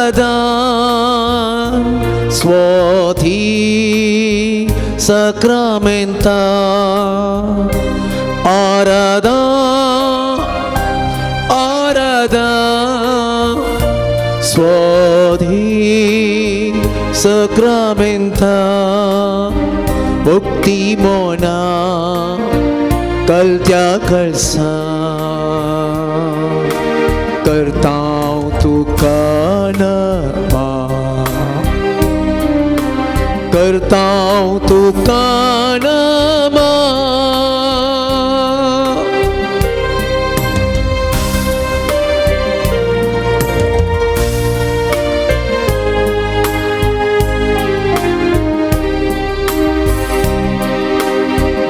आराधा स्वती सक्रामेंता आराधा आराधा स्वधी सक्रामेंता मुक्ती मोना कलत्या कळसा करताव तुका नमा करताव तुका नमा.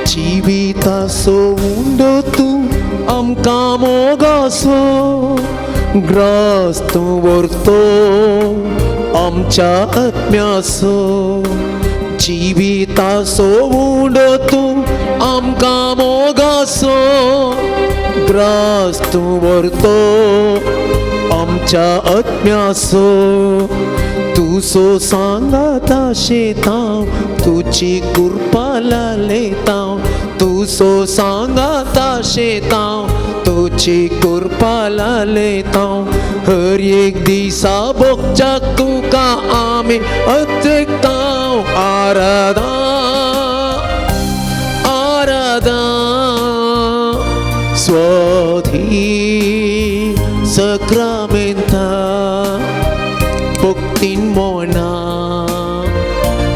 जिविताचो उंडो तूं आमकां मोगाचो ग्रास तूं व्हरतो आमच्या आत्म्याचो. जिविताचो उंडो तूं आमकां मोगाचो ग्रास तूं व्हरतो आमच्या आत्म्याचो. तुजो सांगाता शेतांव तुजी कृपा लायतां तुजो सांगाता शेतांव तुजी कृपा लायतां. हर एक दिसा भोगच्याक तुका आमी अत्रेकतांव. आराधा आराधा स्वधी सक्रामेंता भक्तीन मोना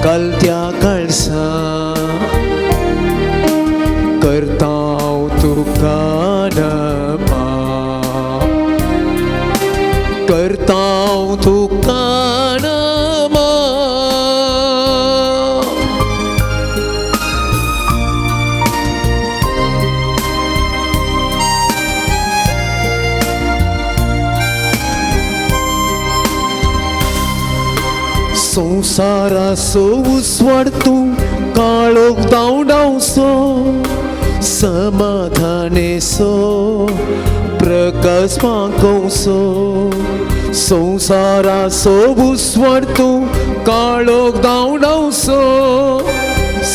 कलत्या कळसा करताव तुका नमा करताव तुका नमा. संवसाराचो उस्वाड तूं काळोख धांवडावचो समाधानेचो प्रकाश पाकोवचो. संवसाराचो उस्वाड तूं काळोख धांवडावचो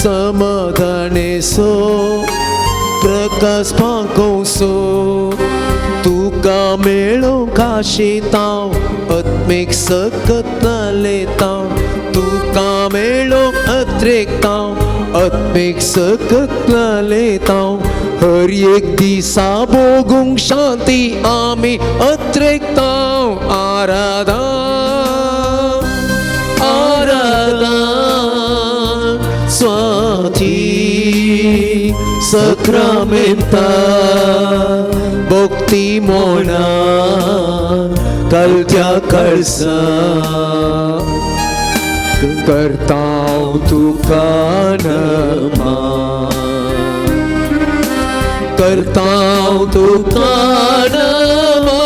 समाधानेचो प्रकाश पाकोवचो. तुका मेळोंक आशेतांव आत्मीक सकत लेतांव तुका मेळोंक अत्रेकतांव आत्मीक सकत लेतांव. हर एक दिसा भोगूंक शांती आमी अत्रेकतांव. आराधा आराधा स्वाती सक्रामेंता भक्ती मोना कलत्या कळसा करताव तुका नमा करताव तुका नमा.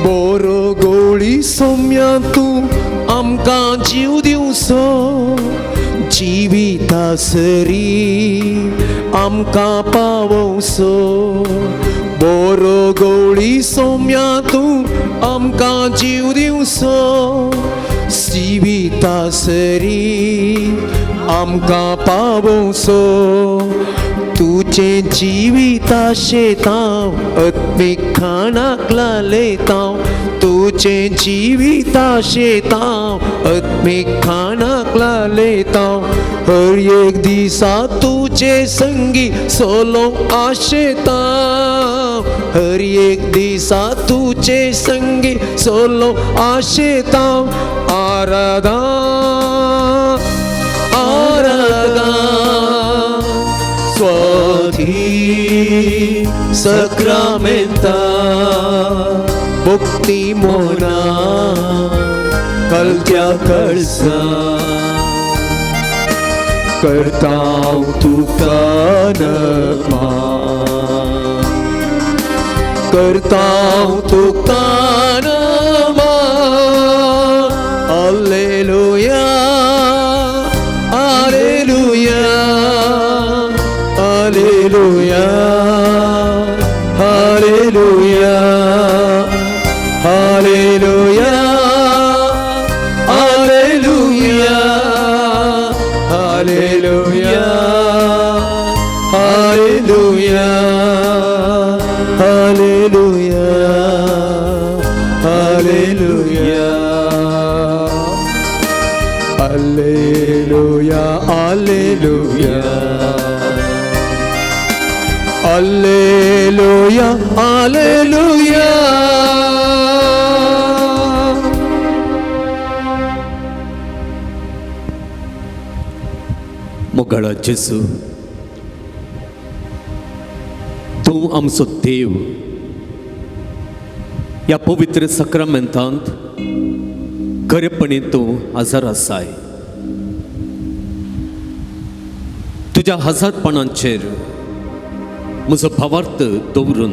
बोरो गोळी सोम्या तूं आमकां जीव दिवचो जिविता सरी आमकां पावोवचो. बोरो गोळी सोम्या तूं आमकां जीव दिवचो जिविता सरी आमकां पावोवचो. तुजें जिविता शेतांव आत्मीक खाणाक लायतांव तुजें जिविता शेतांव आत्मीक खाणाक लायतांव. हर एक दिसा तुजे संगी सोलोंक आशेतांव हर एक दिसा तुजे संगी सोलोंक आशेतांव. आराधा आराधा स्वधी सक्रामेंता मुक्ती मोना कलत्या कळसा करताव तुका नमा करताव तुका नमा. Alleluia, alleluia. मोगाळा जेजू, तूं आमचो देव. ह्या पवित्र साक्रामेंतांत खरेपणी तूं हजर आसाय. तुज्या हजारपणाचेर म्हजो भावार्थ दवरून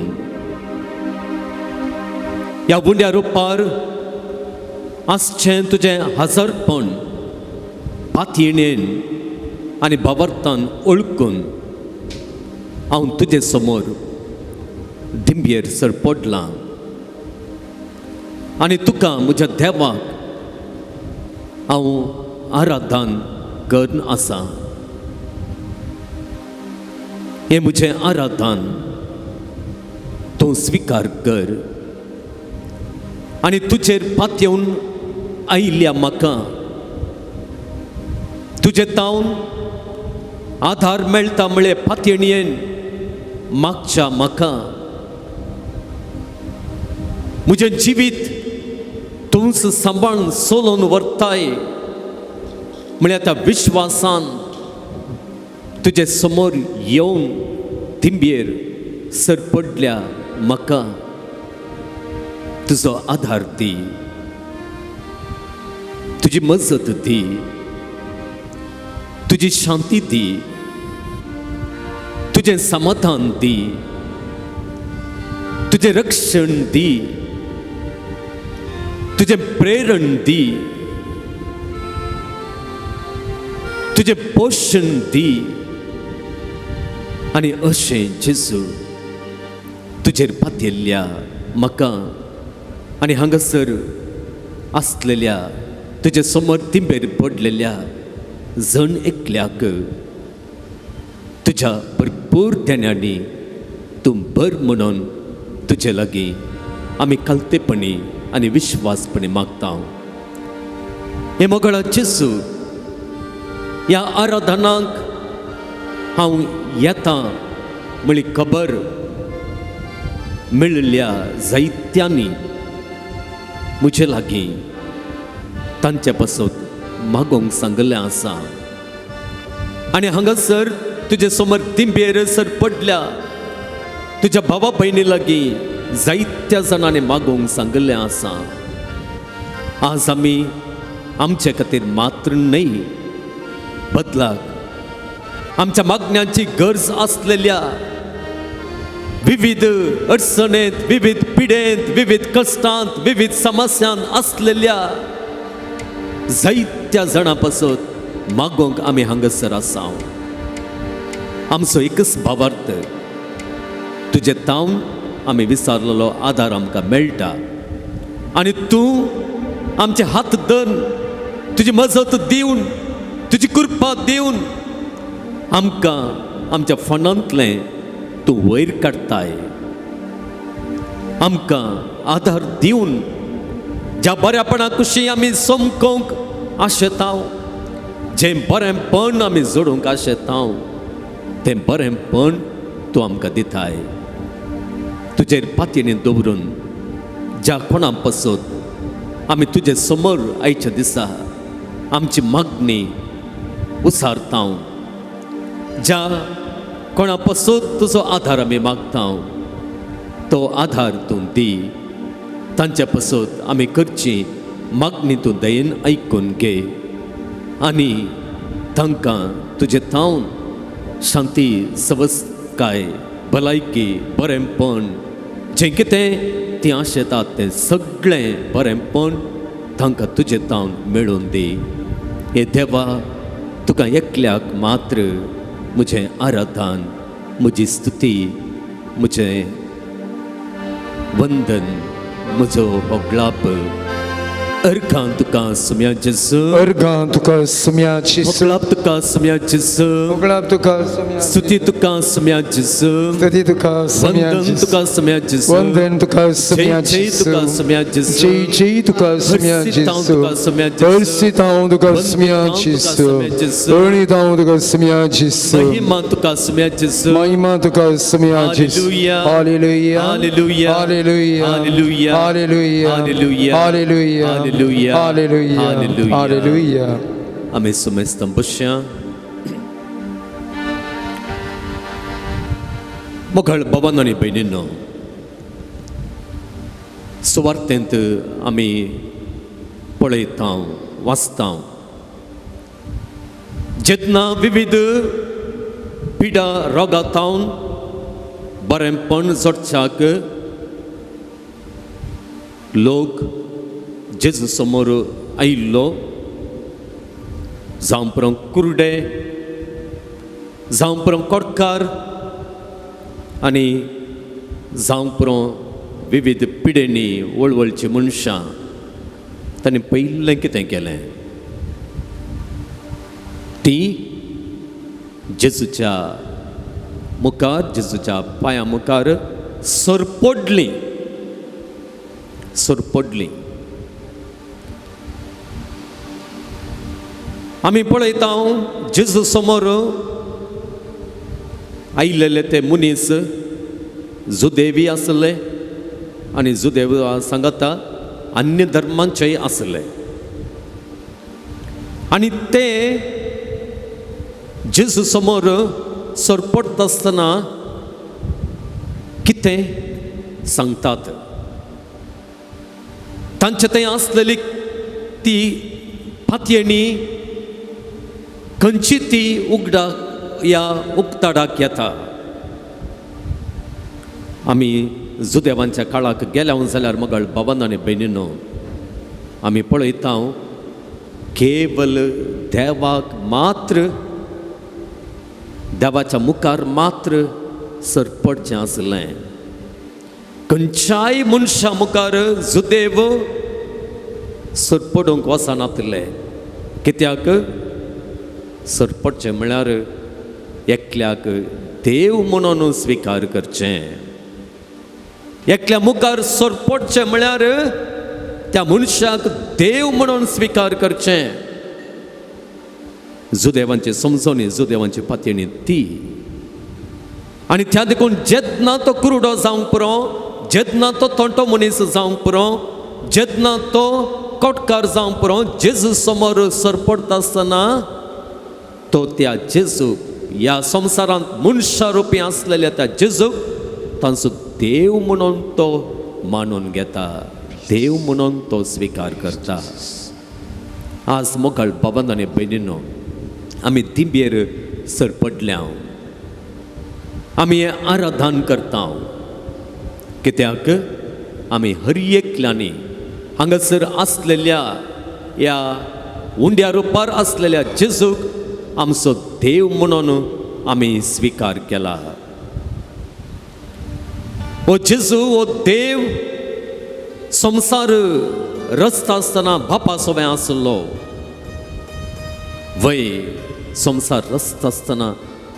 ह्या उंड्या रुपार आसचें तुजें हजारपण पातयेन आनी भावार्थान ओळखून हांव तुजे समोर दिंबयेर सरपडलां आनी तुका म्हज्या देवाक हांव आराधन करून आसा. हें म्हजें आराधन तूं स्विकार कर आनी तुजेर पातयेवन आयिल्ल्या म्हाका तुजे तावन आधार मेळटा म्हळ्ळे पातयेणयेन मागच्या म्हाका म्हजें जिवीत तूंच सांबाळून सोलोवन व्हरताय म्हळ्यार त्या विश्वासान तुजे समोर येवन दिंबयेर सरपडल्या म्हाका तुजो आधार दी, तुजी मजत दी, तुजी शांती दी, तुजें समाधान दी, तुजें रक्षण दी, तुजें प्रेरण दी, तुजें पोशण दी. आनी अशें जेजू तुजेर पातयेल्ल्या म्हाका आनी हांगासर आसलेल्या तुजे समोर तिंबेर पडलेल्या जण एकल्याक तुज्या भरपूर देण्यांनी तूं बर म्हणून तुजे लागीं आमी कालतेपणी आनी विश्वासपणी मागता. हे मोगळा जेजू, ह्या आराधनाक हांव येता म्हळी खबर मेळिल्ल्या जायत्यांनी म्हजे लागीं तांचे पासत मागोंक सांगलें आसा. आनी हांगासर तुजे समोर दिंबेर सर पडल्या तुज्या भावा भयणी लागीं जायत्या जाणांनी मागोंक सांगलें आसा. आज आमी आमचे खातीर मात्र न्हय बदलाक आमच्या मागण्यांची गरज आसलेल्या विविध अडचणेंत, विविध पिडेंत, विविध कश्टांत, विविध समस्यांत आसलेल्या जायत्या जाणां पासत मागोंक आमी हांगासर आसा. आमचो एकच भावार्थ, तुजे तावन आमी विचारलेलो आदार आमकां मेळटा आनी तूं आमचे हात धरून तुजी मजत दिवन, तुजी कृपा दिवन आमकां आमच्या फोंडांतलें तूं वयर काडटाय. आमकां आदार दिवन ज्या बऱ्यापणा कुशी आमी समकोंक आशेता, जें बरेंपण आमी जोडूंक आशेता तें बरेंपण तूं आमकां दिताय. तुजेर पातयेनी दवरून ज्या कोणा पासत आमी तुजे समोर आयच्या दिसा आमची मागणी उसारता, ज्या कोणा पासत तुजो आधार आमी मागता तो आधार तूं दी. तांच्या पासत आमी करची मागणी तूं दयेन आयकून घे आनी तांकां तुजे तावन शांती, सवसकाय, भलायकी, बरेंपण जें कितें तीं आशेतात तें सगळें बरेंपण तांकां तुजे तावन मेळून दी. हे देवा, तुका एकल्याक मात्र म्हजें आराधन, म्हजी स्तुती, म्हजें वंदन, म्हजो होगळाप. अर्घां तुका सुम्या जेजू. अर्घां तुका सुम्या जेजू. होकळाप तुका सुम्या जेजू. होगळाप तुका सुम्या. स्तुती तुका सुम्या जेजू. स्तुती तुका सुम्या वंदन जेजू. तुका सुम्या जेजू. वंदन तुका सुम्या जय जय जेजू. तुका सुम्या जेजू. जय जय तुका सुम्या हर्षितांव जेजू. तुका सुम्या जेजू. हर्षितांव तुका सुम्या वंदितांव तुका जेजू. सुम्या जेजू. वंदितांव तुका सुम्या जेजू. महिमा तुका सुम्या जेजू. महिमा तुका सुम्या जेजू. Hallelujah. Hallelujah. Hallelujah. Hallelujah. Hallelujah. Hallelujah. Hallelujah. Hallelujah. Hallelujah. Hallelujah. Hallelujah. Hallelujah. आमी सुमेस्तां बसया. मोगाळ बाबांनो आनी भयणींनो, सुवार्थेंत आमी पळयता, वाचता, जेन्ना विविध पिडा रोगातावन बरेंपण जोडच्याक लोक जेजू समोर आयिल्लो, जावं पुरो कुर्डे, जावं पुरो कोटकार आनी जावं पुरो विविध पिडेंनी वळवळची मनशां, तांणी पयलें कितें केलें? ती जेजूच्या मुखार, जेजूच्या पांयां मुखार सरपडली, सरपडली. आमी पळयता, जेजू समोर आयिल्ले ते मनीस जुदेवी आसले आनी जुदेव सांगता अन्य धर्मांचेय आसले आनी ते जेजू समोर सरपडटा आसतना कितें सांगतात? तांचे थंय आसलेली ती पातयेणी खंयची ती उगडाक ह्या उक्ताडाक येता. आमी जुदेवांच्या काळाक गेल्या जाल्यार मगळ बाबांनो आनी भयणीनो, आमी पळयता केवल देवाक मात्र, देवाच्या मुखार मात्र सरपडचें आसलें. खंयच्याय मनशा मुखार जुदेव सरपडूंक वचनातले. कित्याक? सरपडचें म्हळ्यार एकल्याक देव म्हणून स्विकार करचें. एकल्या मुखार सरपडचें म्हळ्यार त्या मनशाक देव म्हणून स्विकार करचें. जुदेवांची समजणी, जुदेवांची पातयेणी ती. आनी त्या देखून जेन्ना तो कुरुडो जावंक पुरो, जेन्ना तो तोंटो मनीस जावंक पुरो, जेन्ना तो कोटकार जावंक पुरो, जेजू समोर सरपडटा आसतना तो त्या जेजूक, ह्या संवसारांत मनशा रुपी आसलेल्या त्या जेजूक तांचो देव म्हणून तो मानून घेता, देव म्हणून तो स्विकार करता. आज मोगाळ बाबांनो आनी भयणींनो, आमी दिंबेर सरपडल्या, आमी आराधन करता. कित्याक? आमी हर एकल्यांनी हांगासर आसलेल्या ह्या उंड्या रुपार आसलेल्या जेजूक आमचो देव म्हणून आमी स्विकार केला. हो जेजू, हो देव संवसार रचता आसतना बापा सोबें आसलो. वय संवसार रचता आसतना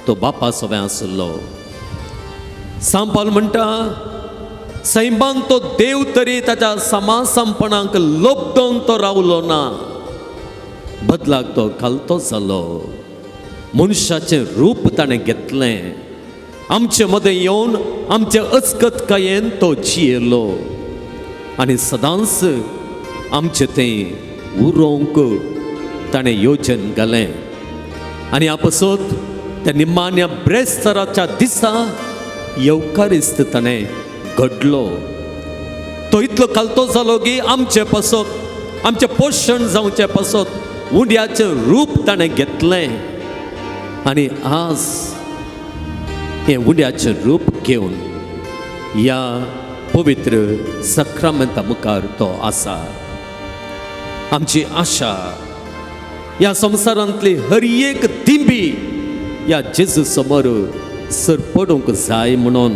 तो बापा सोबें आसलो. सांपाल म्हणटा, सैमान तो देव तरी ताच्या समासमपणाक लोबदोन तो रावलो ना, बदलाक तो घालतो जालो. मनशाचें रूप ताणें घेतलें, आमचे मदें येवन आमचे अचकतकायेन तो जियेलो आनी सदांच आमचें तें उरोवंक ताणें योजन घालें. आनी आपसोत त्या निमाण्या ब्रेस्तराच्या दिसा येवकारिस्त ताणें घडलो. तो इतलो खालतो जालो की आमचे पासत, आमचें पोशण जावचें पासत उंड्याचें रूप ताणें घेतलें आनी आज हें उंड्याचें रूप घेवन ह्या पवित्र सक्रामेंता मुखार तो आसा. आमची आशा ह्या संवसारांतली हर एक दिंबी ह्या जेजू समोर सरपडूंक जाय म्हणून,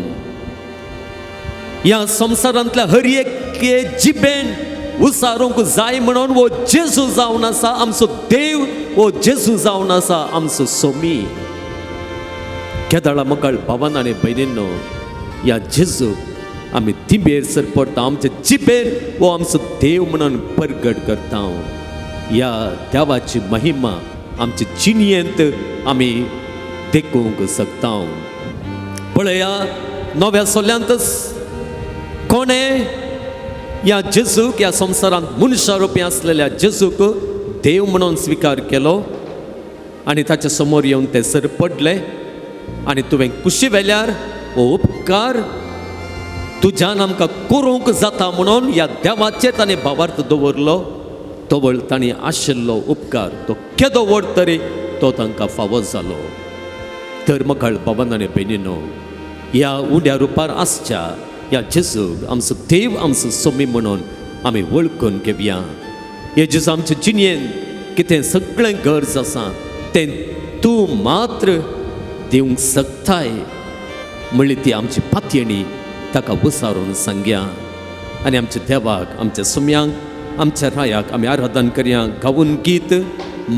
ह्या संवसारांतल्या हर एक जिबेन उसारूंक जाय म्हणून वो जेजू जावन आसा आमचो देव, वो जेजू जावन आसा आमचो सोमी। केदळा मकाळ भावान आनी भयणींनो, ह्या जेजूक आमी तिबेर सरपडटा, आमचे जिबेर वो आमचो देव म्हणून परगट करता। ह्या देवाची महिमा आमचे जिणयेंत आमी देखूंक शकता। पळया नव्या सोल्यांतच कोणें ह्या जेजूक, ह्या संवसारांत मनशा रुपी आसलेल्या जेजूक देव म्हणून स्विकार केलो आनी ताच्या समोर येवन ते सर पडले आनी तुवें कुशी वेल्यार हो उपकार तुज्यान आमकां करूंक जाता म्हणून ह्या देवाचेर ताणें भावार्थ दवरलो। तवळ ताणें आशिल्लो उपकार तो केदो व्हड तरी तो तांकां फावो जालो। तर मकाळ बाबान आनी भयणीनो, ह्या उंड्या रुपार आसच्या ह्या जेजूक आमचो देव आमचो सोमी म्हणून आमी वळखून घेवया। हे जेजू आमचे जिणेन कितें सगळें गरज आसा तें तूं मात्र दिवंक शकताय म्हणली ती आमची पातयेणी ताका उसारून सांगया। आनी आमच्या देवाक, आमच्या सुम्यांक, आमच्या रायाक आमी आराधन करया। गावून गीत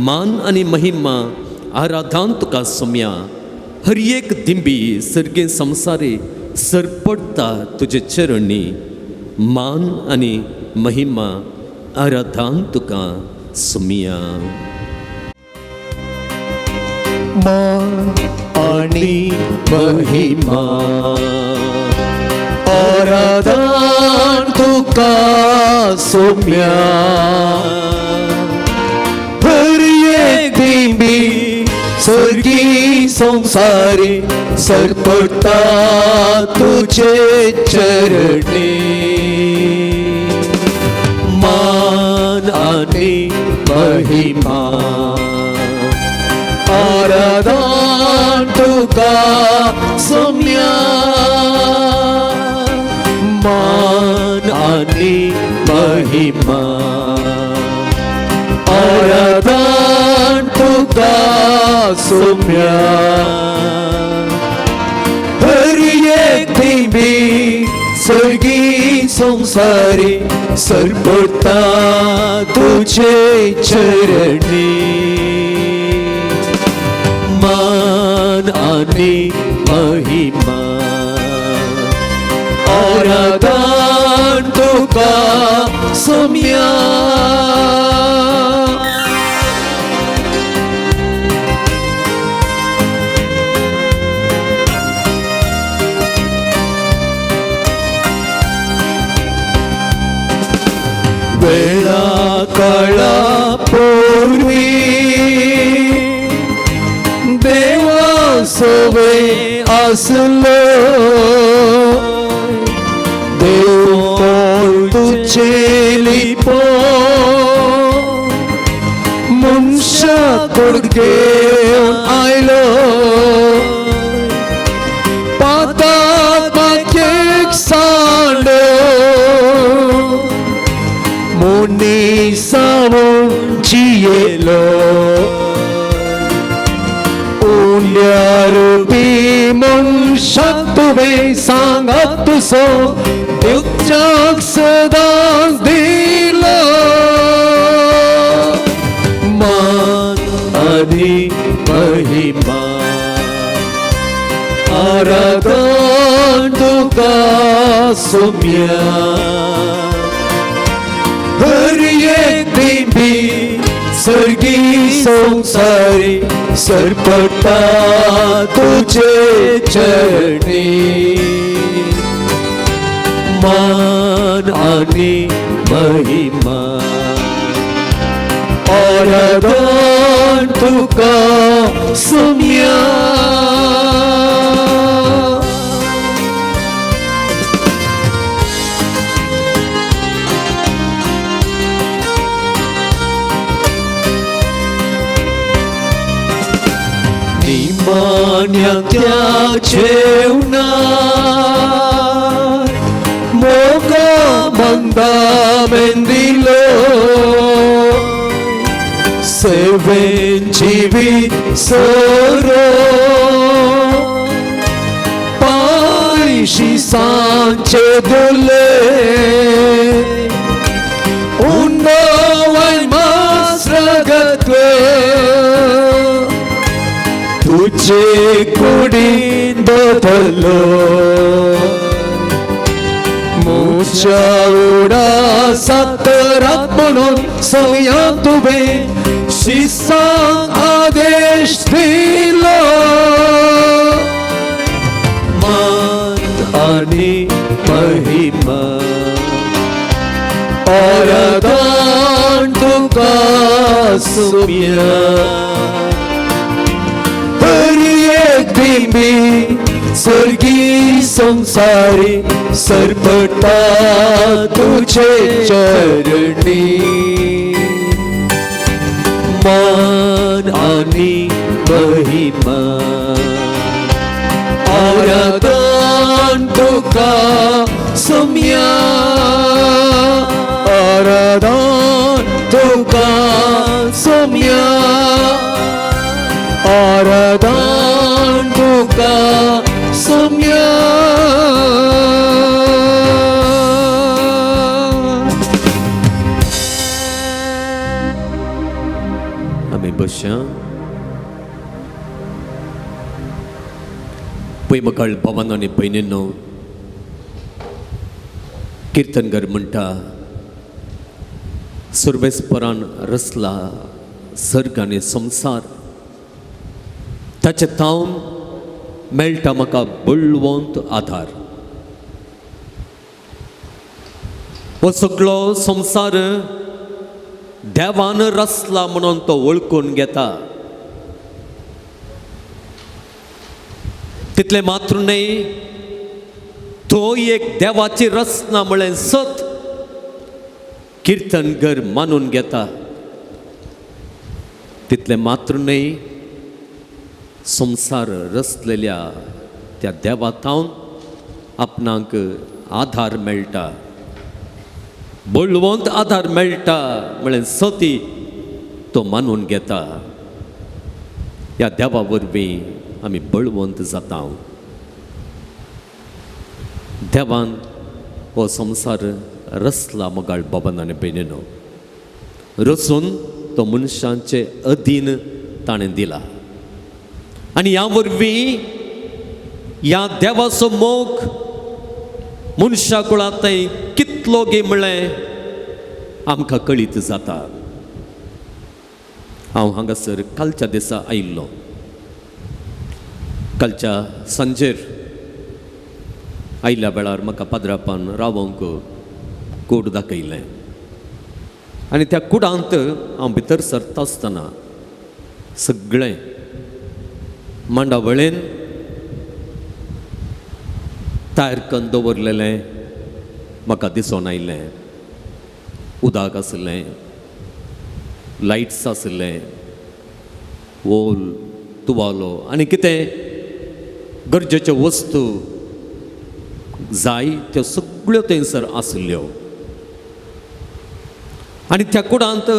मान आनी महिमा आराधन तुका सोम्या। हर एक दिंबी सर्गे संसारे सरपडटा तुजे चरणी, मान आनी महिमा आराधन तुका सोम्या। मान आनी महिमा आराधन तुका सोम्या। हर एक दिंबी स्वर्गी संसारी सरपडटा तुझे चरणी, मान आनी महिमा आराधन तुका सोम्या। मान आनी महिमा आराधन तुका सोम्या। हर एक दिंबी स्वर्गी संसारी सरपडटा तुझे चरणी, मान आनी महिमा आराधन तुका सोम्या। वेळा काळा पूर्वी देवा सोवे आसलो, देव कोण तुझे लिपो मनशा कुडके आयलो। पाताक सांडो मुनी सावून जियेलो, उंड्या रुपी मनशाक तुवें सांगात तुजो दिवच्याक सदांच दिलो। मान आनी महिमा आराधन तुका सोम्या। हर एक दिंबी स्वर्गी संसारी सरपडटा तुझे चरणी, मान आनी महिमा आराधन तुका सोम्या। निमान्या जेवणार मोगा मंदा मेंदिलो, सेवेन जीवित सोरो पायशी सांचे दुले। तुजे कुडीन दवरलो. मुच्या उडासाक म्हणून सगळ्या तुवें शिसांक आदेश दिलो. मान आनी महिमा आराधन तुका सुम्या. हर एक बिंबी स्वर्गी संसारी सरपटा तुझे चरणी. मान आनी महिमा आराधन तुका सुम्या. आराधन तुका सुम्या. आराधन तुका सुम्या. आमी बसया. पळय मकाळ भावान आनी भयणींनो, किर्तनगर म्हणटा, सुर्वेस्परान रचला सर्ग आनी संवसार, ताचे तावन मेळटा म्हाका बळवंत आधार. हो सगळो संवसार देवान रचला म्हणून तो वळखून घेता. तितलें मात्र न्हय, तो एक देवाची रचना म्हळें सत किर्तनगर मानून घेता. तितलें मात्र न्हय, संवसार रचलेल्या त्या देवा थावन आपणाक आधार मेळटा, बळवंत आधार मेळटा म्हळें सती तो मानून घेता. ह्या देवा वरवीं आमी बळवंत जाता. देवान हो संवसार रचला मोगाळ बाबान आनी भयणीनो, रचून तो मनशांचे अधीन ताणें दिला. आनी ह्या वरवीं ह्या देवाचो मोग मनशा कुळांत कितलो गे म्हळें आमकां कळीत जाता. हांव हांगासर कालच्या दिसा आयिल्लो. कालच्या सांजेर आयिल्ल्या वेळार म्हाका पाद्रापान रावोंक कूड दाखयलें आनी त्या कुडांत हांव भितर सरता आसतना सगळें मांडावळेन तयार करून दवरलेलें म्हाका दिसून आयलें. उदक आसलें, लायट्स आसलें, ओल, तुवालो आनी कितें गरजेच्यो वस्तू जाय त्यो सगळ्यो थंयसर आसल्यो. आनी त्या कुडांत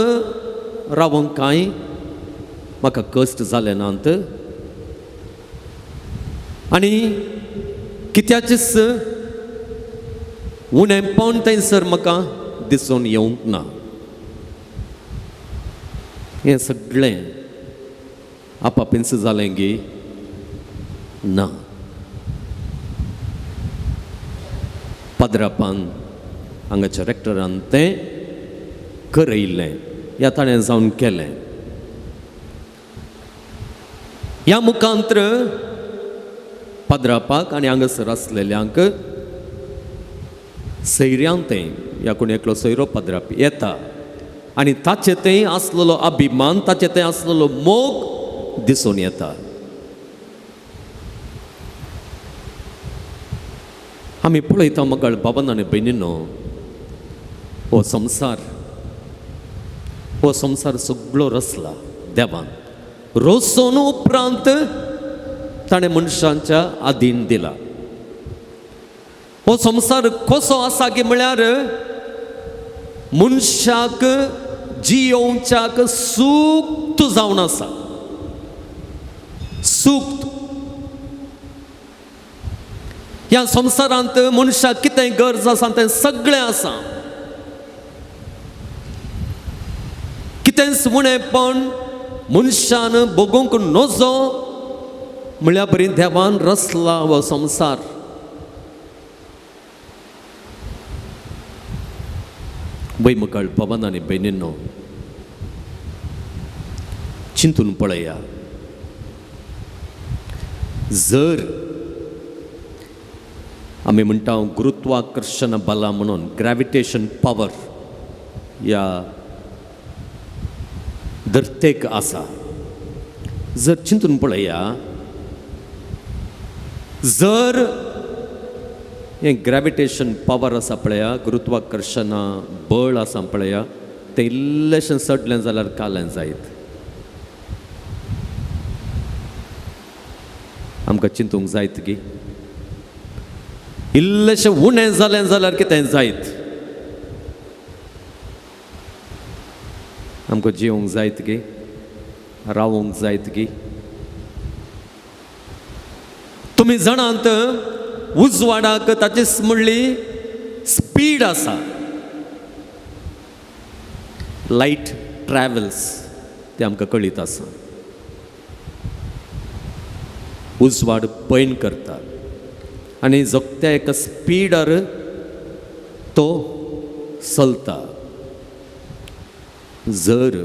रावंक कांय म्हाका कश्ट जाले नात आनी कित्याचेच उणेंपण थंयसर म्हाका दिसून येवंक ना. हें सगळें आपापींच जालें गी ना. पाद्रापान हांगाच्या रेक्टरान तें करयलें, ह्या ताणें जावन केलें. ह्या मुखांत्र पाद्रापाक आनी हांगासर आसलेल्यांक सैऱ्यान तें ह्या कोण एकलो सैरो पाद्राप येता आनी ताचे थंय आसलेलो अभिमान, ताचे थंय आसलेलो मोग दिसून येता. आमी पळयता मगळ बाबान आनी भयणीनो, हो संवसार, हो संवसार सगळो रचला देवान. रचून उपरांत ताणें मनशांच्या आदीन दिला. हो संवसार कसो आसा की म्हळ्यार मनशाक जियोवच्याक सूक्त जावन आसा. सूक्त ह्या संवसारांत मनशाक कितें गरज आसा तें सगळें आसा. कितेंच उणेपण मनशान भोगूंक नजो म्हळ्या बरी देवान रचला हो संवसार. वैमकळ पवन आनी भयणींनो, चिंतून पळया, जर आमी म्हणटा गुरुत्वाकर्शण बला म्हणून ग्रॅविटेशन पावर ह्या धर्तेक आसा, जर चिंतून पळया, जर हें ग्रॅविटेशन पावर आसा पळया, गुरुत्वाकर्शणा बळ आसा पळया, तें इल्लेशें चडलें जाल्यार कालें जायत. आमकां चिंतूंक जायत की इल्लेशें उणें जालें जाल्यार कितें जायत, आमकां जिवंक जायत की, रावंक जायत की. तुमी जाणात उजवाडाक ताची म्हणली स्पीड आसा, लायट ट्रॅवल्स, तें आमकां कळीत आसा. उजवाड पैण करता आनी जगत्या एका स्पिडार तो चलता. जर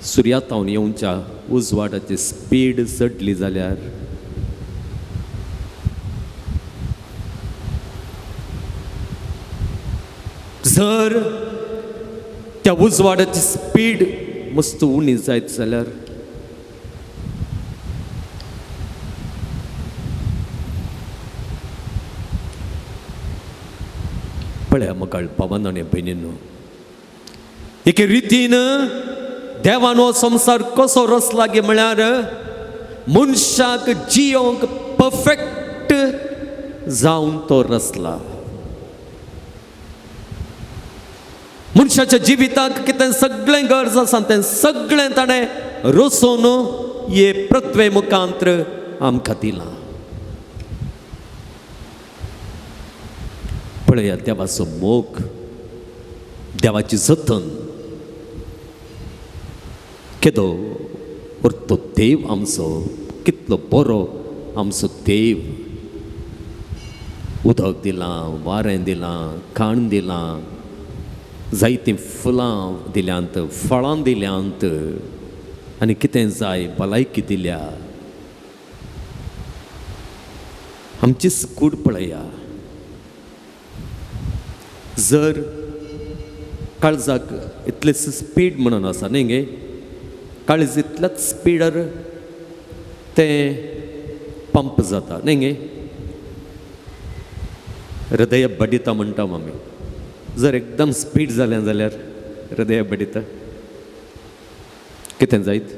सुर्यातावन येवच्या उजवाडाची स्पीड चडली जाल्यार जर त्या उजवाडाची स्पीड मस्त उणी जायत जाल्यार पळया मकाळ पवन आनी भयणींनो, एके रितीन देवान हो संवसार कसो रचला गे म्हळ्यार मनशाक जियोंक परफेक्ट जावन तो रचला. मनशाच्या जिविताक कितें सगळें गरज आसा तें सगळें ताणें रचोवन हे पृथ्वे मुखांत्र आमकां दिलां. पळया देवाचो मोग, देवाची जतन, केदो तो देव आमचो, कितलो बरो आमचो देव. उदक दिलां, वारें दिलां, खाण दिलां, जायतीं फुलां दिल्यांत, फळां दिल्यांत, आनी कितें जाय भलायकी दिल्या. आमचीच कूड पळया, जर काळजाक इतलेच स्पीड म्हणून आसा न्ही गे, काळीज इतल्याच स्पिडार तें पंप जाता न्ही गे, हृदय बडिता म्हणटा आमी. जर एकदम स्पीड जालें जाल्यार हृदय बडिता कितें जायत,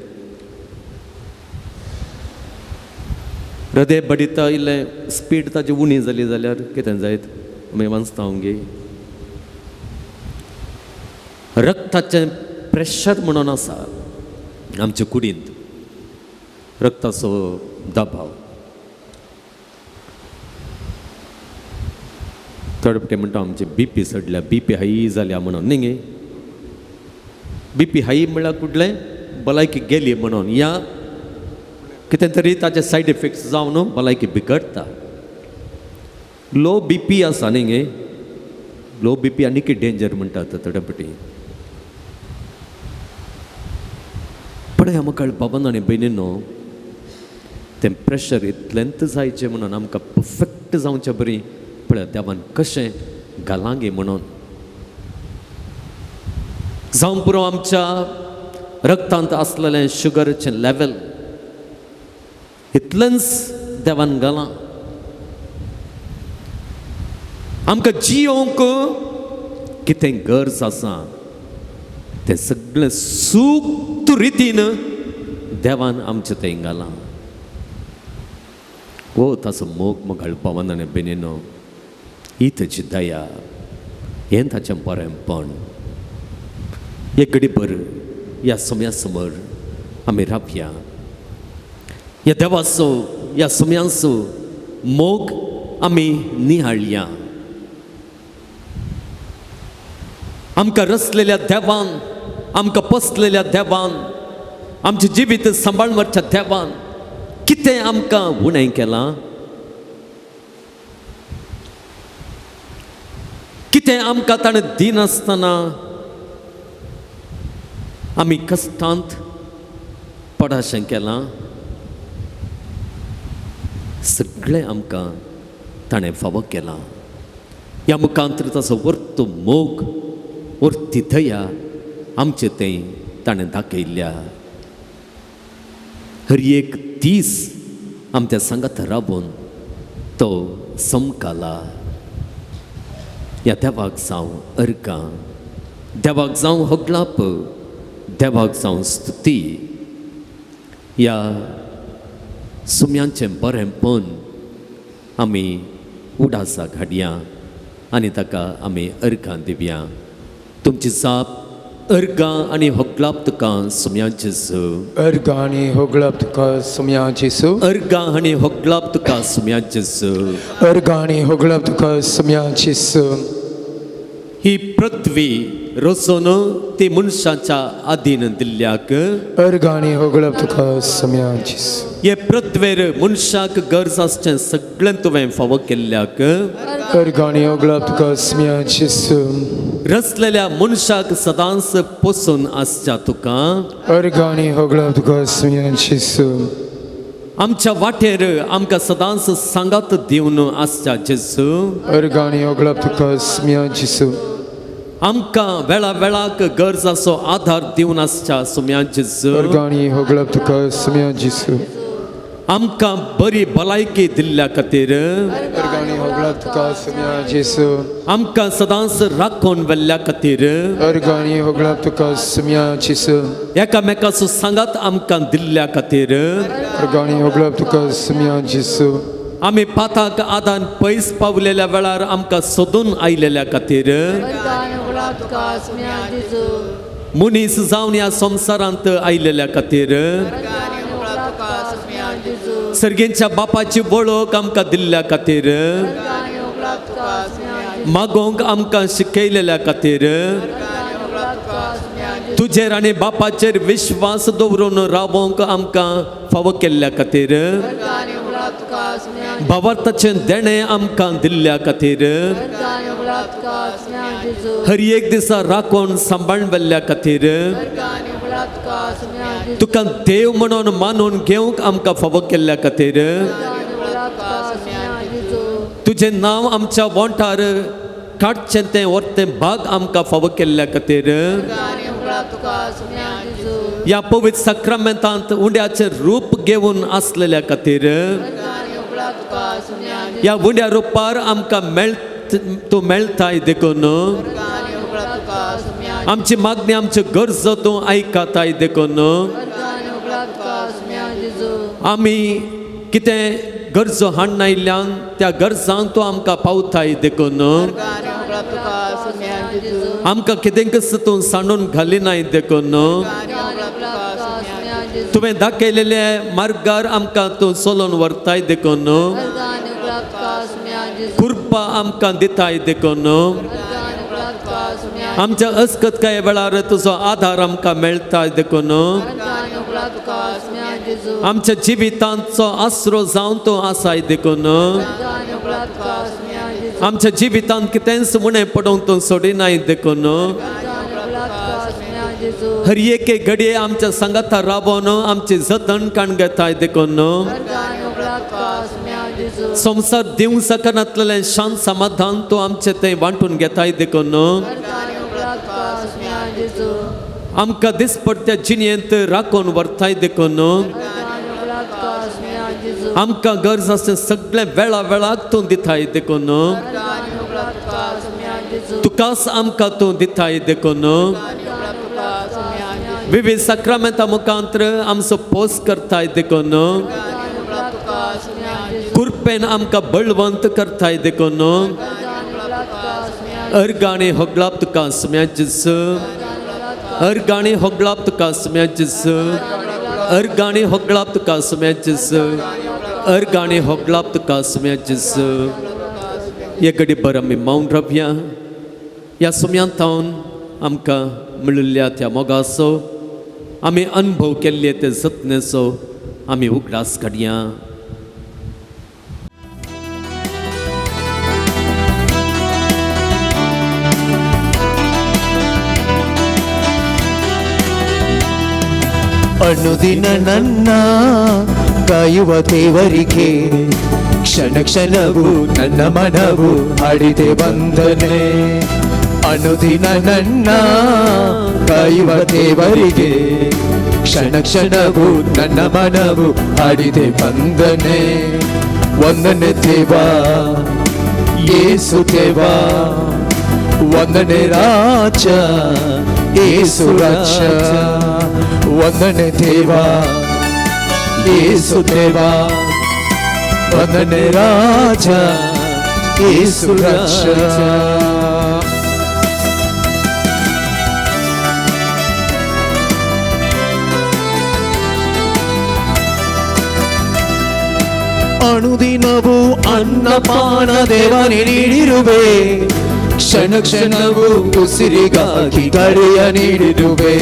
हृदय बडिता इल्लें स्पीड ताजी उणी जाली जाल्यार कितें जायत, आमी वाचता गे. रक्ताचें प्रेशर म्हणून आसा आमच्या कुडींत, रक्ताचो दबाव. थोडे फावटी म्हणटा आमची बीपी चडल्या, बीपी हाय जाल्या म्हणून न्ही गे. बीपी हाय म्हणल्यार कुडलें भलायकी गेली म्हणून, या कितें तरी ताचे सायड इफेक्ट्स जावन भलायकी बिगडटा. लो बीपी आसा न्ही गे, लो बीपी आनीक डेंजर म्हणटात थोडे फावटी. पळय आमकां बाबान आनी भयणीनो, तें प्रेशर इतलेंत जायचें म्हणून आमकां परफेक्ट जावचें बरी पळय देवान कशें घालां गे म्हणून. जावं पुरो आमच्या रक्तांत आसलेलें शुगरचें लेवल इतलेंच देवान घालां. आमकां जियोंक कितें गरज आसा तें सगळें सुक्त रितीन देवान आमचें थंय घालां. हो ताचो मोग मगाळ पवन आनी भयणीनो, ही ताची दया, हें ताचें बरेंपण. एक घडीभर ह्या समया समोर आमी रावया, ह्या देवाचो ह्या समयांचो मोग आमी निहाळया. आमकां रचलेल्या देवान, आमकां पोसलेल्या देवान, आमचें जिवीत सांबाळून व्हरच्या देवान कितें आमकां उणें केलां? कितें आमकां ताणें दिनासतना आमी कश्टांत पडाशें केलां? सगळें आमकां ताणें फावो केलां. ह्या मुखांतर ताचो वर्तो मोग, वर्ती दया आमचे थंय ताणें दाखयल्या. हर एक दीस आमच्या सांगात रावून तो समकाला. ह्या देवाक जावं अर्गां, देवाक जावं होगलाप, देवाक जावं स्तुती. ह्या सुम्यांचें बरेंपण आमी उडासाक हाडया आनी ताका आमी अर्गां दिवया. तुमची जाप अर्गां आनी होगलाप तुका सुम्या जेजू. अर्गां आनी होगळप तुका सुम्या जेजू. अर्गां आनी होगलाप तुका सुम्या जेजू. अर्गां आनी होगळप तुका सुम्या जेजू. ही पृथ्वी रचून ती मनशाच्या आदीन दिल्ल्याक, अर्गां आनी होगळप तुका सुम्या जेजू. हे पृथ्वेर मनशाक गरज आसचें सगळें तुवें फावो केल्ल्याक, अर्गां आनी होगळप तुका सुम्या जेजू. रचलेल्या मनशाक सदांच पोसून आसच्या तुका, अर्गां आनी होगळप तुका सुम्या जेजू. आमच्या वाटेर आमकां सदांच सांगात दिवन आसच्या जेजू, अर्गां आनी होगळप तुका सुम्या जेजू. आमकां वेळा वेळाक गरज आसो आधार दिवन आसच्या सुम्या जेजू. अर्गां आनी होगळप तुका सुम्या जेजू. आमकां बरी भलायकी दिल्ल्या खातीर, अर्गां आनी होगळप तुका सुम्या जेजू. आमकां सदांच राखून व्हेल्ल्या खातीर, अर्गां आनी होगळप तुका सुम्या जेजू. एकामेकाचो सांगात आमकां दिल्ल्या खातीर, अर्गां आनी होगळप तुका सुम्या जेजू. आमी पाताक आदान पयस पावलेल्या वेळार आमकां सोदून आयलेल्या खातीर, मनीस जावन ह्या संवसारांत आयलेल्या खातीर, सर्गेंच्या बापाची वळख आमकां दिल्ल्या खातीर, मागोवंक आमकां शिकयलेल्या खातीर, तुजेर आनी बापाचेर विश्वास दवरून रावोंक आमकां फावो केल्ल्या खातीर, भावार्थाचें देणें आमकां दिल्ल्या खातीर, हर एक दिसा राखून सांबाळून व्हेल्ल्या खातीर, तुका देव म्हणून मानून घेवंक आमकां फावो केल्ल्या खातीर, तुजें नांव आमच्या वोंठार काडचें तें वर्तें भाग आमकां फावो केल्ल्या खातीर, ह्या पवित्र साक्रामेंतांत उंड्याचें रूप घेवन आसलेल्या खातीर, ह्या उंड्या रुपार आमकां तूं मेळटाय देखून, आमची मागणी आमच्यो गरजो तूं आयकताय देखून, आमी कितें गरजो हाडनायिल्ल्यान त्या गरजांक तूं आमकां पावताय देखून, आमकां कितेंकच तूं सांडून घालिनाय देखून, तुवें दाखयलेले मार्गार आमकां तूं चलोवन व्हरताय देखून, कृपा आमकां दिताय देखून, आमच्या अस्कतकाये वेळार तुजो आधार आमकां मेळटा देखून, आमच्या जिवितांचो आसरो जावन तूं आसाय देखून, आमच्या जिवितांत कितेंच उणें पडूंक तूं सोडिनाय देखून, हर एके घडये आमच्या सांगाता रावोन आमची जतन काण घेताय देखून, संवसार दिवंक शकनातलें शांत समाधान तूं आमचें थंय वांटून घेताय देखून, आमकां दिसपडट्या जिणेंत राखून व्हरताय देखून, आमकां गरज आसता सगळें वेळा वेळाक तूं दिताय देखून, तुकाच आमकां तूं दिताय देखून, विविध साक्रामेंता मुखांत्र आमचो पोस करताय देखून, कृपेन आमकां बळवंत करताय देखून, अर्गां आनी होगलाप तुका सुम्या जेजू. अर्गां आनी होगलाप तुका सुम्या जेजू. अर्गां आनी होगलाप तुका सुम्या जेजू. अर्गां आनी होगलाप तुका सुम्या जेजू. हे घडी बर आमी मौन रावया. ह्या सुम्यांत आमकां मेळिल्ल्या त्या मोगाचो आमी अनुभव केल्ले ते जतनेचो आमी उगडास काडया. ಅನುದಿನ ನನ್ನ ಕಾಯುವ ದೇವರಿಗೆ ಕ್ಷಣ ಕ್ಷಣವು ನನ್ನ ಮನವು ಹಾಡಿದೆ ವಂದನೆ. ಅನುದಿನ ನನ್ನ ಕಾಯುವ ದೇವರಿಗೆ ಕ್ಷಣ ಕ್ಷಣವು ನನ್ನ ಮನವು ಹಾಡಿದೆ ವಂದನೆ. ವಂದನೆ ದೇವಾ ಯೇಸು ದೇವಾ, ವಂದನೆ ರಾಜ ಯೇಸು ರಾಜ, ವಂದನೆ ದೇವಾ ಯೇಸು ದೇವಾ, ವಂದನೆ ರಾಜ ಯೇಸು ರಾಜ. ಅನುದಿನವೂ ಅನ್ನಪಾನ ದೇವನೇ ನೀಡಿರುವೆ, ಕ್ಷಣ ಕ್ಷಣವೂ ಉಸಿರಿಗಾಗಿ ಕಡೆಯ ನೀಡಿರುವೆ.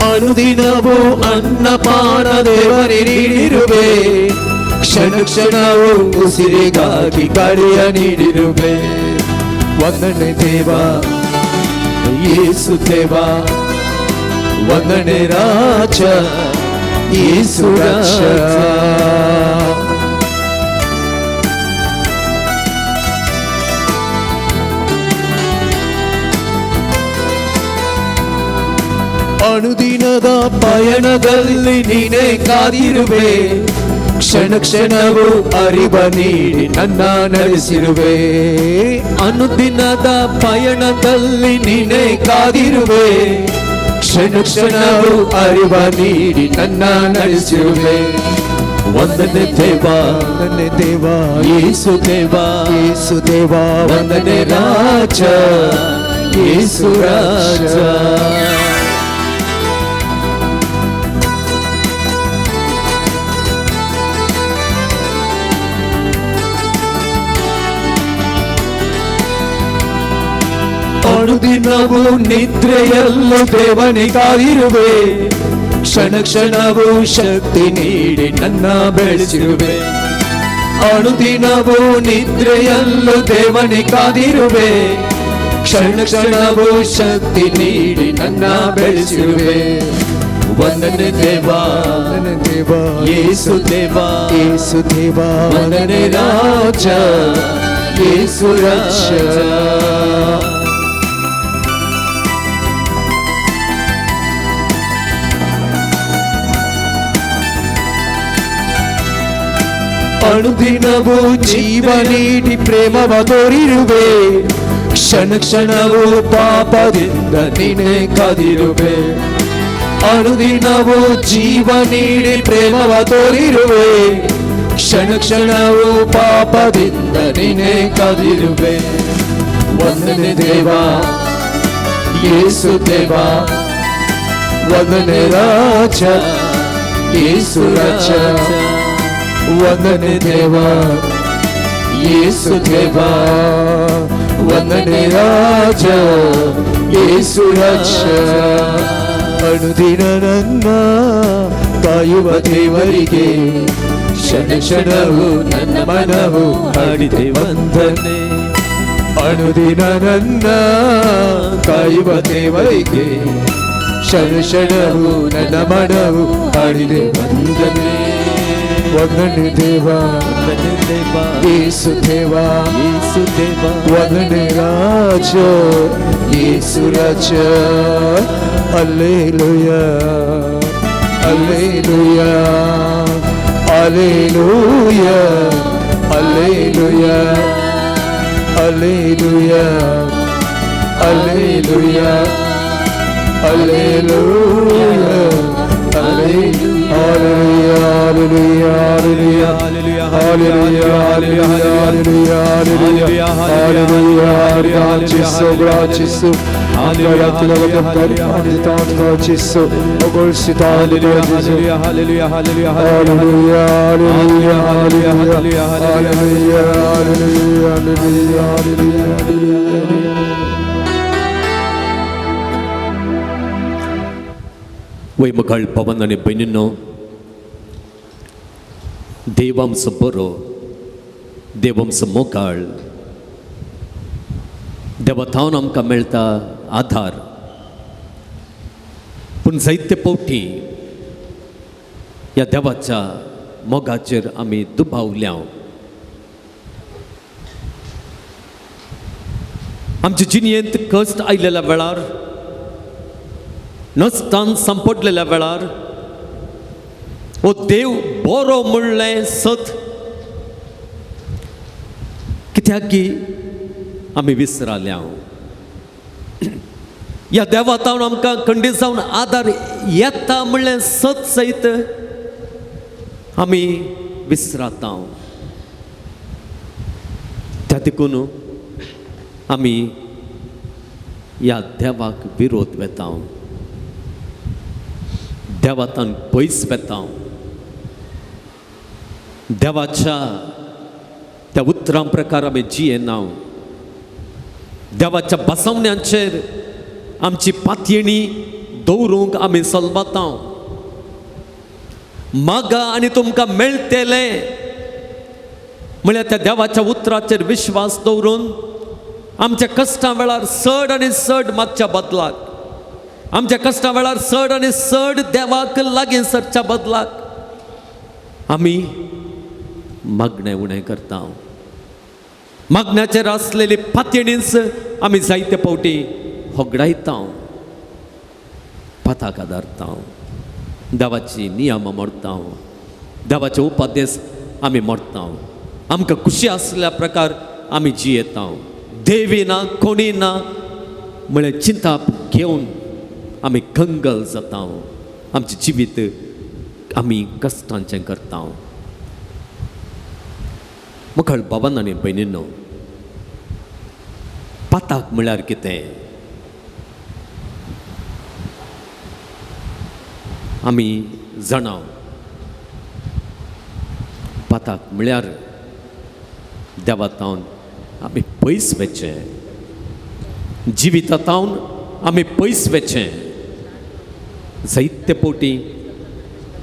ಅನುದಿನವೂ ಅನ್ನಪಾನ ದೇವನೇ ನೀಡಿರುವೆ, ಕ್ಷಣ ಕ್ಷಣವೂ ಉಸಿರಿಗಾಗಿ ಕಡೆಯ ನೀಡಿರುವೆ. ವಂದನೆ ದೇವಾ ಯೇಸು ದೇವಾ, ವಂದನೆ ರಾಜ ಯೇಸು ರಾಜ. ಅನುದಿನದ ಪಯಣದಲ್ಲಿ ನೀನೇ ಕಾದಿರುವೆ, ಕ್ಷಣ ಕ್ಷಣವೂ ಅರಿವ ನೀಡಿ ನನ್ನ ನಡೆಸಿರುವೆ. ಅನುದಿನದ ಪಯಣದಲ್ಲಿ ನೀನೇ ಕಾದಿರುವೆ, ಕ್ಷಣ ಕ್ಷಣವೂ ಅರಿವ ನೀಡಿ ನನ್ನ ನಡೆಸಿರುವೆ. ವಂದನೆ ದೇವಾ, ವಂದನೆ ದೇವಾ ಯೇಸು ದೇವಾ, ಯೇಸು ದೇವಾ, ವಂದನೆ ರಾಜ ಯೇಸು ರಾಜ. ಅನುದಿನವೂ ನಿದ್ರೆಯಲ್ಲೂ ದೇವನೇ ಕಾದಿರುವೆ, ಕ್ಷಣ ಕ್ಷಣವೂ ಶಕ್ತಿ ನೀಡಿ ನನ್ನ ಬೆಳೆಸಿರುವೆ. ಅನುದಿನವೂ ನಿದ್ರೆಯಲ್ಲೂ ದೇವನೇ ಕಾದಿರುವೆ, ಕ್ಷಣ ಕ್ಷಣವೂ ಶಕ್ತಿ ನೀಡಿ ನನ್ನ ಬೆಳೆಸಿರುವೆ. ವಂದನೆ ದೇವಾ, ವಂದನೆ ದೇವಾ ಯೇಸು ದೇವಾ, ಯೇಸು ದೇವಾ, ವಂದನೆ ರಾಜ ಯೇಸು ರಾಜ. ಅನುದಿನವೂ ಜೀವ ನೀಡಿ ಪ್ರೇಮವ ತೋರಿರುವೆ, ಕ್ಷಣ ಕ್ಷಣವೂ ಪಾಪದಿಂದ ನೀನೇ ಕಾದಿರುವೆ. ಅನುದಿನವೂ ಜೀವ ನೀಡಿ ಪ್ರೇಮವ ತೋರಿರುವೆ, ಕ್ಷಣ ಕ್ಷಣವೂ ಪಾಪದಿಂದ ನೀನೇ ಕಾದಿರುವೆ. ವಂದನೆ ದೇವಾ ಯೇಸು ದೇವಾ, ವಂದನೆ ರಾಜ ಯೇಸು ರಾಜ, ವಂದನೆ ದೇವಾ ಯೇಸು ದೇವಾ, ವಂದನೆ ರಾಜ ಯೇಸು ರಾಜ. ಅನುದಿನ ನನ್ನ ಕಾಯುವ ದೇವರಿಗೆ ಕ್ಷಣ ಕ್ಷಣವೂ ನನ್ನ ಮನವು ಹಾಡಿದೆ ವಂದನೆ. ಅನುದಿನ ನನ್ನ ಕಾಯುವ ದೇವರಿಗೆ ಕ್ಷಣ ಕ್ಷಣವೂ ನನ್ನ ಮನವು ಹಾಡಿದೆ ವಂದನೆ. ವಂದನೆ ದೇವಾ, ವಂದನೆ ದೇವಾ ಯೇಸು ದೇವಾ, ಯೇಸು ದೇವಾ, ವಂದನೆ ರಾಜ ಯೇಸು ರಾಜ. Alleluia, alleluia, alleluia, alleluia, alleluia, alleluia, alleluia, alleluia, alleluia, alleluia, alleluia, alleluia, alleluia, alleluia, Gesù, Gesù, Hallelujah, hallelujah, hallelujah, hallelujah, hallelujah, hallelujah, hallelujah, hallelujah. वय मुखाळ पवन आनी भयणींनो, देव आमचो बरो, देव आमचो मोगाळ, देवा थावन आमकां मेळटा आधार. पूण जायते फावटी ह्या देवाच्या मोगाचेर आमी दुबावल्या. आमचे जिणेंत कश्ट आयिल्ल्या वेळार, नसतान सांपडलेल्या वेळार हो देव बरो म्हणलें सत कित्याक की आमी विसराल्या. ह्या देवा तावन आमकां खंडीत जावन आदार येता म्हणलें सत सयत आमी विसराता. त्या देखून आमी ह्या देवाक विरोध वेता, देवातान पयस वेता, देवाच्या त्या उतरां प्रकार आमी जियेना. देवाच्या बसवण्यांचेर आमची पातयेणी दवरूंक आमी सलवाता. मागा आनी तुमकां मेळटलें म्हळ्यार त्या देवाच्या उतराचेर विश्वास दवरून आमच्या कश्टां वेळार चड आनी चड मागच्या बदलाक, आमच्या कश्टां वेळार चड आनी चड देवाक लागीं सरच्या बदलाक आमी मागणें उणें करता. मागण्याचेर आसलेली पातयेणीच आमी जायते फावटी होगडायता, पताक आदारता, देवाची नियमां मोडता, देवाचे उपदेश आमी मोडता. आमकां खुशी आसल्या प्रकार आमी जियेता. देवी ना कोणी ना म्हळ्यार चिंताप घेवन आमी कंगल जाता. आमचें जिवीत आमी कश्टांचें करता. मुखार बाबान आनी भयणीनो, पाताक म्हळ्यार कितें? आमी जाणा पाताक म्हळ्यार देवा तावन आमी पयस वचचें, जिविता तावन आमी पयस वचचें. जायते फावटी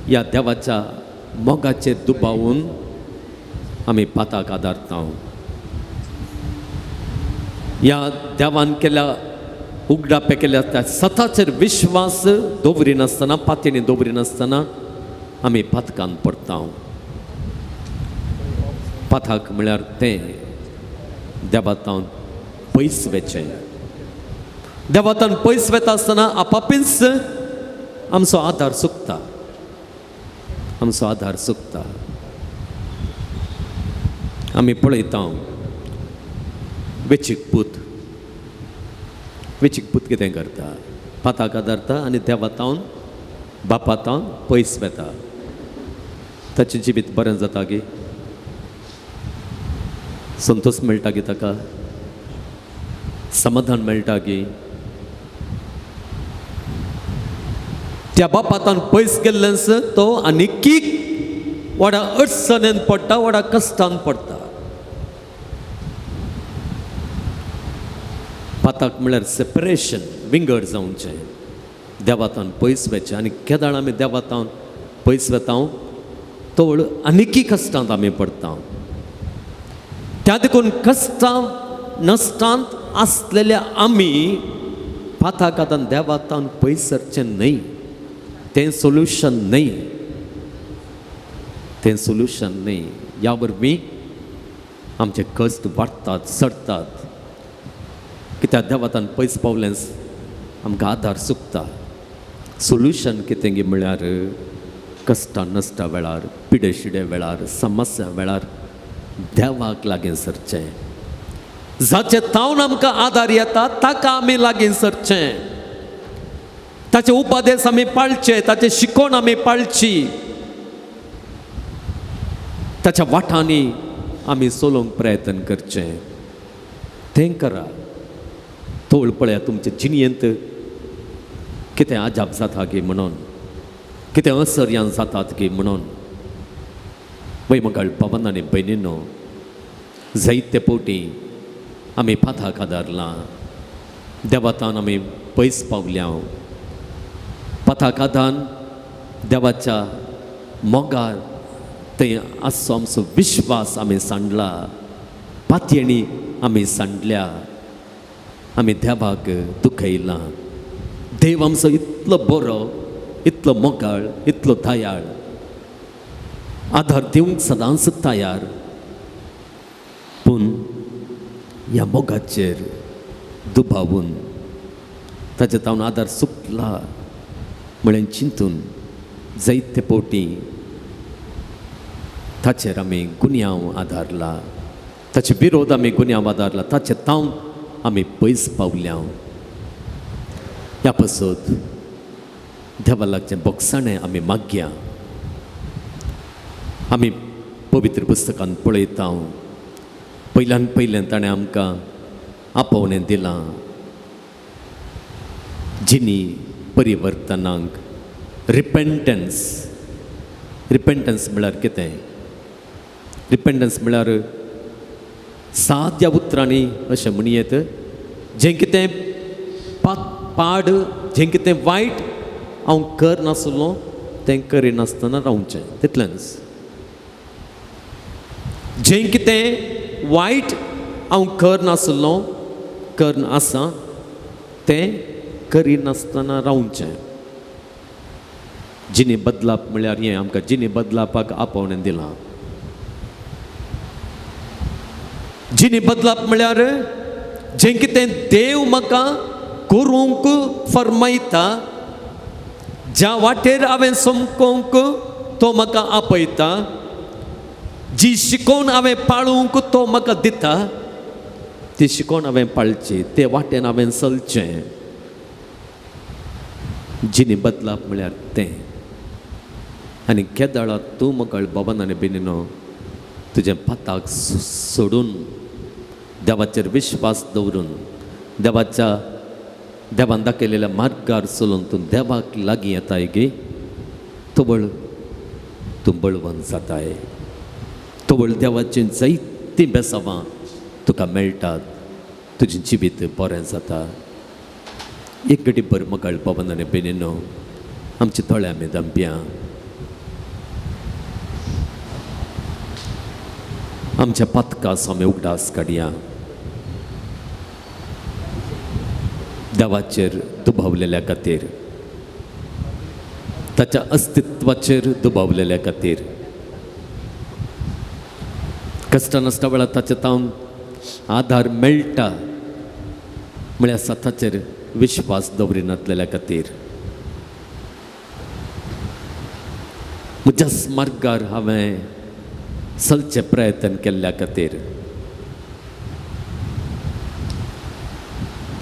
ह्या देवाच्या मोगाचेर दुबावून आमी पाताक आदारता. ह्या देवान केल्या उगडापे केल्या त्या सताचेर विश्वास दवरिनासतना, पातयेणी दवरिनासतना आमी पातकान पडटा. पाताक म्हळ्यार तें देवा तावन पयस वचचें. देवा तावन पयस वता आसतना आपापीच आमचो आदार चुकता, आमचो आदार चुकता. आमी पळयता वेचीक पूत, वेचीक पूत कितें करता? पाताक आदारता आनी देवा तावन बापा तावन पयस वता. ताचें जिवीत बरें जाता गी? संतोश मेळटा गी ताका? समाधान मेळटा गी? त्या बापातान पयस गेल्ल्यान तो आनीक व्हडा अडचणेन पडटा, व्हडा कश्टान पडटा. पाताक म्हळ्यार सेपरेशन, विंगड जावचें, देवातान पयस वचचें. आनी केदाळ आमी देवातान पयस वता तोळ आनीकी कश्टांत आमी पडटा. त्या देखून कश्टां नश्टांत आसलेल्या आमी पाताक आतां देवातान पयस सरचें न्हय. तें सोल्युशन न्हय, तें सोल्युशन न्हय. ह्या वरवीं आमचे कश्ट वाडटात, चडटात. कित्याक देवातान पयस पावलेंच आमकां आदार चुकता. सोल्युशन कितें गी म्हळ्यार कश्टां नश्टा वेळार, पिडे शिडे वेळार, समस्या वेळार देवाक लागीं सरचें. जाचे तावन आमकां आदार येता ताका आमी लागीं सरचें. ताचे उपदेश आमी पाळचे, ताचे शिकोवण आमी पाळची, ताच्या वाटांनी आमी चलोवंक प्रयत्न करचें. तें करा. तोळ पळया तुमचे जिणेंत कितें अजाप जाता गी म्हणून, कितें असर्यान जातात गी म्हणून. वय मगाळ बाबान आनी भयणीनो, जायते फावटी आमी पाताक आदारलां, देवातान आमी पयस पावल्या. पाताक आदान देवाच्या मोगार थंय आसचो आमचो विश्वास आमी सांडला, पातयेणी आमी सांडल्या, आमी देवाक दुखयलां. देव आमचो इतलो बरो, इतलो मोगाळ, इतलो दयाळ, आदार दिवंक सदांच तयार, पूण ह्या मोगाचेर दुबावून ताचे तावन आदार सुकला म्हळें चिंतून जायते पोटी ताचेर आमी गुन्यांव आदारला, ताचे विरोध आमी गुन्यांव आदारला, ताचे तावन आमी पयस पावल्या. ह्या पासत देवा लागचें बोगसाणें आमी मागया. आमी पवित्र पुस्तकान पळयता, पयल्यान पयलें ताणें आमकां आपोवणें दिलां जिनी परिवर्तनांक, रिपेंटन्स. रिपेंटन्स म्हळ्यार कितें? रिपेंटन्स म्हळ्यार साद्या उतरांनी अशें म्हणयेत, जें कितें पाड, जें कितें वायट हांव कर नासलो तें करिनासतना रावचें, तितलेंच. जें कितें वायट हांव कर नासलो, कर आसा तें करिनासतना रावचें. जिणे बदलाप म्हळ्यार हें आमकां जिणे बदलापाक आपोवणें दिलां. जिणे बदलाप म्हळ्यार जें कितें देव म्हाका करूंक फरमायता, ज्या वाटेर हांवें समकोंक तो म्हाका आपयता, जी शिकोवन हांवें पाळूंक तो म्हाका दिता, ती शिकोवन हांवें पाळची, ते वाटेन हांवें चलचें. जिणे बदलाप म्हळ्यार तें. आनी केदळा तूं मगळ बाबान आनी बेनीनो तुजें पाताक सोडून देवाचेर विश्वास दवरून देवाच्या देवान दाखयलेल्या मार्गार चलून तूं देवाक लागीं येताय गे, तवळ तूं बळवंत जाताय, तवळ देवाचीं जायतीं बेसावां तुका मेळटात, तुजें जिवीत बरें जाता. एक घडी भर मगळ बाबान आनी बेनीनो आमच्या दोळ्या आमी दमप्यां, आमच्या पातकास आमी उगडास काडया, देवाचेर दुबावलेल्या खातीर, ताच्या अस्तित्वाचेर दुबावलेल्या खातीर, कश्ट नासता वेळार ताचे तावन आदार मेळटा म्हळ्यार सताचेर विश्वास दवरिनातलेल्या खातीर, म्हज्याच मार्गार हांवें चलचें प्रयत्न केल्ल्या खातीर,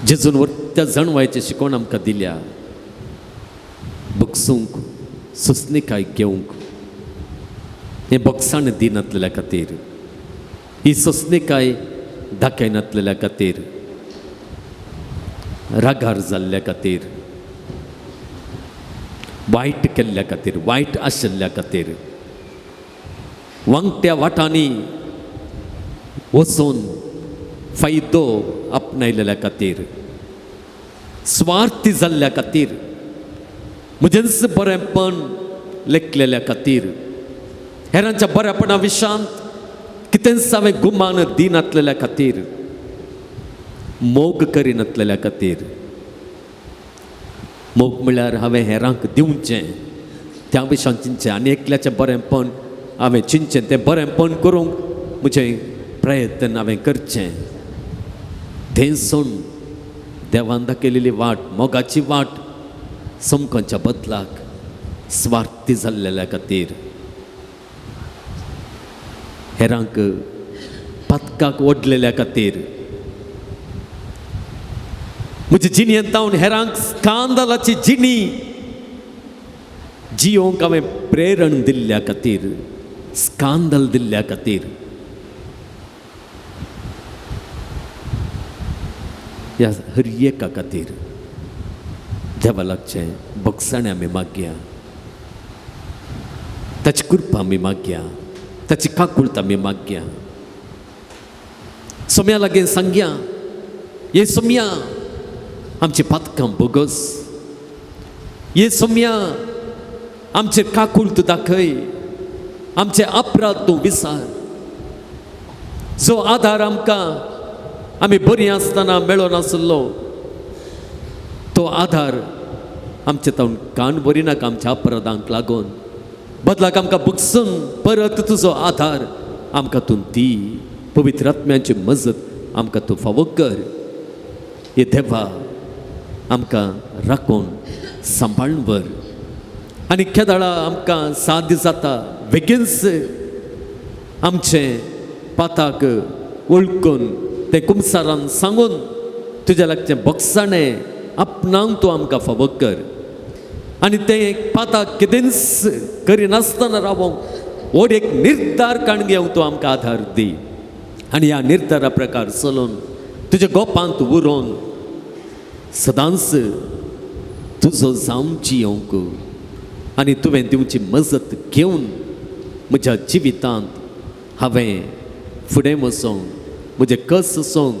जेजून त्या जाणवायची शिकवण आमकां दिल्या, बगसूंक सोंसणीकाय घेवंक हें बगसाण दिनातलेल्या खातीर, ही सोंसणीकाय दाखयनातलेल्या खातीर, रागार जाल्ल्या खातीर, वायट केल्ल्या खातीर, वायट आशिल्ल्या खातीर, वांगट्या वाटांनी वचून फायदो आपणायलेल्या खातीर, स्वार्थी जाल्ल्या खातीर, म्हजेंच बरेंपण लेखलेल्या खातीर, हेरांच्या बऱ्यापणा विशांत कितेंच हांवें गुमान दिनातलेल्या खातीर, मोग करिनातलेल्या खातीर. मोग म्हळ्यार हांवें हेरांक दिवचें त्या विशांत चिंतचें आनी एकल्याचें बरेंपण हांवें चिंतचें, तें बरेंपण करूंक म्हजें प्रयत्न हांवें करचें. तें सोडून देवान दाखयलेली वाट, मोगाची वाट समकांच्या बदलाक स्वार्थी जाल्लेल्या खातीर, हेरांक पातकाक ओडलेल्या खातीर, म्हजे जिणेंत तावन हेरांक स्कांदलाची जिणी जियोंक हांवें प्रेरण दिल्ल्या खातीर, स्कांदल दिल्ल्या खातीर, ह्या हर एका खातीर देवा लागचें बगसाणें आमी मागया, ताची कृपा आमी मागया, ताची काकुळत आमी मागया. सोम्या लागीं सांगया, हे सोम्या आमची पातकां बोगस, हे सोम्या आमचेर काकुळत दाखय. आमचे अपराध तूं विसार. जो आदार आमकां आमी बरीं आसतना मेळनासलो तो आदार आमचे तावन कान भरिनाका आमच्या अपराधांक लागून. बदलाक आमकां बुकसून परत तुजो आदार आमकां तूं दी. पवित्र आत्म्याची मजत आमकां तूं फावो कर. हे देवा आमकां राखून सांबाळून व्हर. आनी केदाळा आमकां साध्य जाता बेगीनच आमचें पाताक वळखून तें कुमसारान सांगून तुज्या लागचें बोगसाणें आपणावन तूं आमकां फावो कर. आनी तें पाताक कितेंच करिनासतना रावोंक व्हड एक निर्धार काण घेवंक तूं आमकां आदार दी. आनी ह्या निर्धारा प्रकार चलोवन तुज्या गोपांत उरोवन सदांच तुजो जावन जियोवंक आनी तुवें दिवची मजत घेवन म्हज्या जिवितांत हांवें फुडें वचोंक, म्हजें कस वचोंक,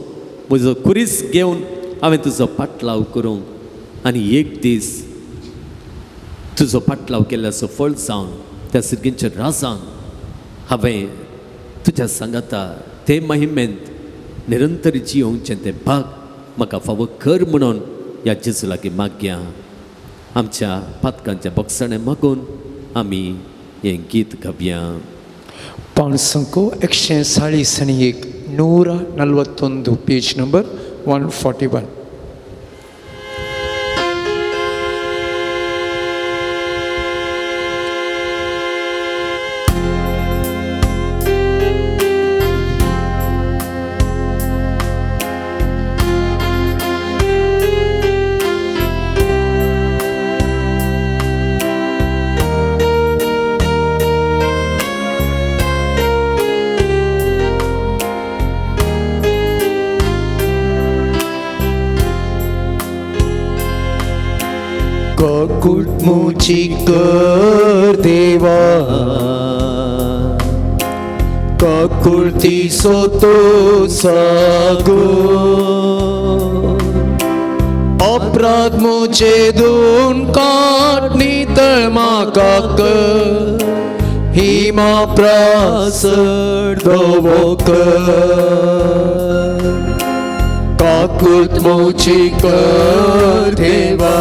म्हजो खुरीस घेवन हांवें तुजो पाटलाव करूंक आनी एक दीस तुजो पाटलाव केल्ल्याचो फळ जावन त्या सिरगींच्या राजान हांवें तुज्या सांगाता ते महिमेंत निरंतर जियोवचें तें भाग म्हाका फावो कर म्हणून ह्या जेजू लागीं मागया. आमच्या पातकांच्या बक्षाणें मागून आमी हें गीत गावया. पाणसंको 141 141 page number 141. मुची कर देवा काकुळती सोतो सागो अपराध मुझे दोन काट नितळ म्हाका कर हिमा प्रासड दवो कर काकुळत मुची कर देवा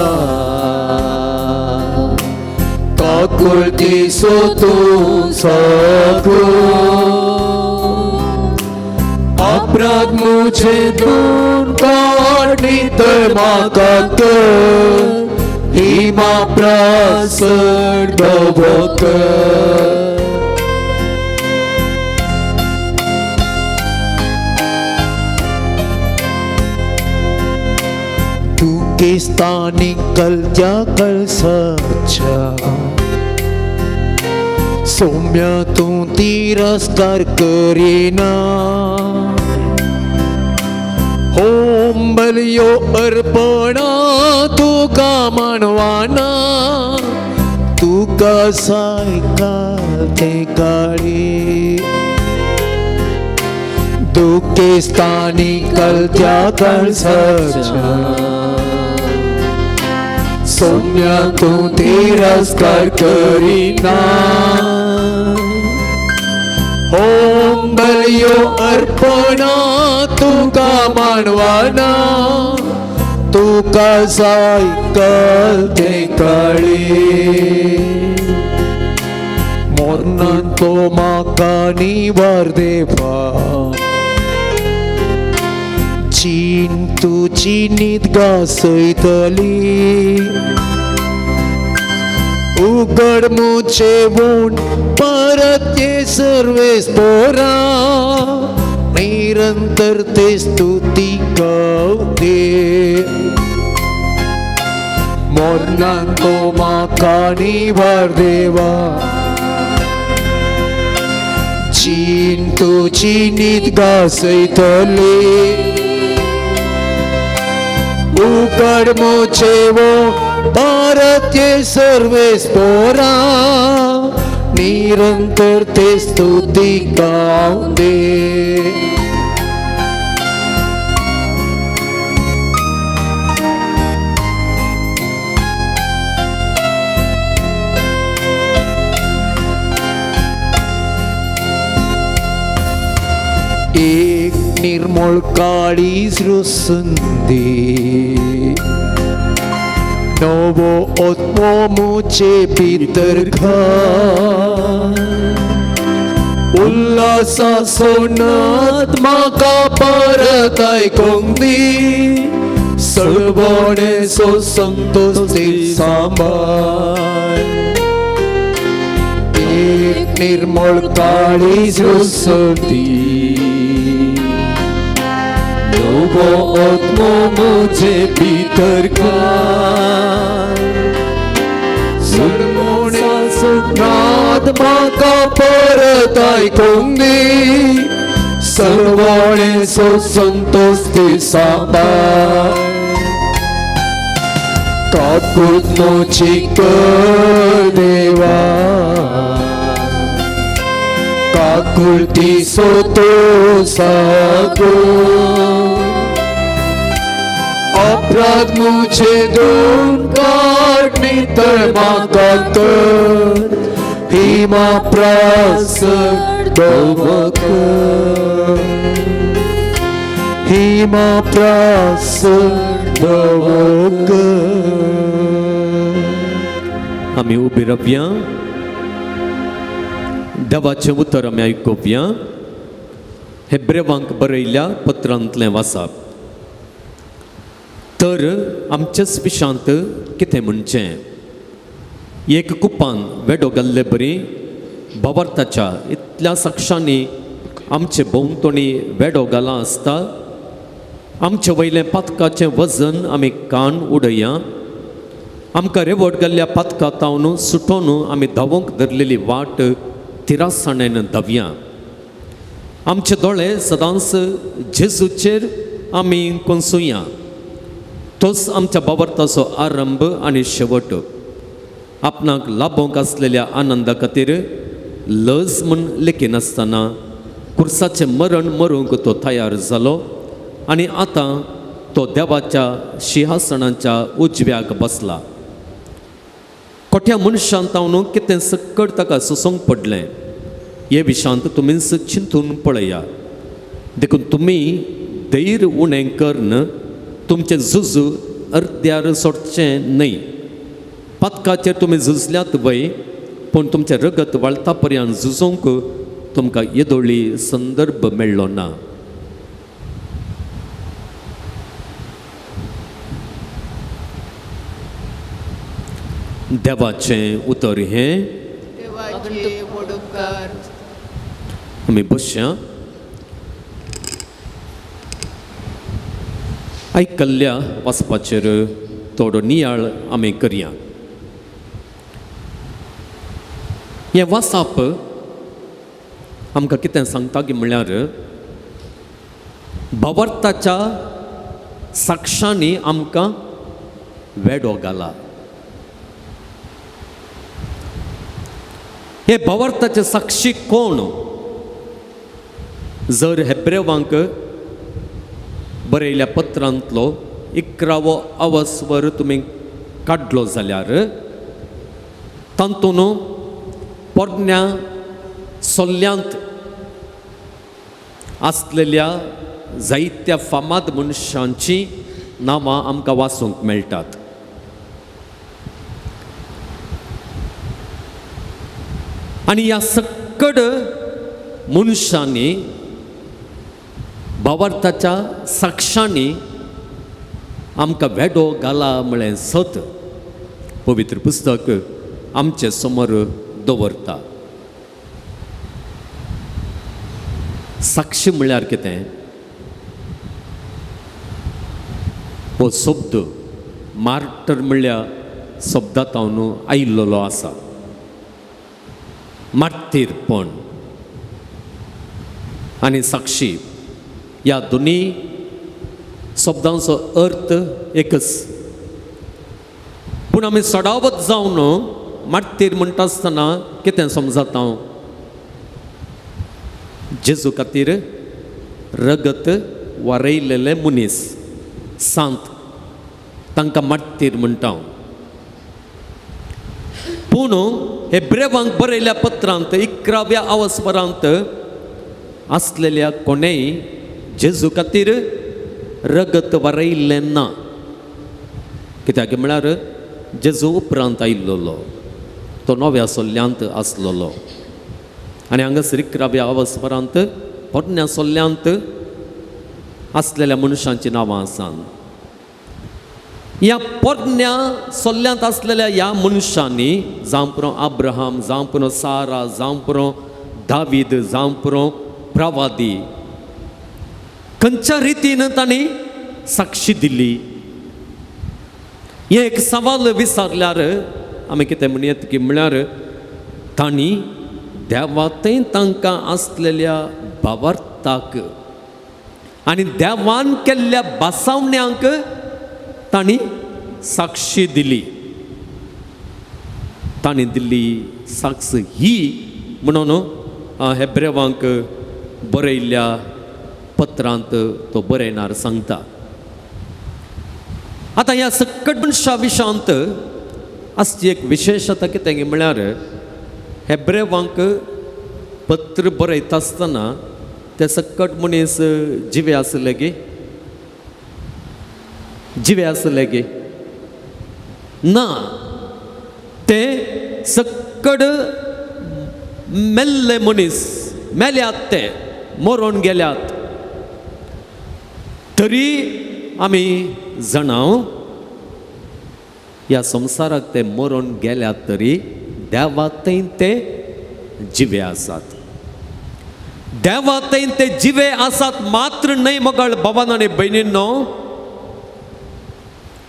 काकुळती सोतो सागो अपराध मुझे दोन काट नितळ म्हाका कर हिमा प्रासड दवो कर. दुखेस्तानी कलत्या कळसाच्या सौम्य तूं तिरस्कार करिना होम बलियो अर्पणा तुका मानवाना तुका सायकाल ते काळी दुखेस्तानी कलत्या कळसाच्या सौम्य तूं तिरस्कार करिना होम बलियो अर्पणा तुका मानवाना तुका सायकल ते काळी मोरनान तो म्हाका निवार देवा चीन तुजी न्हीद घासयतली उगड मुझे वोंट परत ये सर्वेस पोरा निरंतर ते स्तुती गावते मोरनान तो म्हाका निवार देवा चीन तुजी न्हीद घासयतली उगड मुझे वो भारत ये सर्वेस पोरा निरंतर ते स्तुती गावदे. एक निर्मळ काळीज रुसंदी, नवो आत्मो मुझे भितर घाल, उल्हासा सोनात म्हाका परत आयकूंक दी, सळवणेचो संतोष सांबाळ। एक निर्मळ काळीज रुसंदी, नवो आत्मो मुझे भितर घाल, नाद म्हाका परत आयकूंक दी, सळवणेचो संतोष ती सांबाळ। काकूत म्हजी कर देवा, काकुळतीचो तूं सागो, अपराध मुझे धुवन काड नितळ म्हाका कर, हिमा प्रास दवकर, हिमा प्रास दवकर। आमी उबी रावया, देवाचें उतर आमी आयकुया। हेब्रेवांक बरयल्ल्या पत्रांतलें वाचप। तर आमच्याच विशांत कितें म्हणचें, एक कुपान वेडो घाल्ले बरी भावार्थाच्या इतल्या साक्षांनी आमचे भोंवतणी वेडो घाला आसता। आमचे वयलें पातकाचें वजन आमी कान उडया, आमकां रेवट घाल्ल्या पातका तावन सुटोवन आमी धांवंक धरलेली वाट तिरासाणेन धांवया। आमचे दोळे सदांच जेजूचेर आमी कोसुया, तोच आमच्या भावार्थाचो आरंभ आनी शेवट। आपणाक लाभोवंक आसलेल्या आनंदा खातीर लज म्हूण लेखिनासतना कुर्साचें मरण मरूंक तो तयार जालो आनी आतां तो देवाच्या शिंहासनाच्या उजव्याक बसला। कोठ्या मनशान तावन कितें सक्कड ताका सोसूंक पडलें हे विशांत तुमीच चिंतून पळया। देखून तुमी धैर्य उणें करून तुमचें झुज अर्द्यार सोडचें न्हय। पातकाचेर तुमी झुजल्यात वय, पूण तुमचें रगत वाळता पर्यंत झुजूंक तुमकां येदोळी संदर्भ मेळ्ळो ना। देवाचें उतर हें। आमी बसया। आयकल्ल्या वाचपाचेर थोडो नियाळ आमी करया। हें वाचप आमकां कितें सांगता की म्हणल्यार भावार्थाच्या साक्षांनी आमकां वेडो घाला। हे भावार्थाचे साक्षी कोण? जर हेब्रेवांक बरयल्या पत्रांतलो 11वो अवस्वर तुमी काडलो जाल्यार तातूंत पोरण्या सोल्ल्यांत आसलेल्या जायत्या फामाद मनशांची नांवां आमकां वाचूंक मेळटात। आनी ह्या सक्कड मनशांनी भावार्थाच्या साक्षांनी आमकां वेडो घाला म्हळें सत पवित्र पुस्तक आमचे समोर दवरता। साक्षी म्हणल्यार कितें? हो शब्द मार्टर म्हणल्या शब्दांत आयिल्लो आसा। मार्तीरपण आनी साक्षी ह्या दोनी शब्दांचो अर्थ एकच, पूण आमी सडावत जावन मार्तीर म्हणटा आसतना कितें समजता? हांव जेजू खातीर रगत वारयलेले मनीस सांत तांकां मार्तीर म्हणटा। पूण हेब्रेवांक बरयल्या पत्रांत 11व्या अवस्परांत आसलेल्या कोणेय जेजू खातीर रगत वरयल्लें ना. कित्याक म्हळ्यार जेजू उपरांत आयिल्लो, तो नव्या सोल्ल्यांत आसलेलो आनी हांगासर इकराव्या अवस्परांत पोरण्या सोल्ल्यांत आसलेल्या मनशांचीं नांवां आसात. ह्या पोरण्या सोल्ल्यांत आसलेल्या ह्या मनशांनी जावं पुरो अब्राहम, जावं पुरो सारा, जावं पुरो दावीद, जावं पुरो प्रवादी, खंयच्या रितीन तांणी साक्षी दिली हें एक सवाल विचारल्यार आमी कितें म्हणयत की म्हळ्यार तांणी देवांतय तांकां आसलेल्या भावार्थाक आनी देवान केल्ल्या बसावण्यांक तांणी साक्षी दिली. तांणी दिल्ली साक्ष ही म्हणून हेब्रेवांक बरयल्ल्या पत्रांत तो बरयणार सांगता. आतां ह्या सकट मनशा विशांत आसची एक विशेशता कितें म्हळ्यार हेब्रेवांक पत्र बरयता आसतना ते सकट मनीस जिवे आसले गे, जिवे आसले गे ना, ते सकट मेल्ले मनीस, मेल्यात, ते मरोन गेल्यात. तरी आमी जाणाव ह्या संवसाराक ते मरोन गेल्यात तरी देवातय ते जिवे आसात. देवातय ते जिवे आसात मात्र न्हय मगळ भवन आनी भयणींनो,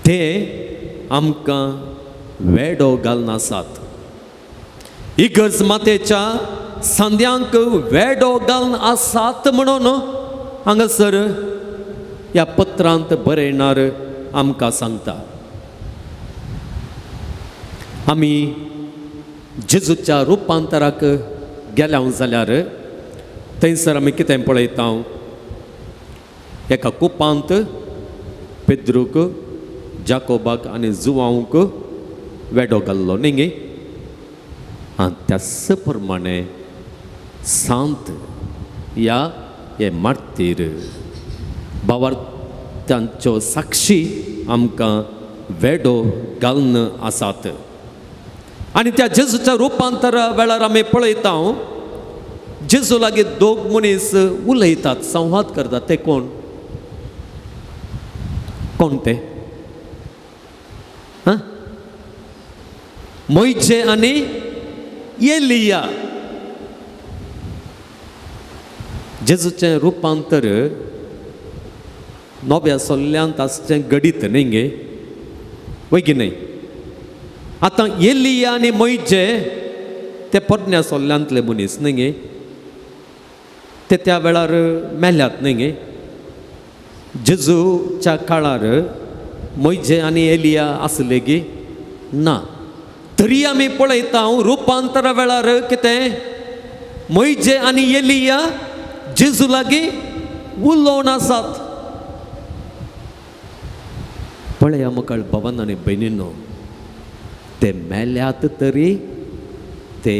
ते आमकां वेडो घालनासात. इगर्ज मातेच्या सांद्यांक वेडो घालून आसात म्हणून हांगासर ह्या पत्रांत बरयणार आमकां सांगता. आमी जेजूच्या रुपांतराक गेल्या जाल्यार थंयसर आमी कितें पळयता, एका कुपांत पेद्रूक, जाकोबाक आनी जुवांक वेडो घाल्लो न्ही गे. आनी त्याच प्रमाणे सांत ह्या हे मार्तीर भावार्थ्यांच्यो साक्षी आमकां वेडो घालून आसात. आनी त्या जेजूच्या रुपांतरा वेळार आमी पळयता जेजू लागीं दोग मनीस उलयतात, संवाद करतात. ते कोण कोण ते? हां, मोयजे आनी एलिया. जेजूचें रुपांतर नव्या सोल्ल्यांत आसचें घडीत न्ही गे, वय की न्हय? आतां एलिया आनी मोयजे ते पोरण्या सोल्ल्यांतले मनीस न्ही गे, ते त्या वेळार मेल्यात न्ही गे. जेजूच्या काळार मोयजे आनी एलिया आसले गी ना, तरी आमी पळयता रुपांतरा वेळार कितें मोयजे आनी एलिया जेजू लागीं उलोवन आसात. पळया मकाळ भवन आनी भयणीनो, ते मेल्यात तरी ते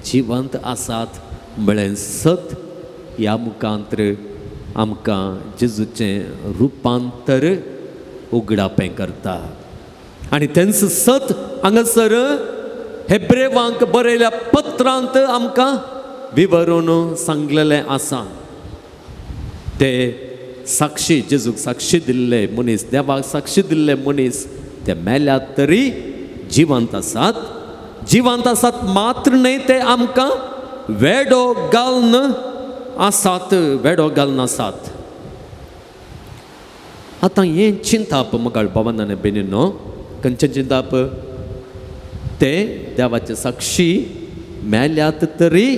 जिवंत आसात म्हळें सत ह्या मुखांतर आमकां जेजूचें रुपांतर उगडापें करता. आनी तेंच सत हांगासर हेब्रेवांक बरयल्या पत्रांत आमकां विवरून सांगलेलें आसा. ते साक्षी, जेजूक साक्षी दिल्ले मनीस, देवाक साक्षी दिल्ले मनीस ते मेल्यात तरी जिवंत आसात. जिवंत आसात मात्र न्हय, ते आमकां वेडो घालून आसात, वेडो घालून आसात. आतां हें चिंताप मगाळ भवन आनी भयणींनो, खंयचें चिंताप? ते देवाचे साक्षी मेल्यात तरी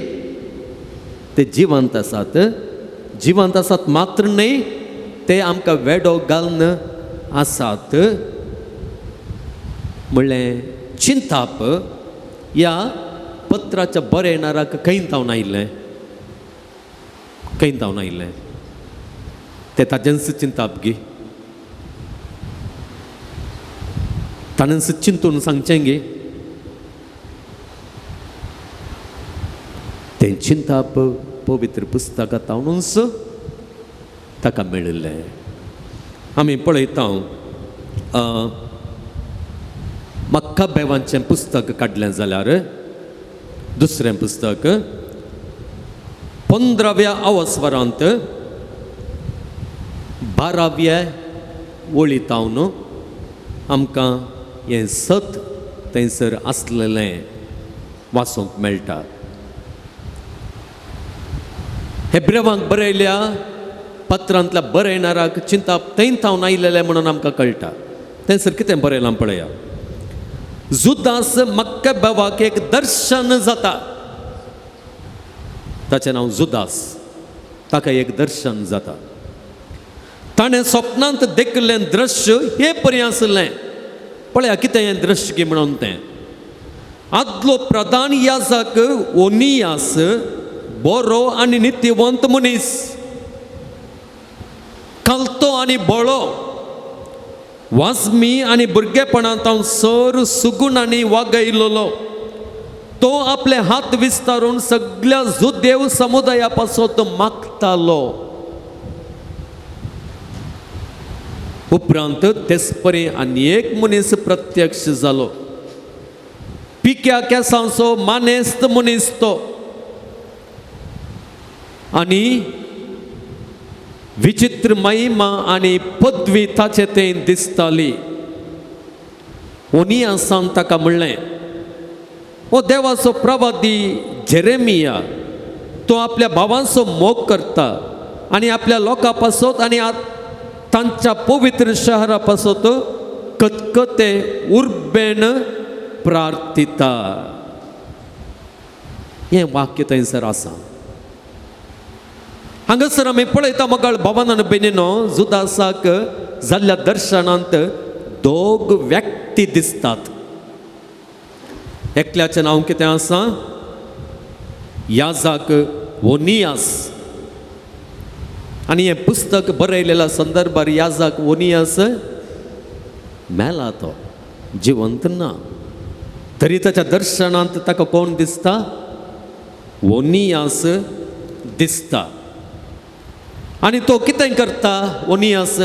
ते जिवंत आसात. जिवंत आसात मात्र न्हय, ते आमकां वेडो घालून आसात म्हणलें चिंताप ह्या पत्राच्या बरयणाराक खंय तावन आयिल्लें, खंय तावन आयिल्लें? ते ताजेंच चिंताप गी, ताणेंच चिंतून सांगचें गी. तें चिंताप पवित्र पुस्तकां तावनूच ताका मेळिल्लें. आमी पळयता मक्काबेवांचें पुस्तक काडलें जाल्यार दुसरें पुस्तक 15व्या अवस्वरांत 12व्या वळी तावन आमकां हें सत थंयसर आसलेलें वाचूंक मेळटा. हेब्रेवांक बरयल्या पत्रांतल्या बरयणाराक चिंताप थंय थावन आयलेलें म्हणून आमकां कळटा. थंयसर कितें बरयलां पळया. जुदास मक्काबेवाक एक दर्शन जाता. ताचें नांव जुदास. ताका एक दर्शन जाता. ताणें स्वप्नांत देखिल्लें दृश्य हे परी आसलें. पळया कितें हें दृश्य की म्हणून तें. आदलो प्रधान याजक ओनियास बरो आनी नितीवंत मनीस, कलतो आनी बळो, वाजमी आनी भुरगेपणांत हांव सर सुगून आनी वागयलोलो. तो आपले हात विस्तारून सगळ्या जुदेव समुदाया पासत मागतालो. उपरांत तेसपरी आनी एक मनीस प्रत्यक्ष जालो. पिक्या केसांचो मानेस्त मनीस तो आनी विचित्र महिमा आनी पदवी ताचे थंय दिसताली. ओनियासान ताका म्हणलें, ओ देवाचो प्रवादी जेरेमिया, तो आपल्या भावांचो मोग करता आनी आपल्या लोकां पासत आनी तांच्या पवित्र शहरा पासत कतकते उर्बेन प्रार्थिता. हें वाक्य थंयसर आसा. हांगासर आमी पळयता मगाळ भावान आनी भयणीनो, जुदासाक जाल्ल्या दर्शनांत दोग व्यक्ती दिसतात. एकल्याचें नांव कितें आसा? याजाक ओनियास. आनी हें पुस्तक बरयलेल्या संदर्भार याजाक ओनियास मेला, तो जिवंत ना. तरी ताच्या दर्शनांत ताका कोण दिसता? ओनियास दिसता. आनी तो कितें करता? ओनियास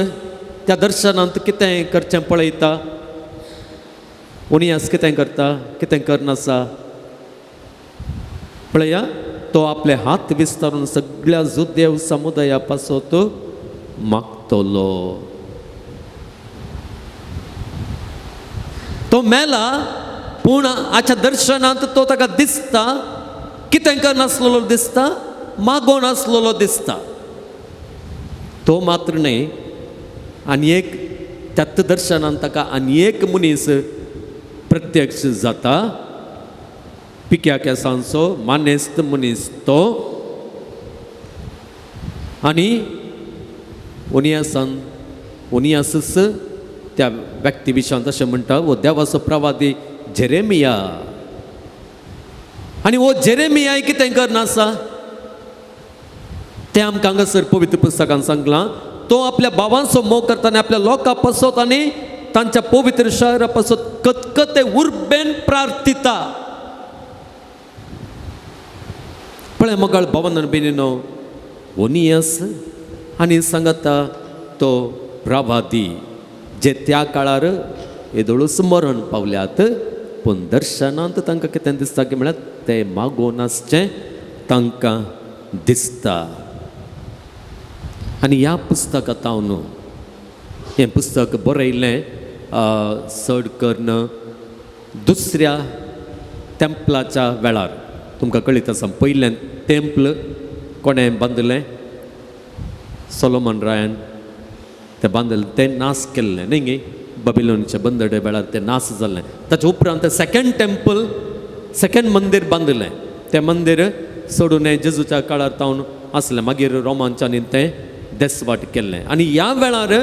त्या दर्शनांत कितें करचें पळयता. ओनियास कितें करता? कितें करनासा पळया. तो आपले हात विस्तारून सगळ्या जुदेव समुदाया पासत मागतलो. तो मेला पूण आच्या दर्शनांत तो ताका दिसता. कितें करनासलेलो दिसता? मागोन आसलेलो दिसता. तो मात्र न्हय, आनी एक त्याच दर्शनान ताका आनी एक मनीस प्रत्यक्ष जाता. पिक्या केसांचो मानेस्त मनीस तो. आनी ओनियासान ओनियासच त्या व्यक्ती विशयांत अशें म्हणटा, हो देवाचो प्रवादी जेरेमिया. आनी हो जेरेमिया कितें करनासा तें आमकां हांगासर पवित्र पुस्तकान सांगलां. तो आपल्या भावांचो मोग करता आनी आपल्या लोकां पासत आनी तांच्या पवित्र शहरा पासत कतकते उर्बेन प्रार्थिता. पळय मगाळ भावान आनी भयणीनो, ओनियास आनी सांगता तो प्रवादी जे त्या काळार येदोळूच मरण पावल्यात, पूण दर्शनांत तांकां कितें दिसता की म्हळ्यार ते मागोवन आसचें तांकां दिसता. आनी ह्या पुस्तकांत हांव हें पुस्तक बरयलें चड करून दुसऱ्या तेंपलाच्या वेळार. तुमकां कळीत आसा, पयलें तेंपल कोणें बांदलें? सोलोमन रायान तें बांदलें. तें नाश केल्लें न्ही गे, बाबिलोनच्या बंदडे वेळार तें नाश जाल्लें. ताच्या उपरांत सेकेंड टेम्पल, सेकेंड मंदीर बांदलें. तें मंदीर सोडून जेजूच्या काळार तावन आसलें. मागीर रोमांच्यानी तें देसवाट केल्लें. आनी ह्या वेळार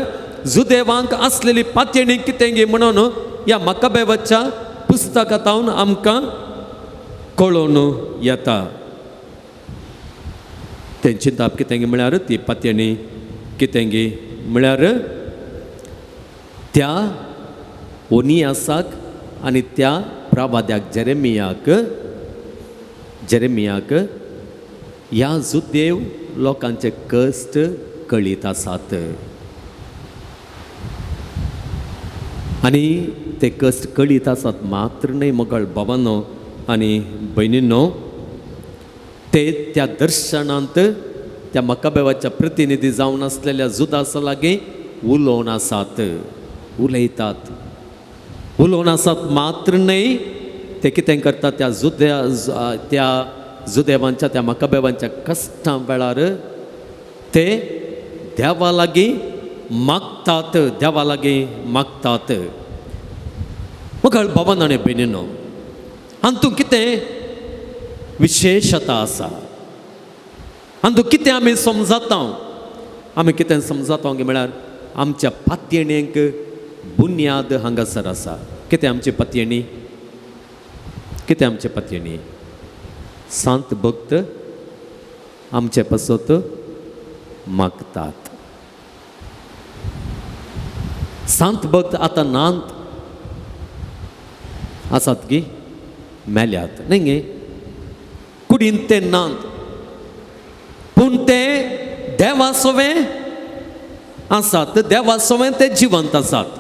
जुदेवांक आसलेली पातयेणी कितें गे म्हणून ह्या मक्काबेवाच्या पुस्तकां तावन आमकां कळोवन येता. तें चिंताप कितें गे म्हळ्यार ती पातयेणी कितें गे म्हळ्यार त्या ओनियासाक आनी त्या प्रवाद्याक जेरेमियाक ह्या जुदेव लोकांचे कश्ट कळीत आसात आनी ते कश्ट कळीत आसात मात्र न्हय मोगाळ बाबांनो आनी भयणींनो, ते त्या दर्शनांत त्या मकाबेवाच्या प्रतिनिधी जावन आसलेल्या जुदासा लागीं उलोवन आसात, उलयतात. उलोवन आसात मात्र न्हय, ते कितें करतात त्या त्या जुदेवांच्या त्या मकाबेवांच्या कश्टां वेळार ते देवा लागीं मागतात, देवा लागीं मागतात. मोगाळ बाबांनो आनी भयणींनो, हातूंत कितें विशेशता आसा, हातूंत कितें आमी समजता, आमी कितें समजता म्हळ्यार आमच्या पातयेणेक बुन्याद हांगासर आसा. कितें आमची पातयेणी, कितें आमची पातयेणी? सांत भक्त आमचे पासत मागतात. सांत भक्त आतां नात आसात की मेल्यात न्ही गे, कुडीन ते नात, पूण ते देवा सोवें आसात, देवा सोवें ते जिवंत आसात.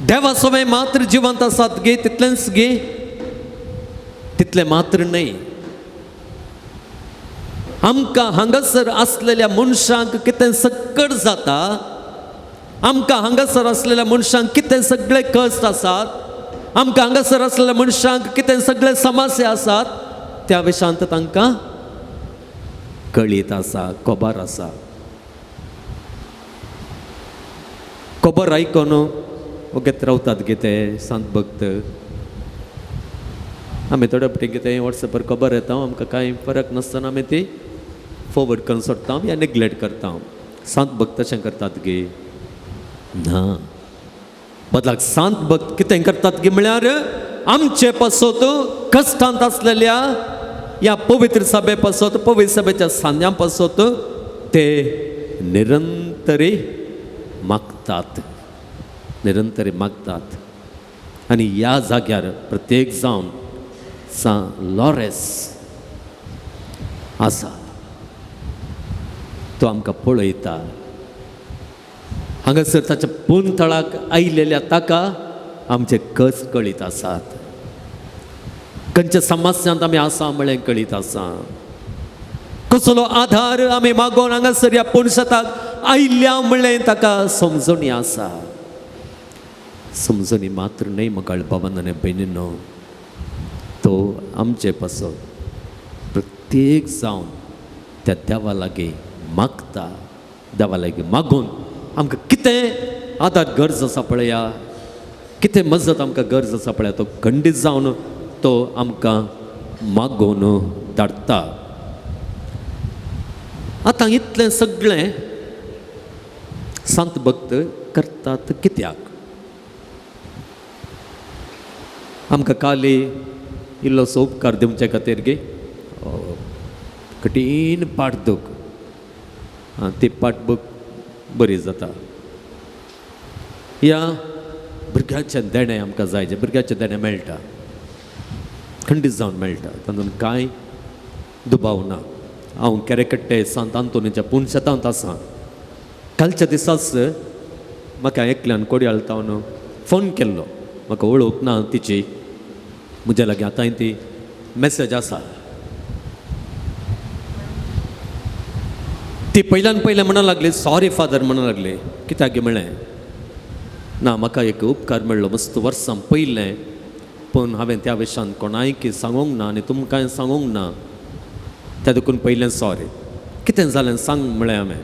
देवा सोवें मात्र जिवंत आसात गे, तितलेंच गे, तितलें मात्र न्हय. आमकां हांगासर आसलेल्या मनशांक कितें सक्कड जाता, आमकां हांगासर आसलेल्या मनशांक कितें सगळे कश्ट आसात, आमकां हांगासर आसलेल्या मनशांक कितें सगळे समस्या आसात, त्या विशांत तांकां कळीत आसा, खबर आसा. खबर आयकून वगत रावतात गे ते सांत भक्त. आमी थोडे फावटी कितें वॉट्सॅपार खबर येता, आमकां कांय फरक नासतना आमी ती फॉरवर्ड करून सोडटा या नेग्लेक्ट करता. सांत भक्त तशें करतात गे ना, बदलाक सांत भक्त कितें करतात गे म्हळ्यार आमचे पासत कश्टांत आसलेल्या ह्या पवित्र सभे पासत, पवित्र सभेच्या सांद्यां पासत ते निरंतरी मागतात, निरंतरी मागतात. आनी ह्या जाग्यार प्रत्येक जावन सां लॉरेस आसा, तो आमकां पळयता. हांगासर ताच्या पुनथळाक आयिल्ल्या ताका आमचे कश्ट कळीत आसात, खंयच्या समस्यांत आमी आसा म्हळें कळीत आसा, कसलो आधार आमी मागोवन हांगासर ह्या पुनशताक आयिल्ल्या म्हणलें ताका समजणी आसा. समजणी मात्र न्हय मोगाळ बाबांनो आनी भयणींनो, तो आमचे पासत प्रत्येक जावन त्या देवा लागीं मागता. देवा लागीं मागून आमकां कितें आदार गरज आसा पळया, कितें मजत आमकां गरज आसा पळया, तो खंडीत जावन तो आमकां मागोवन धाडटा. आतां इतलें सगळें सांत भक्त करतात कित्याक? आमकां काली इल्लोसो उपकार दिवचे खातीर गे कठीण पाठदूख, ती पाठबूक बरी जाता. ह्या भुरग्याचें देणें आमकां जाय, जें भुरग्याचें देणें मेळटा, खंडीत जावन मेळटा, तातूंत कांय दुबाव ना. हांव केरेकट्टे सांत आंतोनीच्या पुनशेतांत आसा. कालच्या दिसाच म्हाका एकल्यान कोडयाळ तावन फोन केल्लो, म्हाका वळख ना तिची, म्हज्या लागीं आतांय ती मॅसेज आसा. ती पयल्यान पयलें म्हणूंक लागली, सॉरी फादर म्हणूंक लागली. कित्याक म्हळें ना, म्हाका एक उपकार मेळ्ळो मस्त वर्सां पयलें, पूण हांवें त्या विशयान कोणायक सांगूंक ना आनी तुमकांय सांगूंक ना, त्या देखून पयलें सॉरी. कितें जालें सांग म्हळें हांवें.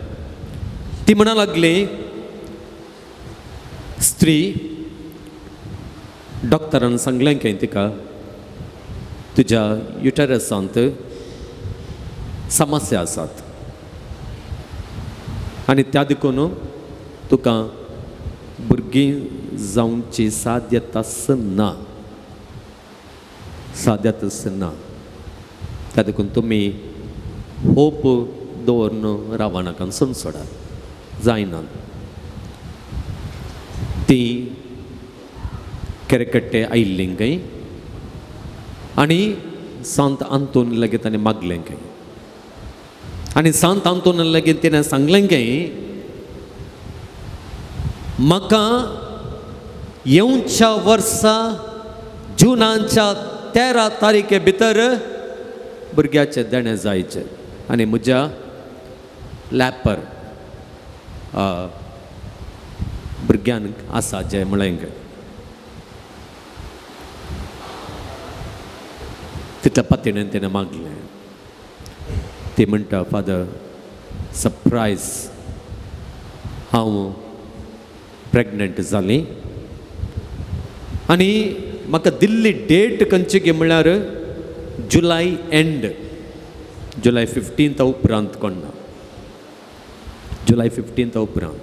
ती म्हणूंक लागली, स्त्री डॉक्टरान सांगलें की तिका तुज्या युटेरसांत समस्या आसात आनी त्या देखून तुका भुरगीं जावची साध्यताच ना, साध्यताच ना, त्या देखून तुमी होप दवरून रावनाका, सोडात जायना. ती केरेकट्टे आयिल्लीं खंय आनी सांत आंतोन लागीं ताणें मागलें खंय आनी सांत आंतोन लागीं तिणें सांगलें खंय म्हाका येवच्या वर्सा जुनाच्या 13 तारखे भितर भुरग्याचें देणें जायचें आनी म्हज्या लॅपर भुरग्यांक आसा जें म्हळें तितल्या पातयेन तिणें मागलें. ती म्हणटा फादर सरप्रायज हांव प्रेग्नंट जाली आनी म्हाका दिल्ली डेट खंयची गे म्हळ्यार जुलय एंड, जुलय 15 उपरांत कोण्णा, जुलय 15 उपरांत.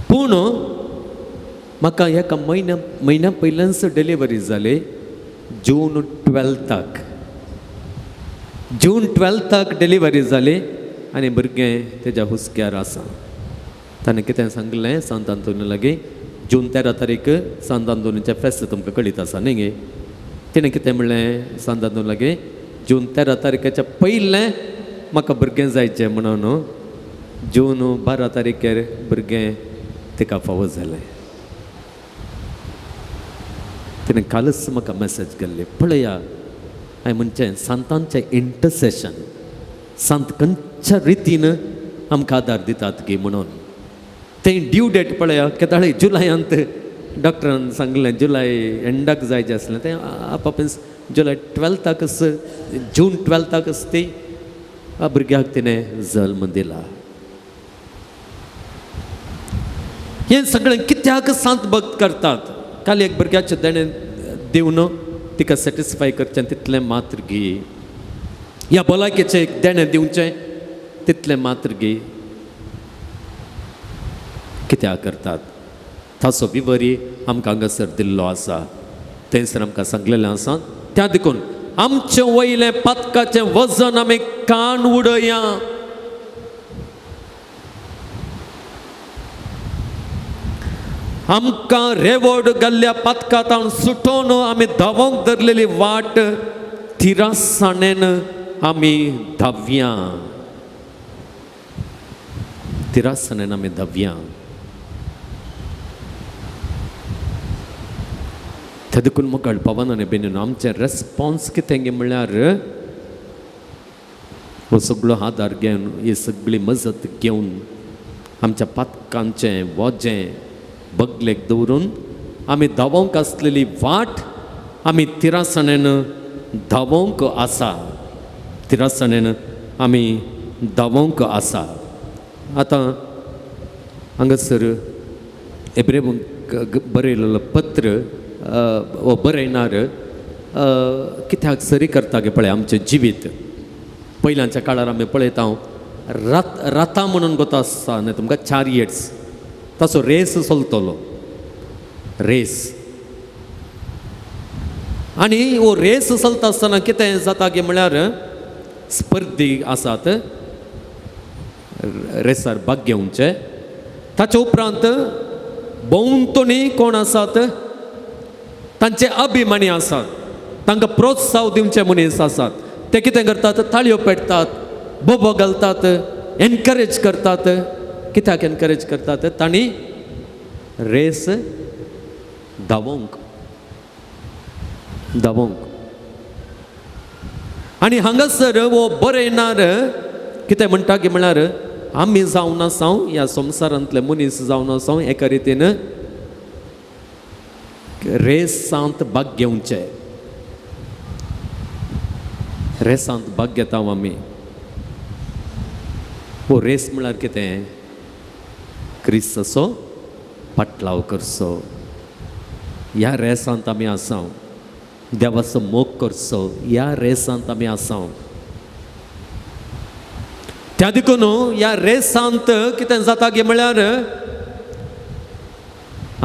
पूण म्हाका एका म्हयन्या पयल्यानच डिलिव्हरी जाली जून 12 जून 12 डिलिव्हरी जाली आनी भुरगें तेज्या हुस्क्यार आसा. ताणें कितें सांगलें सांत आंतोनी लागीं जून 13 तारीख सांत आंतोनीचें फेस्त तुमकां कळीत आसा न्ही गे. तिणें कितें म्हणलें सांत आंतोनी लागीं जून 13 तारखेच्या पयलें म्हाका भुरगें जायचें म्हणून जून 12 तारखेर भुरगें तिका फावो जालें. तिणें कालच म्हाका मॅसेज केल्ली पळया हांवें म्हणचें सांतांचें इंटरसेशन सांत खंयच्या रितीन आमकां आदार दितात गी म्हणून. तें ड्यू डेट पळया केदाळे जुलयांत डॉक्टरान सांगलें जुलय एंडाक जायचें आसलें तें आपापच जुलय 12 जून 12 ती भुरग्याक तिणें जल्म दिला. हें सगळें कित्याक सांत भक्त करतात? काल एक भुरग्याचें देणें दिवन तिका सॅटिस्फाय करचें तितलें मात्र गी, ह्या भलायकेचें एक देणें दिवचें तितलें मात्र गी, कित्याक करतात? ताचो विवरी आमकां हांगासर दिल्लो आसा, थंयसर आमकां सांगलेलें आसा. त्या देखून आमचें वयलें पातकाचें वजन आमी कान उडया. आमकां रेवड घाल्ल्या पातकांत सुटोवन आमी धांवोंक धरलेली वाट तिरासाणेन आमी धांवया, तिरासाणेन आमी धांवया. ते देखून मुखार पवन आनी बेनीन आमचें रेस्पोन्स कितें गे म्हणल्यार हो सगळो आदार घेवन ही सगळी मजत घेवन आमच्या पातकांचें वजें बगलेक दवरून आमी धांवोंक आसलेली वाट आमी तिरासणेन धांवोंक आसा, तिरासणेन आमी धांवोंक आसा. आतां हांगासर एब्रेवूंक बरयलेलो पत्र वो बरयणार कित्याक सरी करता गे पळय आमचें जिवीत. पयल्याच्या काळार आमी पळयता रातां म्हणून गोता आसता न्ही तुमकां चारयेट्स, ताचो रेस चलतलो रेस. आनी हो रेस चलता आसतना कितें जाता गे म्हळ्यार स्पर्धी आसात रेसार भाग घेवचे. ताचे उपरांत भोंवतणी कोण आसात तांचे अभिमानी आसात, तांकां प्रोत्साहन दिवचे मनीस आसात. ते कितें करतात? ताळयो पेटतात, बोबो घालतात, एनकरेज करतात. कित्याक एनकरेज करतात? तांणी रेस धांवोंक धांवोंक. आनी हांगासर हो बरयणार कितें म्हणटा की म्हळ्यार आमी जावन आसा ह्या संवसारांतले मनीस जावन आसा एका रितीन रेसांत भाग घेवचे, रेसांत भाग घेता आमी. हो रेस म्हळ्यार कितें? क्रिस्ताचो पाटलाव करचो. ह्या रेसांत आमी आसा, देवाचो मोग करचो, ह्या रेसांत आमी आसा. त्या देखून ह्या रेसांत कितें जाता गे म्हळ्यार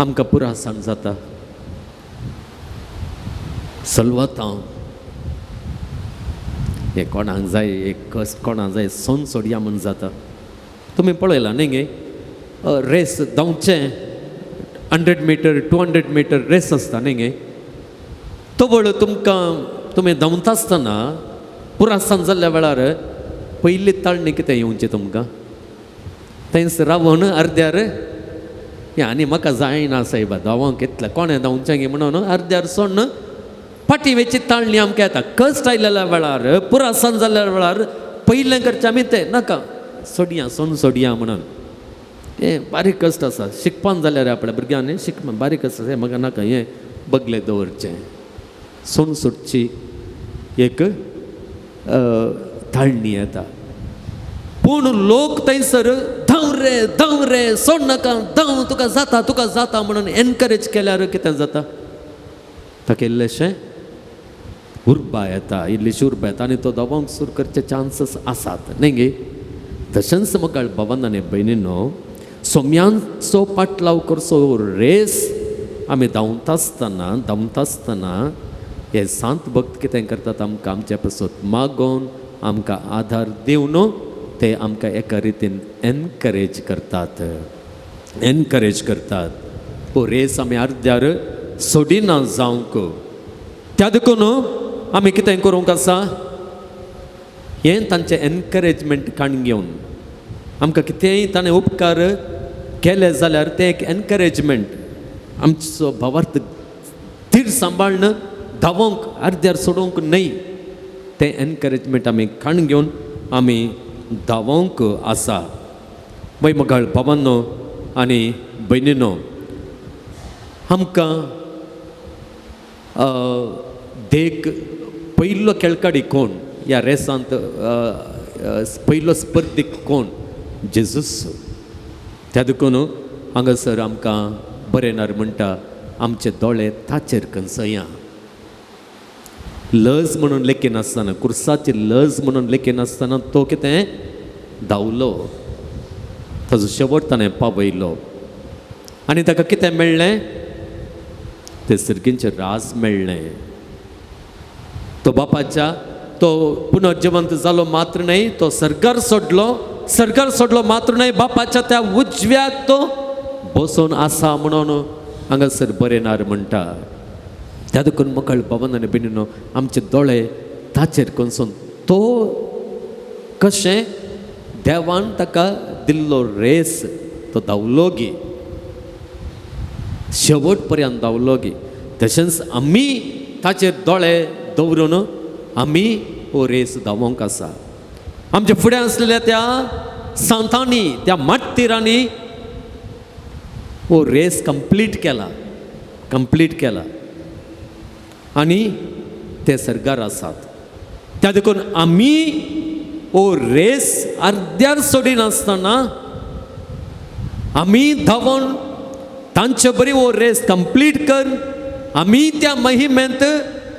आमकां पुरासाण जाता, सलवता. हें कोणाक जाय, एक कश्ट कोणाक जाय सोन सोडया म्हूण जाता. तुमी पळयलां न्ही गे रेस धांवचें 100 मिटर 200 मिटर रेस आसता न्ही गे. तवळ तुमकां तुमी धांवता आसतना पुरासान जाल्ल्या वेळार पयली ताळणी कितें येवचें तुमकां थंयच रावून अर्द्यार हें आनी म्हाका जायना सायबा धांवंक इतलें कोणें धांवचें गे म्हणून अर्द्यार सोडून फाटीं वेची ताळणी आमकां येता. कश्ट आयलेल्या वेळार पुरासान जाल्ल्या वेळार पयलें करचें आमी तें नाका सोडया सोन सोडया म्हणून. हें बारीक कश्ट आसा शिकपान जाल्यार आपल्या भुरग्यांनी शिकपान बारीक कश्ट आसा हें म्हाका नाका हें बगले दवरचें सोन सोडची एक ताळणी येता. पूण लोक थंयसर धांव रे धांव रे सोड नाका धांव तुका जाता तुका जाता म्हणून एनकरेज केल्यार कितें जाता ताका इल्लेशें उर्बा येता इल्लीशी उर्बा येता आनी तो धांवंक सुरू करचे चान्सीस आसात न्ही गे. तशेंच म्हाका भावान आनी भयणीनो सोम्यांचो पाटलाव करचो रेस आमी धांवता आसतना धांवता आसतना हे सांत भक्त कितें करतात आमकां आमचे पासत मागोवन आमकां आदार दिवन ते आमकां एका रितीन एनकरेज करतात एनकरेज करतात. हो रेस आमी अर्द्यार सोडिना जावंक. त्या देखून आमी कितें करूंक आसा हें तांचें एनकरेजमेंट काण घेवन आमकां कितेंय ताणें उपकार केले जाल्यार तें एक एनकरेजमेंट आमचो भावार्थ धीर सांबाळ्न धांवंक अर्द्यार सोडूंक न्हय तें एनकरेजमेंट आमी काण घेवन आमी धांवंक आसा. वय मगाळ भावांनो आनी भयणीनो आमकां देख पयलो खेळकाडी कोण ह्या रेसांत पयलो स्पर्धीक कोण जेजूस. त्या देखून हांगासर आमकां बरें म्हणटा आमचे दोळे ताचेर कंसया. लज म्हणून लेखिनासतना कुर्साची लज म्हणून लेखिनासतना तो कितें धांवलो ताजो शेवट ताणें पावयलो आनी ताका कितें मेळ्ळें तें सर्गींचें राज मेळ्ळें. तो बापाच्या तो पुनर्जिवंत जालो मात्र न्हय तो सर्गार सोडलो सर्गार सोडलो मात्र न्हय बापाच्या त्या उजव्याक तो बसून आसा म्हणून हांगासर बरें नार म्हणटा. त्या देखून मकळ बाबान आनी भयणीनो आमचे दोळे ताचेर कोनसून तो कशें देवान ताका दिल्लो रेस तो धांवलो गी शेवट पर्यंत धांवलो गी. तशेंच आमी ताचेर दोळे दवरून आमी हो रेस धांवोंक आसा. आमचे फुडें आसलेल्या त्या सांतांनी त्या माट्टिरांनी हो रेस कंप्लीट केला कंप्लीट केला आनी ते सर्गार आसात. त्या देखून आमी हो रेस अर्द्यार सोडिनासतना आमी धांवोन तांचे बरी हो रेस कंप्लीट कर आमी त्या महिमेंत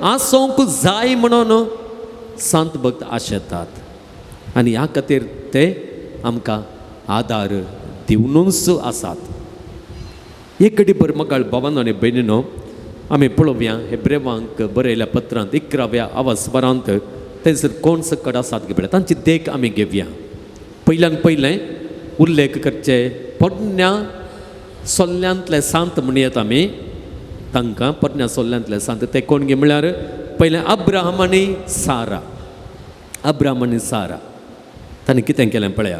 आसोंक जाय म्हणून सांत भक्त आशेतात आनी ह्या खातीर ते आमकां आदार दिवनूच आसात. एक कडी भर मगाळ भावान आनी भयणीनो आमी पळोवया हेब्रेवांक बरयल्या पत्रांत 11व्या आवासभरांत थंयसर कोण सकट आसात गे पळय तांची देख आमी घेवया. पयल्यान पयलें उल्लेख करचे पोरण्या सोल्ल्यांतले सांत म्हणयत आमी तांकां पोरण्या सोल्ल्यांतले सांत ते कोण गे म्हळ्यार पयलें अब्राहम आनी सारा. अब्राहम आनी सारा तांणी कितें केलें पळया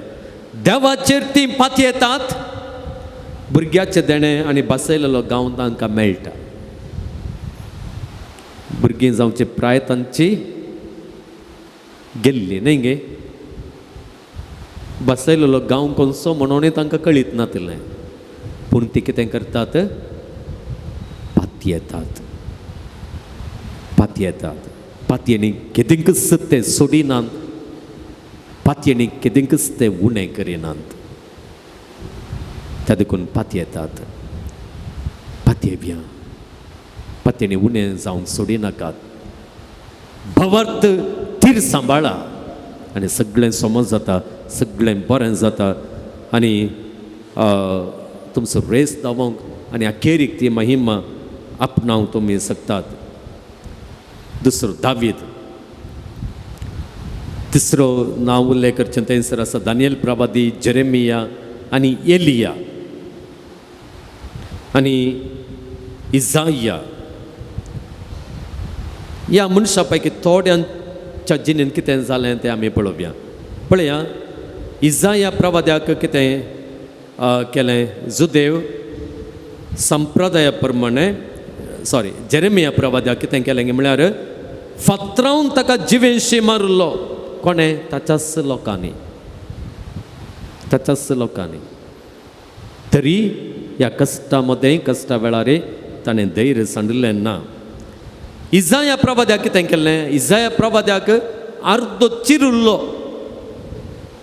देवाचेर तीं पातयेतात भुरग्याचें देणें आनी बसयलेलो गांव तांकां मेळटा. भुरगीं जावची प्राय तांची गेल्ली न्हय गे बसयलेलो गांव कोणसो म्हणूनय तांकां कळीत नातिल्लें पूण ती कितें करतात पातयेतात पातयेतात पातयेणी केदिंकच ते सोडिनात पातयेणी केदिंकच ते उणें करिनात त्या देखून पातयेतात पातयेवया पातयेणी उणें जावन सोडिनाकात. भावार्थ थीर सांबाळा आनी सगळें समज जाता सगळें बरें जाता आनी तुमचो रेस धांवोंक आनी अखेरीक ती महिमा आपणावंक तुमी शकतात. दुसरो दावीद. तिसरो नांव उल्लेख करचें थंयसर आसा दानियल प्रवादी जेरेमिया आनी एलिया आनी इजाया. ह्या मनशा पैकी थोड्यांच्या जिणेंत कितें जालें तें आमी पळोवया. पळया, इजाया प्रवाद्याक कितें केलें? जुदेव संप्रदाया प्रमाणे, सॉरी, जेरेमिया प्रवाद्याक कितें केलें म्हळ्यार फातरावन ताका जिवेशी मारलो. कोणें? ताच्याच लोकांनी, ताच्याच लोकांनी. तरी ह्या कश्टा मदें, कश्टा वेळार ताणें धैर्य सांडलें ना. इजाया प्रवाद्याक कितें केलें? इजाया प्रवाद्याक अर्दो चिरुल्लो,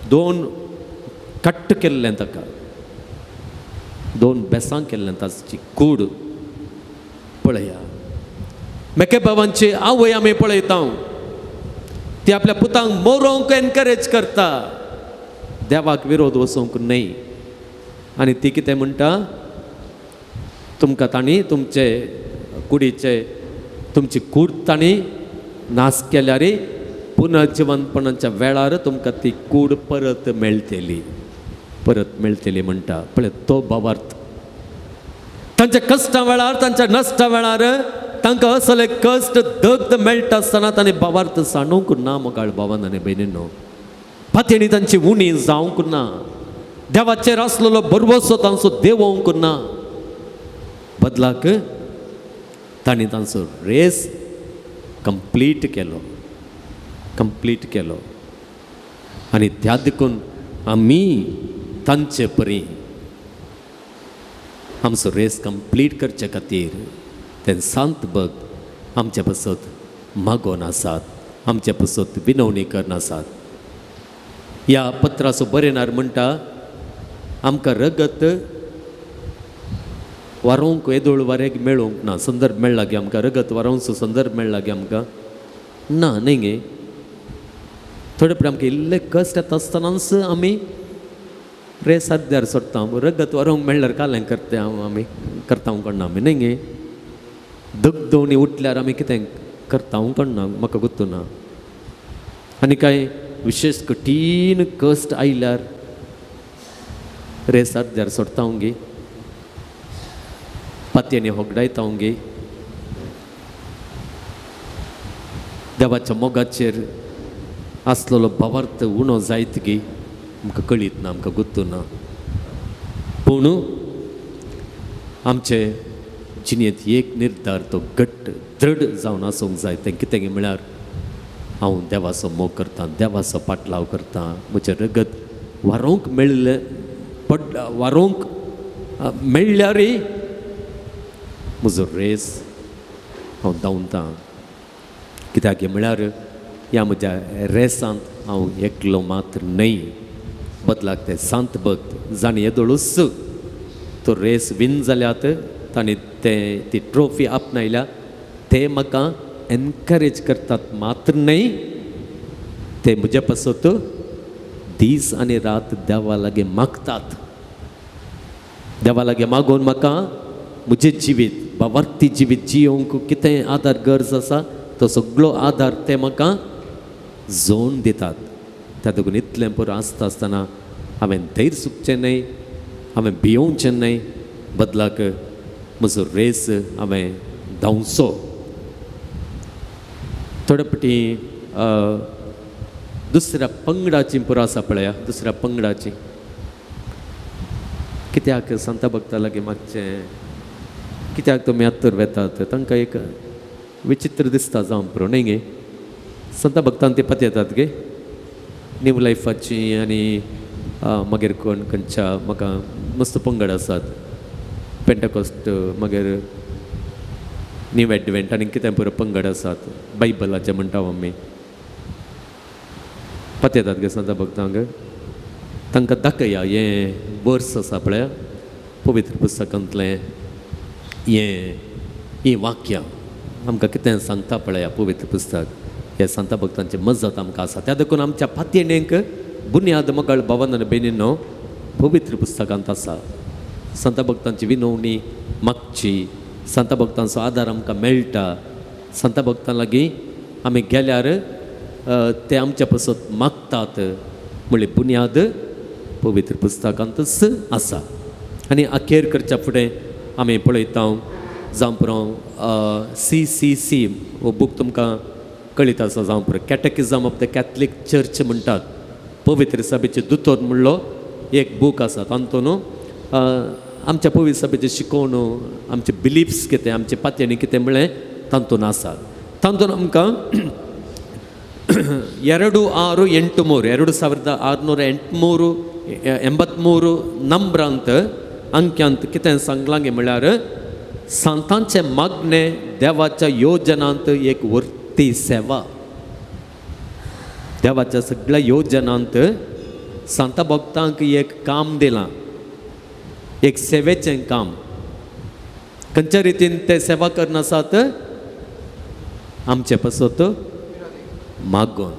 दोन कट्ट केल्लें ताका, दोन बेसां केल्लें ताची कूड. पळया, मेकेबाबांची आवय आमी पळयता, ती आपल्या पुतांक मरोंक एनकरेज करता, देवाक विरोध वचोंक न्हय. आनी ती कितें म्हणटा? तुमकां तांणी तुमचे कुडीचे, तुमची कूड तांणी नाश केल्यार पुनर्जिवनपणाच्या वेळार तुमकां ती कूड परत मेळटली, परत मेळटली म्हणटा. पळय तो भावार्थ तांच्या कश्टा वेळार, तांच्या नश्टा वेळार तांकां असले कश्ट दग्ध मेळटा आसतना तांणी भावार्थ सांडूंक ना. मोगाळ भावान आनी भयणीनो, पातयेणी तांची उणी जावंक ना, देवाचेर आसलेलो भरवसो तांचो देंवोंक ना. बदलाक तांणी तांचो रेस कंप्लीट केलो, कंप्लीट केलो. आनी त्या देखून आमी तांचे परी आमचो रेस कंप्लीट करचे खातीर ते सांत भक्त आमचे पासत मागोन आसात, आमचे पासत विनवणी करून आसात. ह्या पत्राचो बरयणार म्हणटा, आमकां रगत वारोवंक येदोळ वारेक मेळूंक ना. संदर्भ मेळ्ळा गे आमकां? रगत वारोवचो संदर्भ मेळ्ळा गे आमकां? ना न्हय गे. थोडे फावटी आमकां इल्ले कश्ट येता आसतनाच आमी रेस अर्द्यार सोडटा. रगत वारोवंक मेळ्ळ्यार कालें करता आमी, करता कोण आमी न्हय गे. दगदवणी उठल्यार आमी कितें करता कोण ना, म्हाका गुत्तू ना. आनी कांय विशेश कठीण कश्ट आयल्यार रेस अर्द्यार सोडता गे, पातयेंनी होगडायता गे. देवाच्या मोगाचेर आसलेलो भावार्थ उणो जायत गे, आमकां कळीत ना, आमकां गुत्तू ना. पूण आमचे जिणेंत एक निर्धार तो घट्ट दृढ जावन आसूंक जाय. तें कितें म्हळ्यार हांव देवाचो मोग करतां, देवाचो पाटलाव करतां, म्हजें रगत वारोवंक मेळिल्लें पड वारोवंक मेळ्ळ्यारय म्हजो रेस हांव धांवतां. कित्याक म्हळ्यार ह्या म्हज्या रेसांत हांव एकलो मात्र न्हय, बदलाक ते सांत भक्त जाणें येदोळूच तो रेस विन जाल्यात, तांणी ते ती ट्रॉफी आपणायल्या, ते म्हाका एनकरेज करतात मात्र न्हय, ते म्हजे पासत दीस आनी रात देवा लागीं मागतात. देवा लागीं मागून म्हाका म्हजें जिवीत भावार्थी जिवीत जियोवंक कितें आदार गरज आसा तो सगळो आदार ते म्हाका जोन दितात. त्या देखून इतलें पुरो आसता आसतना हांवें धैर्य सुकचें न्हय, हांवें भियोवचें न्हय, बदलाक म्हजो रेस हांवें धांवचो. थोडे फावटी दुसऱ्या पंगडाची पुरो आसा पळया, दुसऱ्या पंगडाची कित्याक सांता भक्ता लागीं मागचें, कित्याक तुमी आत्तर वेतात, तांकां एक विचित्र दिसता जावं पुरो न्हय गे. संता भक्तान ते पतयतात गे न्यू लायफाची आनी मागीर कोण खंयच्या म्हाका मस्त पंगड आसात, पेंटाकॉस्ट, मागीर न्यू एडवेंट आनी कितें पुरो पंगड आसात बायबलाचे म्हणटा आमी, पतयतात गे संता भक्तांक. तांकां दाखया हें वर्स आसा पळया पवित्र पुस्तकांतलें हें हीं वाक्यां आमकां कितें सांगता पळया पवित्र पुस्तक. हे सांता भक्तांची मजत आमकां आसा. त्या देखून आमच्या पातयेणेक बुन्याद मगळ भावन आनी भयणीनो पवित्र पुस्तकांत आसा. सांता भक्तांची विनवणी मागची, सांता भक्तांचो आदार आमकां मेळटा. सांता भक्तां लागीं आमी गेल्यार ते आमच्या पासत मागतात म्हणली बुन्याद पवित्र पुस्तकांतच आसा. आनी अखेर करच्या फुडें आमी पळयता जावं पुरो सी सी सी हो बूक तुमकां कळीत आसा जावं पुरो catechism of the Catholic church म्हणटात पवित्र सभेचे दुतोर म्हणलो एक बूक आसा तातूंत आमच्या पवित्र सभेचें शिकोवन आमचे बिलिफ्स कितें आमचे पातयणी कितें म्हळें तातूंत आसा. तातूंत आमकां 2683 2683 83 नंबरांत अंक्यांत कितें सांगलां गे म्हळ्यार सांतांचें मागणें देवाच्या योजनांत एक वर्ती सेवा. देवाच्या सगळ्या योजनांत सांता भक्तांक एक काम दिलां, एक सेवेचें काम. खंयच्या रितीन ते सेवा करनासात आमचे पासत मागून.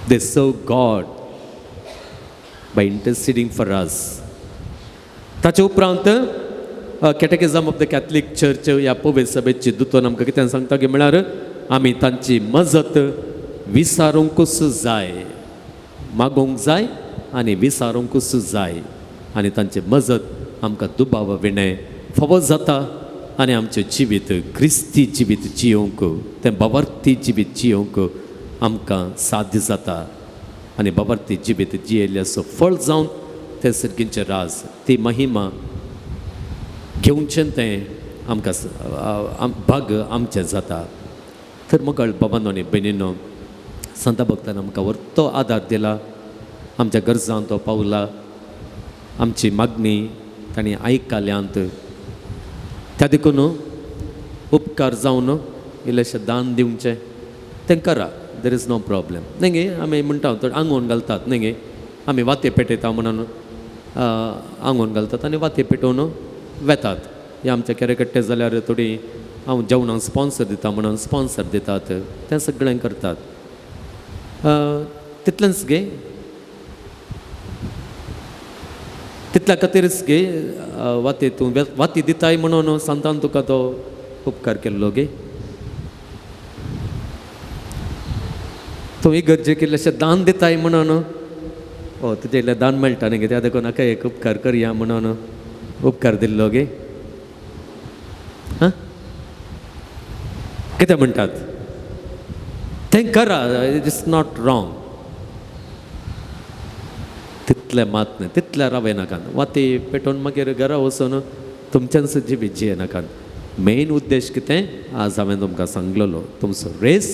They serve God by interceding for us. ताचे उपरांत catechism of the Catholic church ह्या पवित्र सभेची दुतोन आमकां कितें सांगता की म्हळ्यार आमी तांची मजत विसारूंकूच जाय, मागूंक जाय आनी विसारूंकूच जाय आनी तांची मजत आमकां दुबाव विणें फावो जाता आनी आमचें जिवीत क्रिस्ती जिवीत जियोवंक तें बाबार्थी जिवीत जियोवंक आमकां साध्य जाता आनी बाबार्थी जिवीत जियेल्ल्याचो फळ जावन तें सर्गींचें राज ती महिमा घेवचें तें आमकां भाग आमचें जाता. तर मगळ बाबांनो आनी भयणीनो संता भक्तान आमकां व्हरतो आदार दिला, आमच्या गरजांत तो पावला, आमची मागणी तांणी आयकल्यांत. त्या देखून उपकार जावन इल्लेशें दान दिवचें तें करा, there is no problem न्ही गे. आमी म्हणटा थोडे आंगोवन घालतात न्ही गे, आमी वाती पेटयता म्हणून आंगोवन घालतात आनी वाती पेटोवन वेतात. हे आमच्या केरेकट्टे जाल्यार थोडी हांव जेवणाक स्पॉन्सर दिता म्हणून स्पॉन्सर दितात, तें सगळें करतात. तितलेंच गे, तितल्या खातीरच गे वाती तूं वाती दिताय म्हणून सांतान तुका तो उपकार केल्लो गे. तूं इगर्जेक इल्लेशें दान दिताय म्हणून ओ तुजें इल्लें दान मेळटा न्ही गे, त्या देखून नाका एक उपकार करया म्हणून उपकार दिल्लो गे. हां कितें म्हणटात तें करा, it is not wrong. तितलें मात न्हय, तितलें रावय नाकात, वाती पेटोवन मागीर घरा वचून तुमच्यानच जिवीत जिये नाकात. मेन उद्देश कितें आज हांवें तुमकां सांगलेलो, तुमचो रेस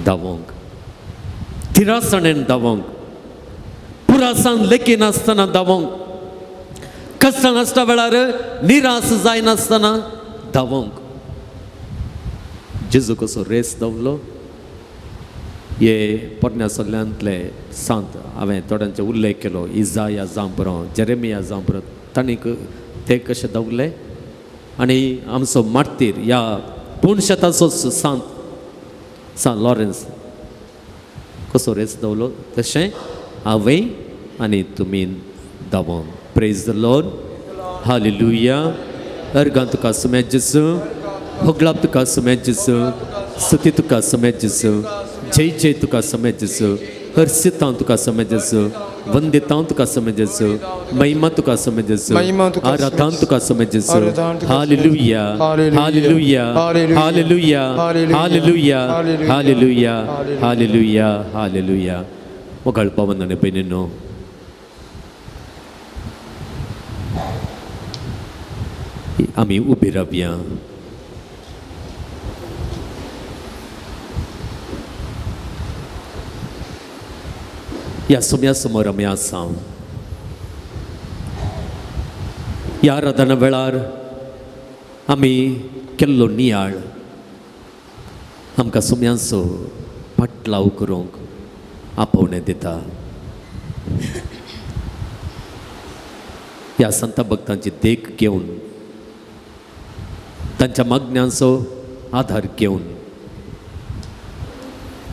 धांवोंक, थिरासणेन धांवोंक, पुरासान लेखिनासतना धांवोंक, कश्टां नासता वेळार निराश जायनासतना धांवोंक. जेजू कसो रेस धांवलो हे पोरण्या सगल्यांतले सांत हांवें थोड्यांचे उल्लेख केलो, इजाया जावं पुरो, जेरेमिया जावं पुरो, तांणी ते कशे धांवले. आनी आमचो मार्तीर ह्या पूण शेताचो सांत सांत लॉरेन्स कसो रेस धांवलो तशें हांवें आनी तुमी धांवोंक. Praise the Lord, hallelujah. अर्गां तुका सुमेत जेजू, होगलाप तुका सुमेत जेजू, स्तुती तुका सुमेत जेजू, जय जय तुका समेत जेजू, हर्षितां तुका समेत जेजू, वंदितां तुका समेत जेजू, महिमा तुका समेत जेजू, आराधन तुका समेत जेजू. Hallelujah, hallelujah, hallelujah, hallelujah, hallelujah, hallelujah, hallelujah. मोगाळ पवन आनी भयणींनो, आमी उबी रावया. ह्या सोम्या समोर आमी आसा. ह्या आराधना वेळार आमी केल्लो नियाळ आमकां सोम्यांचो पाटलाव करूंक आपोवणें दिता. ह्या संता भक्तांची देख घेवन, तांच्या मागण्यांचो आधार घेवन,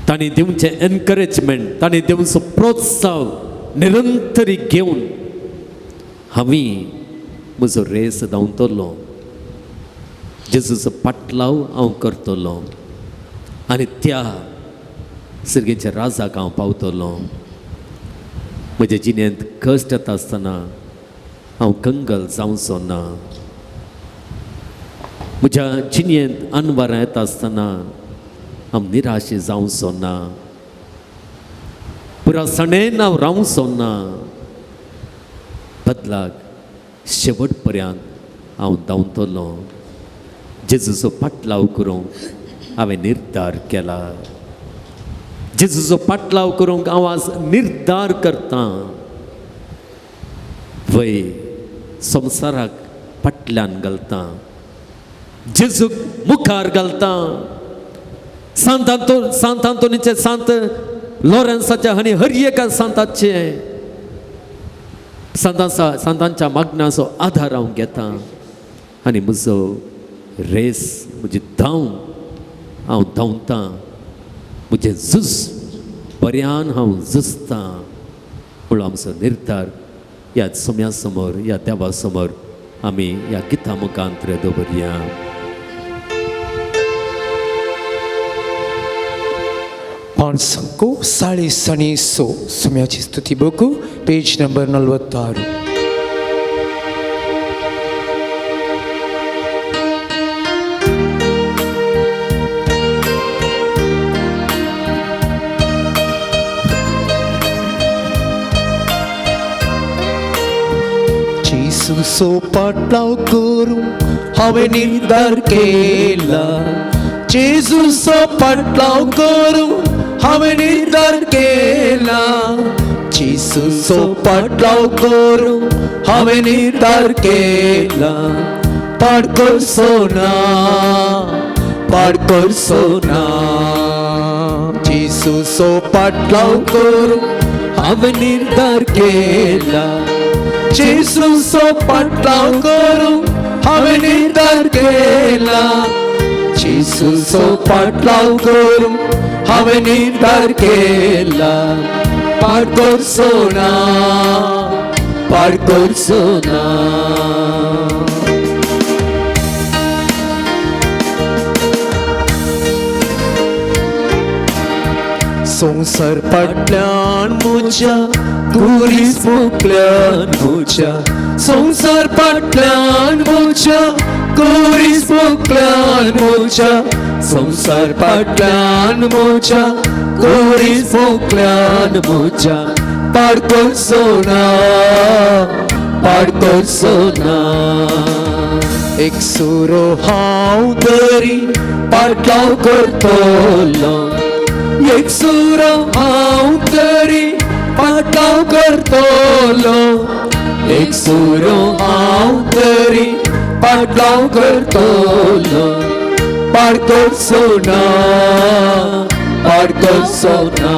तांणी दिवचें एनकरेजमेंट, तांणी दिवचो प्रोत्साहन निरंतरी घेवन हांवें म्हजो रेस धांवतलो, जेजूचो पाटलाव हांव करतलो आनी त्या सर्गेच्या राजाक हांव पावतलो. म्हज्या जिणेंत कश्ट येता आसतना हांव कंगल जावचो ना. म्हज्या जिणेंत अनवरां येता आसतना हांव निराशे जावचो ना. पुरासणेन हांव रावचो ना. बदलाक शेवट पर्यंत हांव धांवतलो. जेजूचो पाटलाव करूंक हांवें निर्धार केला. जेजूचो पाटलाव करूंक हांव आज निर्धार करतां. वय संवसाराक फाटल्यान घालतां, जेजूक मुखार घालतां. सांत सांत आंतोनीचे, सांत लॉरेन्साच्या आनी हर एका सांताचे सांतांचा सांतांच्या मागण्याचो आधार हांव घेतां आनी म्हजो रेस, म्हजी धांव हांव धांवतां. म्हजें झूज बऱ्यान हांव झुजतां. पूण आमचो निर्धार ह्या सोम्या समोर, ह्या देवा समोर आमी ह्या गिता मुखांत दवरया. पांच साडे सणी सो सुम्याची स्तुती book page number 46. जेजूचो पाटलाव करूं हांवें निर्धार केला. जेजूचो पाटलाव करूं हांवें निर्धार केला. जेजूचो पाटलाव करूं हांवें निर्धार केला. पाड करचो ना, पाड करचो ना. जेजूचो पाटलाव करूं हांवें निर्धार केला. जेजूचो पाटलाव करूं हांवें निर्धार केला. जेजूचो पाटलाव करूं हांवें निर्धार केला. पाड करचो ना, पाड करचो ना. संवसार फाटल्यान म्हज्या कुरीस मोकल्यान म्हज्या. संवसार फाटल्यान म्हज्या कुरीस मोकल्यान म्हज्या. संवसार फाटल्यान म्हज्या कुरीस मोकल्यान म्हज्या. पाड करचो ना, पाड करचो ना. एक सुरो हांव तरी पाटलाव करतलो. एक सुरो हांव तरी पाटलाव करतलो. एक सुरो हांव तरी पाटलाव करतलो. पाड करचो ना, पाड करचो ना.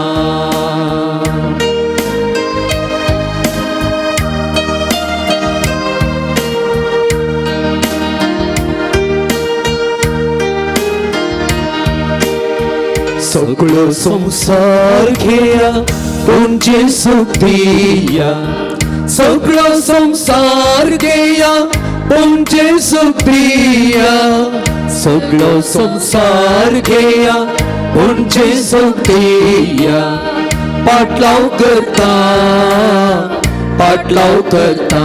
सगळो संवसार घेया पूण जेजूक दिया. सगळो संवसार घेया पूण जेजूक दिया. सगळो संवसार घेया पूण जेजूक दिया. पाटलाव करता, पाटलाव करता.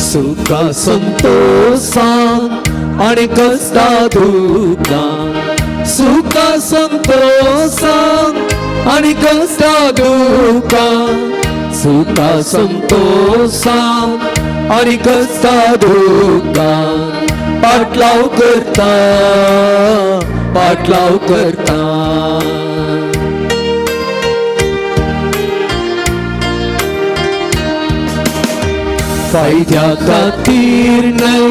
सुखा संतोषान आनी कश्टा दुखान. सुखा संतोषान आनी कश्टा दुखान. सुखा संतोषान आनी कश्टा दुखान. पाटलाव करता, पाटलाव करता. फायद्या खातीर न्हय,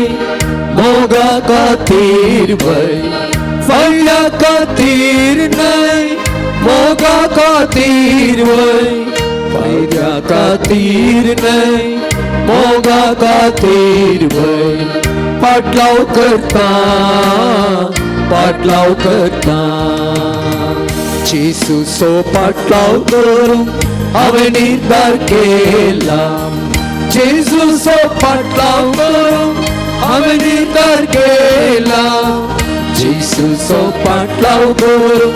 मोगा खातीर वय. फायद्या खातीर न्हय, मोगा खातीर वय. फायद्या खातीर न्हय, मोगा खातीर वय. पाटलाव करता, पाटलाव करता. जेजूचो पाटलाव करूं हांवें निर्धार केला. जेजूचो पाटलाव करूं हांवें निर्धार केला. जेजूचो पाटलाव करूं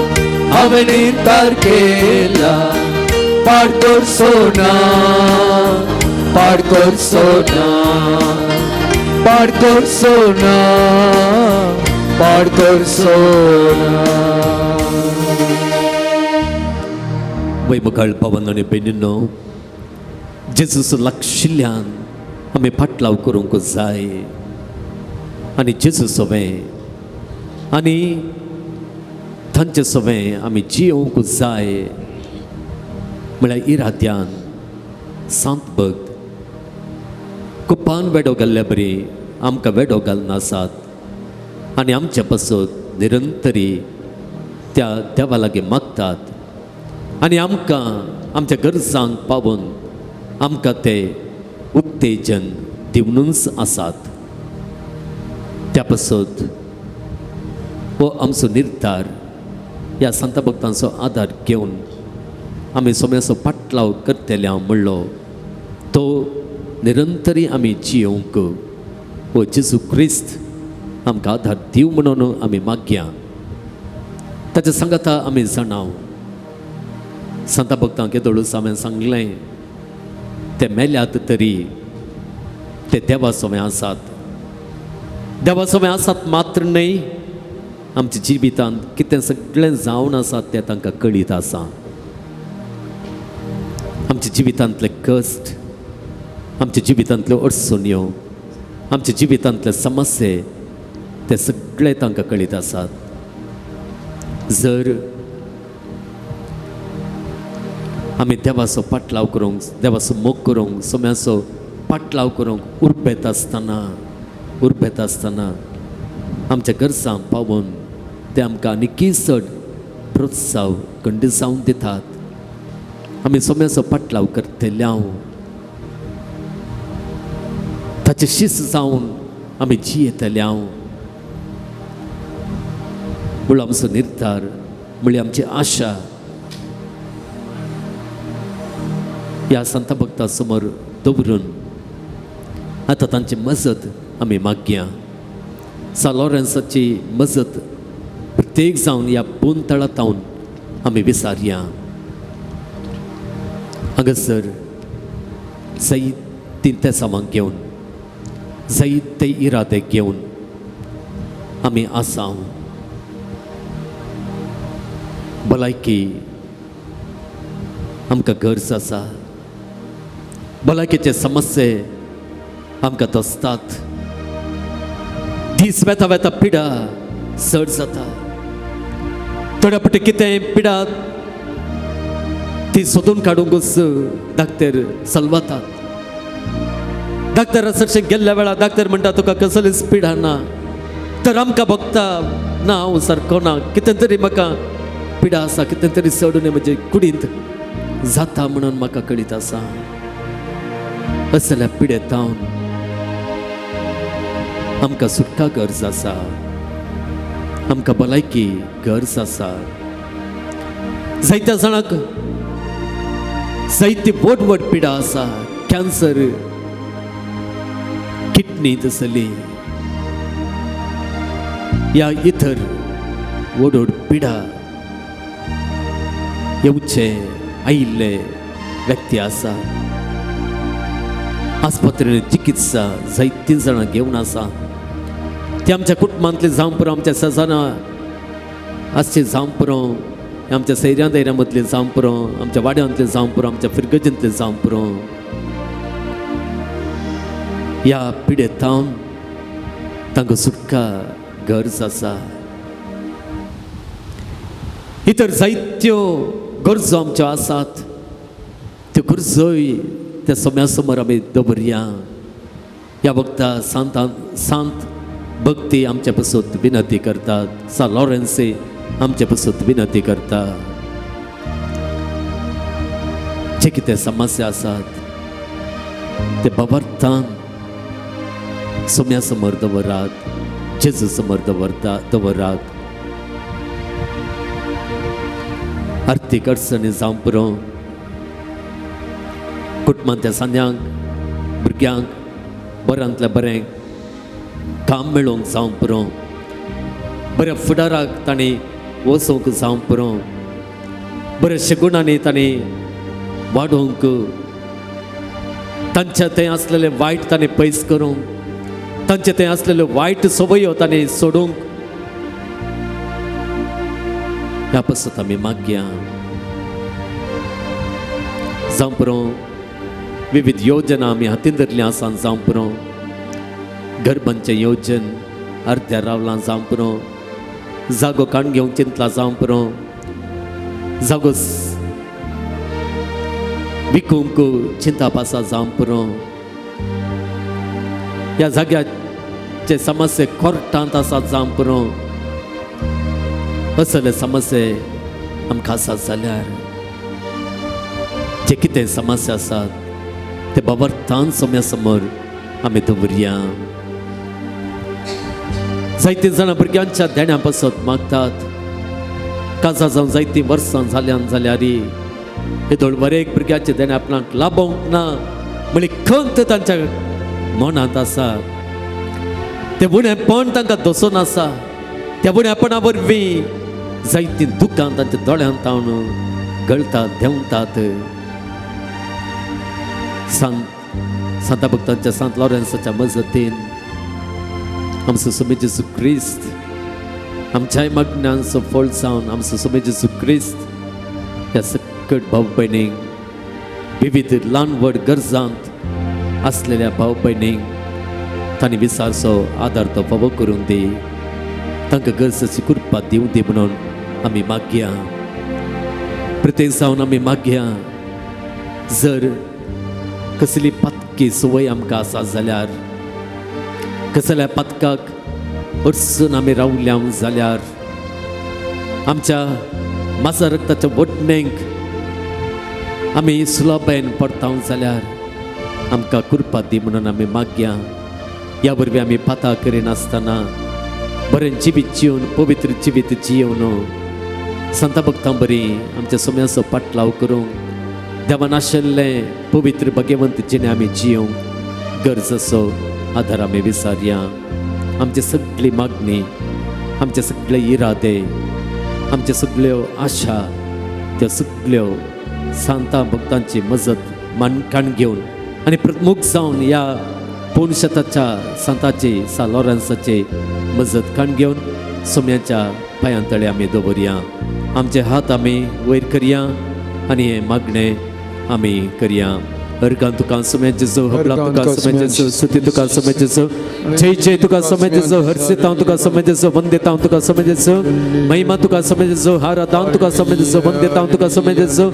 हांवें निर्धार केला पाड करचो ना, पाड करचो ना, पाड करचो ना, पाड करचो ना. वैमुखाळ पवन आनी भयणींनो, जेजूस लागशिल्ल्यान आमी फाटलाव करूंक जाय आनी जेजू सवें आनी तांचे सवें आमी जियोवंक जाय म्हळ्यार इराद्यान सांत भक्त कुपान वेडो घाल्ल्या बरी आमकां वेडो घालनासात आनी आमचे पासत निरंतरी त्या देवा लागीं मागतात आनी आमकां आमच्या गरजांक पावून आमकां ते उत्तेजन दिवनूच आसात. त्या पासत हो आमचो निर्धार ह्या संत भक्तांचो आदार घेवन आमी सोम्याचो पाटलाव करतले हांव म्हणलो तो निरंतरी आमी जियोवंक हो जेजू क्रिस्त आमकां आदार दिवं म्हणून आमी मागया. ताच्या सांगाता आमी जाणाव संता भक्तांक येदोळूच हांवें सांगलें ते मेल्यात तरी ते देवा सोमे आसात. देवा सोमे आसात मात्र न्हय, आमच्या जिवितांत कितें सगळें जावन आसात तें तांकां कळीत आसा. आमच्या जिवितांतले कश्ट, आमच्या जिवितांतल्यो अडचण्यो, आमच्या जिवितांतले समस्ये ते सगळे तांकां कळीत आसात. जर आमी देवाचो पाटलाव करूंक, देवाचो मोग करूंक, सोम्याचो पाटलाव करूंक उर्बेत आसतना, उर्बेत आसतना आमच्या गरजांक पावून ते आमकां आनीकय चड प्रोत्साव कंडिसांव दितात. आमी सोम्याचो पाटलाव करतले हांव ताचे शिस्त जावन आमी जियेतले हांव म्हणलो आमचो निर्धार, म्हणली आमची आशा ह्या संत भक्ता समोर दवरून आतां तांची मजत आमी मागया. सा लॉरेन्साची मजत प्रत्येक जावन ह्या बोनतळा तावन आमी विसारया. हांगासर जायतीं तेसांवांक घेवन, जायते इरादे घेवन आमी आसाव. भलायकी आमकां गरज आसा. भलायकेचे समस्ये आमकां दसतात. दीस वेता वेता पिडा चड जाता. थोड्या फावटी कितें पिडा ती सोदून काडूंकच डाक्टर सलवातात. डाक्टरा सरशें गेल्ल्या वेळार डाक्टर म्हणटा तुका कसलीच पिडा ना, तर आमकां भोगता ना हांव सारको ना, कितें तरी म्हाका पिडा आसा, कितें तरी चडून म्हजे कुडींत जाता म्हणून म्हाका कळीत आसा. असल्या पिडेतावन आमकां सुटका गरज आसा, आमकां भलायकी गरज आसा. जायत्या जाणांक जायती व्हड व्हड पिडा आसा, कॅन्सर, किडनी तसली ह्या इतर व्हड व्हड पिडा येवचे आयिल्ले व्यक्ती आसा. आस्पत्रेन चिकित्सा जायतीं जाणां घेवन आसा. ती आमच्या कुटुंबांतली जावं पुरो, आमच्या सजाना आसची जावं पुरो, आमच्या सैऱ्यां दैऱ्यां मदली जावं पुरो, आमच्या वाड्यांतली जावं पुरो, आमच्या फिरगजींतली जावं पुरो, ह्या पिडेतावन तांकां सुटका गरज आसा. इतर जायत्यो गरजो आमच्यो आसात, त्यो गरजोय त्या सोम्या समोर आमी दवरया. ह्या वखदा सांत भक्ती आमच्या पासत विनंती करतात, सा लॉरेन्से आमच्या पासत विनंती करता. जे कितें समस्या आसात ते बाबार्थान सोम्या समोर दवरात, जेजू समोर दवरात. आर्थीक अडचणी जावं पुरो, कुटुंबांतल्या सांद्यांक, भुरग्यांक बऱ्यांतलें बरें काम मेळोवंक जावं पुरो, बऱ्या फुडाराक तांणी वचोवंक जावं पुरो. बरेचशे गुणांनी तांणी वाडोवंक, तांच्या थंय आसलेले वायट तांणी पयस करूंक, तांचे थंय आसलेल्यो वायट संवयो तांणी सोडूंक, ह्या पासत आमी मागया. जावं पुरो विविध योजना आमी हातीन धरली आसा, जावं पुरो गरबांचें योजन अर्द्या रावलां, जावं पुरो जागो काण घेवंक चिंतला, जावं पुरो जागो विकूंक चिंताप आसा, जावं पुरो ह्या जाग्याचे समस्ये कोर्टांत आसात, जावं पुरो असले समस्ये आमकां आसात जाल्यार जे कितें समस्या आसात ते बाबर्थान सोम्या समोर आमी दवरया. जायतीं जाणां भुरग्यांच्या देण्या पासत मागतात, काजा जावन जायतीं वर्सां जाल्यान जाल्यार हेदोळ बरेक भुरग्याचें देणें आपणाक लाबोवंक ना म्हळी खंत तांच्या मनांत आसा. तें उणेपण तांकां दसून आसा, त्या उणेपणा वरवीं जायतीं दुकां तांच्या दोळ्यांत तावन गळतात, देंवतात. सांत सांता भक्तांच्या सांत लॉरेन्साच्या मजतीन आमचो सोमे जेजू क्रिस्त आमच्याय मागण्यांचो फळ जावन आमचो सोमे जेजू क्रिस्त ह्या सकट भाव भयणींक विविध ल्हान व्हड गरजांत आसलेल्या भाव भयणींक तांणी विचारचो आदार तो फावो करून दी, तांकां गरजेची कृपा दिवं दी म्हणून आमी मागया. प्रत्येक जावन आमी मागया, जर कसली पातकी संवय आमकां आसा जाल्यार, कसल्या पातकाक अडचून आमी रावल्या जाल्यार, आमच्या मासा रक्ताच्या वटणेक आमी सुलभायेन पडता जाल्यार आमकां कृपा दी म्हणून आमी मागया. ह्या वरवीं आमी पाता करिनासतना बरें जिवीत जिवन पवित्र जिवीत जियोवन संता भक्तां बरी आमच्या सोम्याचो पाटलाव करूंक देवान आशिल्लें पवित्र भगवंत जिणें आमी जियोवंक गरज असो आदार आमी विसारया. आमची सगळी मागणी, आमचे सगळे इरादे, आमच्यो सगळ्यो आशा त्यो सगळ्यो सांता भक्तांची मजत मानकाण घेवन आनी प्रमुख जावन ह्या पुणशताच्या सांताची सा लॉरन्साची मजत काण घेवन सोम्याच्या पांयां तळे आमी दवरया. आमचे हात आमी वयर करया आनी हें मागणें आमी करया. अर्गान तुका सोम्याचें जो, हबला तुका सोम्याचें जो, सुती तुका सोम्याचें जो, जय जय तुका सोम्याचें जो, हर्षित हांव तुका सोम्याचें जो, वंदित हांव तुका सोम्याचें जो, महिमा तुका सोम्याचें जो, हारादान तुका सोम्याचें जो, वंदित हांव तुका सोम्याचें जो,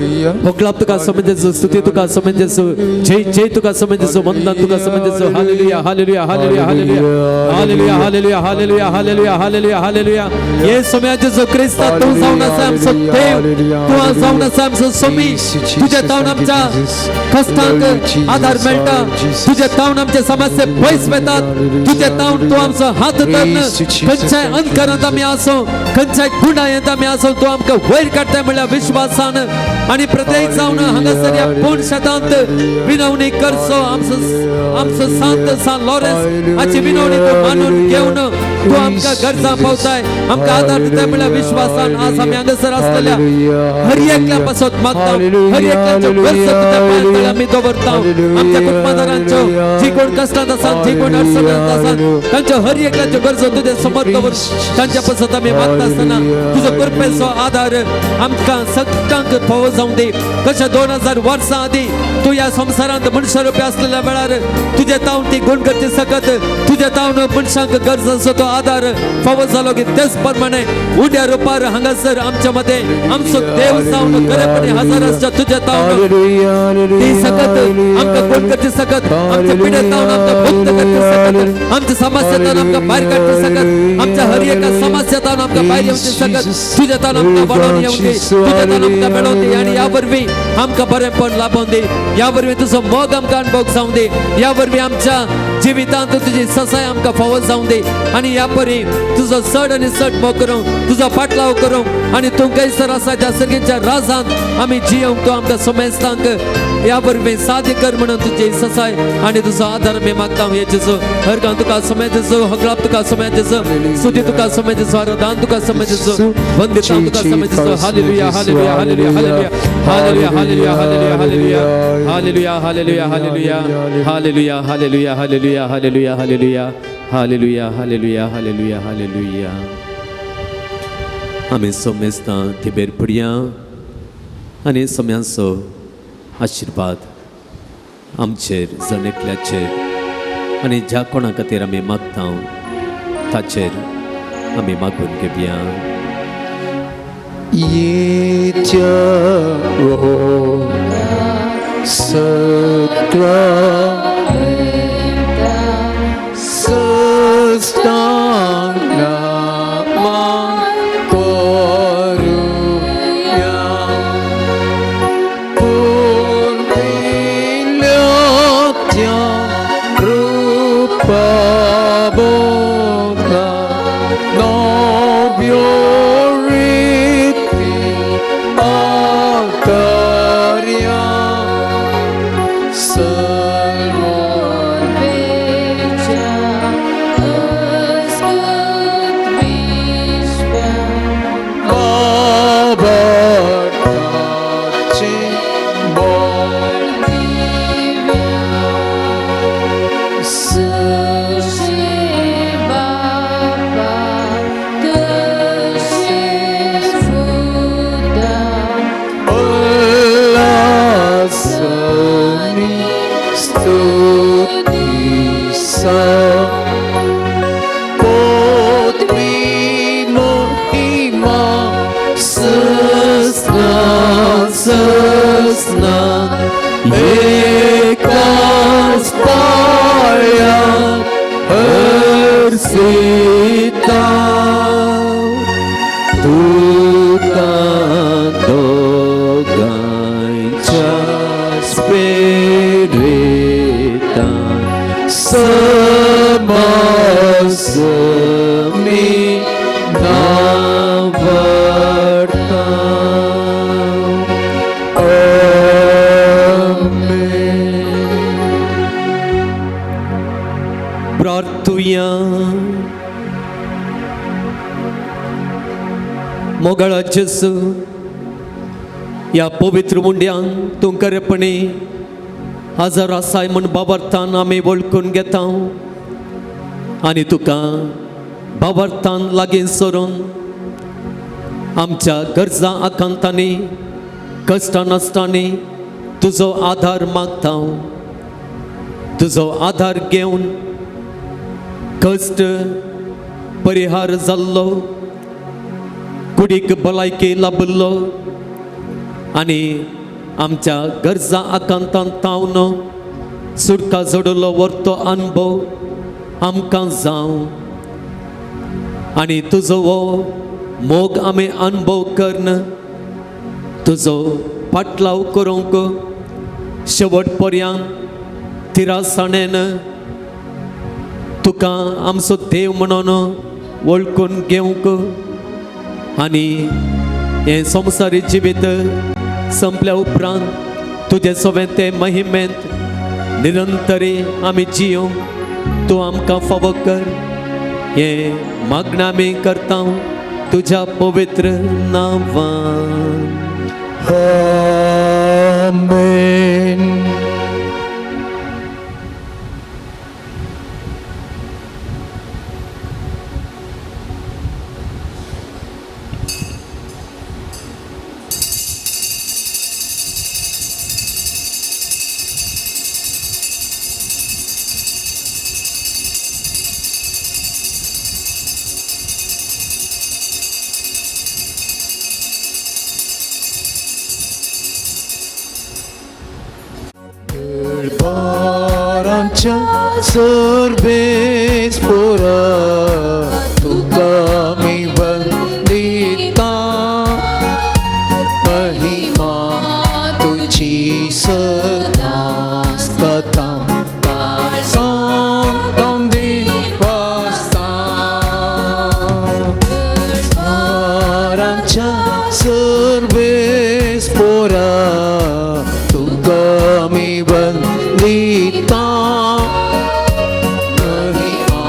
होगलाप तुका सोम्याचें जो, स्तुती तुका सोम्याचें जो, जय जय तुका सोम्याचें जो, वंदन तुका सोम्याचें जो. Hallelujah hallelujah hallelujah hallelujah hallelujah hallelujah hallelujah hallelujah hallelujah. हे सोम्याचें जो क्रिस्ता तूं जावन आसा आमचो देव, तूं जावन आसा आमचो सोमी. तुज्या तावन आमच्या कश्टांक आधार मेळटा, तुज्या तावन आमचे समस्ये पयस वेतात, तुज्या तावन तूं आमचो हात धरून खंयच्याय अंधकारांत आमी आसूं, खंयच्याय गुणायेंत आमी आसूं, तूं आमकां वयर काडटाय म्हणल्यार विश्वासान आनी प्रत्येक जावन हांगासर ह्या पूर्ण शेतांत विनवणी करचो आमचो आमचो सांत सान लॉरेन्स हाची विनवणी तूं मानून घेवन तूं आमकां गरजां पावताय, आमकां आदार दिताय म्हणल्यार विश्वासान आज आमी हांगासर आसलेल्या हर एकल्या पासत मागता, हर एकल्याच्यो गरजो तुज्या पांयां तळे आमी दवरता. आमच्या कुटुंबादारांच्यो जी कोण कश्टांत आसात, जी कोण अडचणांत आसात, तांच्यो हर एकल्याच्यो गरजो तुजे समोर दवर. तांच्या पासत आमी मागता आसतना तुजो कृपेचो आदार आमकां सगळ्यांक फावो जावं दी. कशें 2000 वर्सां आदीं तूं ह्या संवसारांत मनशा रुपया आसलेल्या वेळार तुजे तावन ती गुण करची सकत तुजे तावन मनशांक गरज आसो तो आदार फावो जालो की तेच प्रमाणे उड्या रुपार हांगासर आमच्या मदें आमचो देव जावन खरेपणी हजर आसच्या तुजे तावन ती सकत आमकां गुण करची सकत आमच्या पिडेत तावन आमकां मुक्त करची सकत आमच्या समस्या तावन आमकां भायर काडची सकत आमच्या हर एका समस्या तावन आमकां भायर येवची सकत तुज्या तावन आमकां वाडोवन येवंक दी, तुज्या तावन आमकां मेळोवन दी आनी ह्या वरवीं आमकां बरेंपण लाभोवन दी. ह्या वरवीं तुजो मोग आमकां अणभव जावं दी. ह्या वरवीं आमच्या जिवितांत तुजी ससाय आमकां फावो जावं दी आनी ह्या परी तुजो चड आनी चड मोग करूंक, तुजो पाटलाव करूंक आनी तूं खंयसर आसा त्या सर्गीच्या राजांत आमी जियोंक तूं आमकां समेस्तांक ह्या वरवीं आनी साध्य कर म्हणून तुजी ससाय आनी तुजो आदार आमी मागता. हे जेजू हर गांव तुका समय जेजू, हगळाप तुका समय जेजू, स्तुती तुका समय जेजू, आराधन तुका समय जेजू, वंदिता तुका समय जेजू. Hallelujah hallelujah hallelujah hallelujah hallelujah hallelujah hallelujah hallelujah hallelujah hallelujah hallelujah hallelujah hallelujah hallelujah hallelujah hallelujah hallelujah hallelujah. आमी सोमेस्तां थिबेर पडया आनी सम्यांचो आशिर्वाद आमचेर जण एकल्याचेर आनी ज्या कोणा खातीर आमी मागता ताचेर आमी मागून घेवया. येत्या सगळा सस्तांगनामा करुया पुर्विल्ल्या कृपाबोधा नव्यो रीती आकार्या सर्व बाबाचे बोल उल्लासनी स्तुती सा पोतवी महिमा सस्ना सस्ना एकाच पाया हरसिता तुका दोगांच्या स्पिरितान समसमी नावडता. आमेन. प्रार्थुया. मोगाळा जेजू, ह्या पवित्र मुंड्यान तूं खरेपणी हजर आसाय म्हूण बाबर्थान आमी वळखून घेता आनी तुका बाबर्थान लागीं सरून आमच्या गरजां आकांतांनी कश्टां नासतांनी तुजो आदार मागता. तुजो आदार घेवन कश्ट परिहार जाल्लो, कुडीक भलायकी लाबिल्लो आनी आमच्या गरजां आकांतान तावन सुटका जोडिल्लो वर्तो अनुभव आमकां जावं आनी तुजो हो मोग आमी अनुभव करून तुजो पाटलाव करूंक शेवट पर्यंत तिरासाणेन तुका आमचो देव म्हणून वळखून घेवंक आनी हें संवसारी जिवीत संपल्या उपरांत तुजें सगळें ते महिमेंत निरंतरी आमी जियोंक तूं आमकां फावो कर. हें मागणें आमी करता तुज्या पवित्र नांवान. आमेन. सर्वेस पुरा तुका मी वंदिता, महिमा तुझी सदा स्तता सांगता दिवसा. सर्वेस पुरा तुका मी वंदिता, महिमा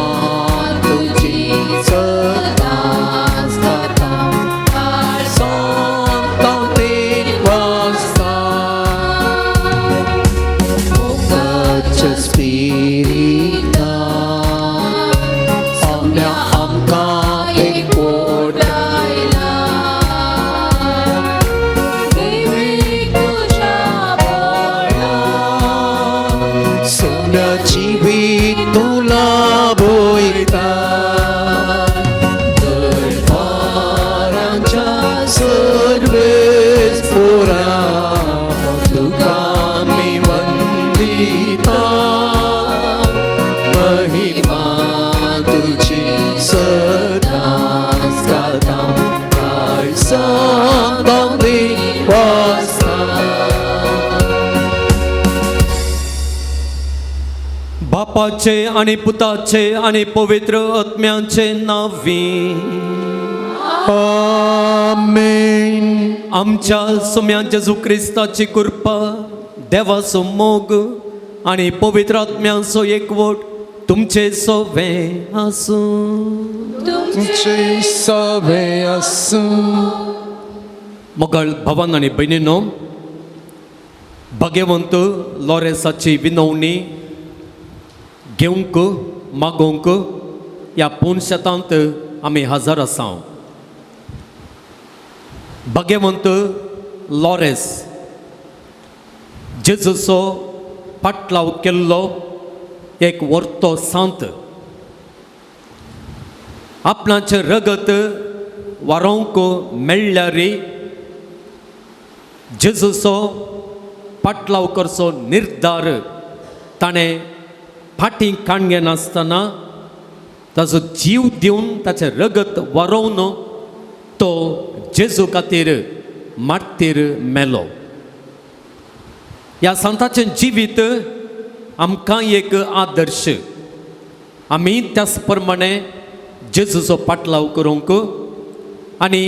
तुजी सदांच गाता, सांतांतेन वासता. मोगाच्या स्पिरिता सोम्या आमकां एकवटायला, सोम्या जिवीत तुला भोयता, दरबारांच्या सर्वेस पोरा तुका आमी वंदिता, महिमा तुजी सदांच गाता, सांतांतेन वासता. बापाचे आनी पुताचे आनी पवित्र आत्म्याचे नांवी आमेन. आमच्या सोम्या जेजू क्रिस्ताची कृपा, देवाचो मोग आनी पवित्र आत्म्याचो एकवट तुमचे सोवे आसूं. तुमचे सवे आसूं. मोगाळ भावान आनी भयणीनो, भाग्यवंत लॉरेसाची विनवणी घेवंक मागोवंक ह्या पूर्ण शेतांत आमी हजर आसा. भाग्यवंत लॉरेस जेजूचो पाटलाव केल्लो एक वर्तो सांत, आपणाचें रगत वारोवंक मेळ्ळ्यार जेजूचो पाटलाव करचो निर्धार ताणें फाटीं काणगेनासतना ताजो जीव दिवन ताचें रगत वारोवन तो जेजू खातीर मार्तीर मेलो. ह्या सांताचें जिवीत आमकां एक आदर्श. आमी त्याच प्रमाणे जेजूचो पाटलाव करूंक आनी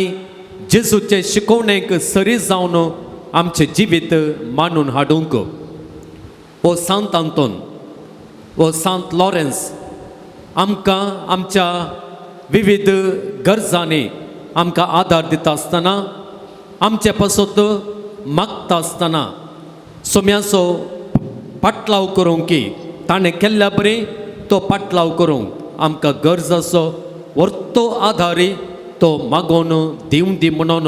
जेजूचे शिकोवणेक सरी जावन आमचें जिवीत मानून हाडूंक हो सांत आंतोन, हो सांत लॉरेन्स आमकां आमच्या विविध गरजांनी आमकां आदार दिता आसतना, आमचे पासत मागता आसतना सोम्याचो पाटलाव करूंक की ताणें केल्ल्या बरी तो पाटलाव करूंक आमकां गरज आसो वर्तो आदारी तो मागोवन दिवं दी म्हणून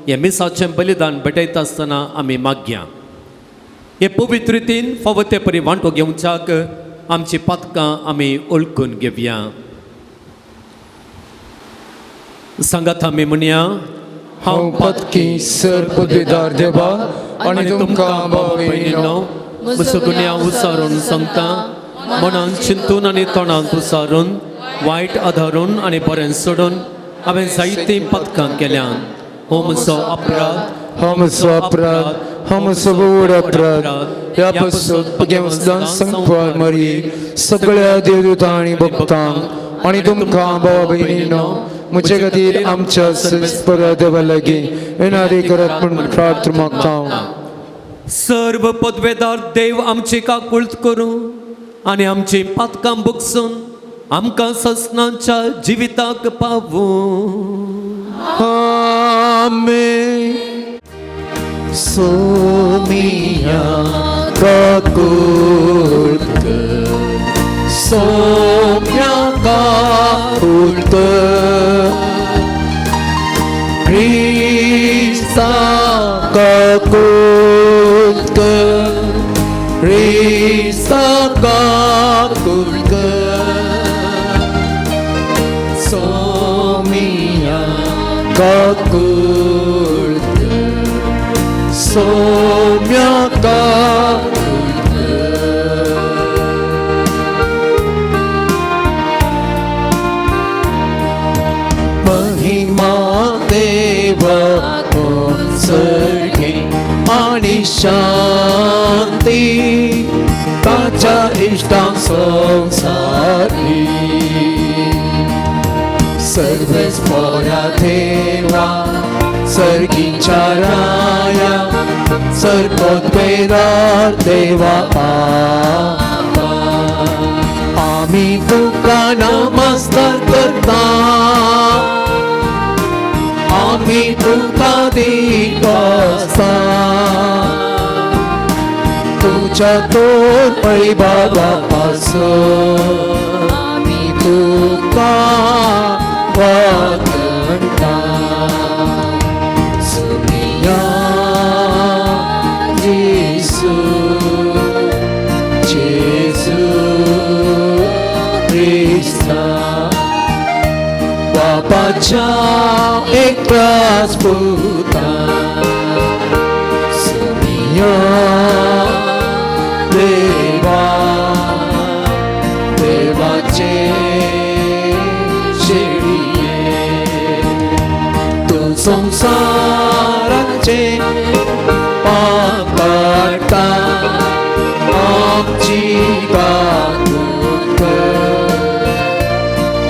हें मिसाचें बलिदान भेटयता आसतना आमी मागया. हे पवित्र रितीन फावो ते परी वांटो घेवच्याक आमची पातकां आमी ओळखून घेवया. सांगात आमी म्हणया, हांव पतकी सर पदवीदार देवा आनी तुमकां भाव भयणीनो म्हजो गुन्यांव उसारून सांगता, मनान चिंतून आनी तोंडांत उसारून, वायट आदारून आनी बरें सोडून हांवें जायतीं पदकां केल्यान. हो म्हजो अपराध, हो म्हजो अपराध, हो म्हजो व्हड अपराध. ह्या पासून घेवन संकपार मरी सगळ्या देवदूतां आनी भक्तांक आनी तुमकां भावा भयणीनो म्हजे खातीर आमच्या सस्परा देवा लागीं येणारी करात म्हूण प्रार्थना मागता. सर्व पदवेदार देव आमची काकुळट करूं आनी आमची पातकां बगसून आमकां ससनाच्या जिविताक पावूं. आमेन. सोमिया काकुळट कर, सोम्या काकुळट कर, क्रिस्ता काकुळट कर, क्रिस्ता काकुळट कर, सोमिया काकुळट कर, सोम्या काकुळट कर. महिमा देवा सर्गे आनी शांती ताच्या इश्टां संवसारी. सर्वेस्पोरा देवा सर्गीच्या राया सर्पोद्वेदार देवा बापा आमी तुका नमस्कार करता आमी तुका दिवसा तुज्या तोर पळी बाबा पासून आमी तुका वंदता सुमिया जेसू जेसू क्रिस्ता बापाच्या एकल्याच पुता सुमिया देवा देवाचे शेळये तूं संवसाराचे पाप काडटा आमची काकूत कर.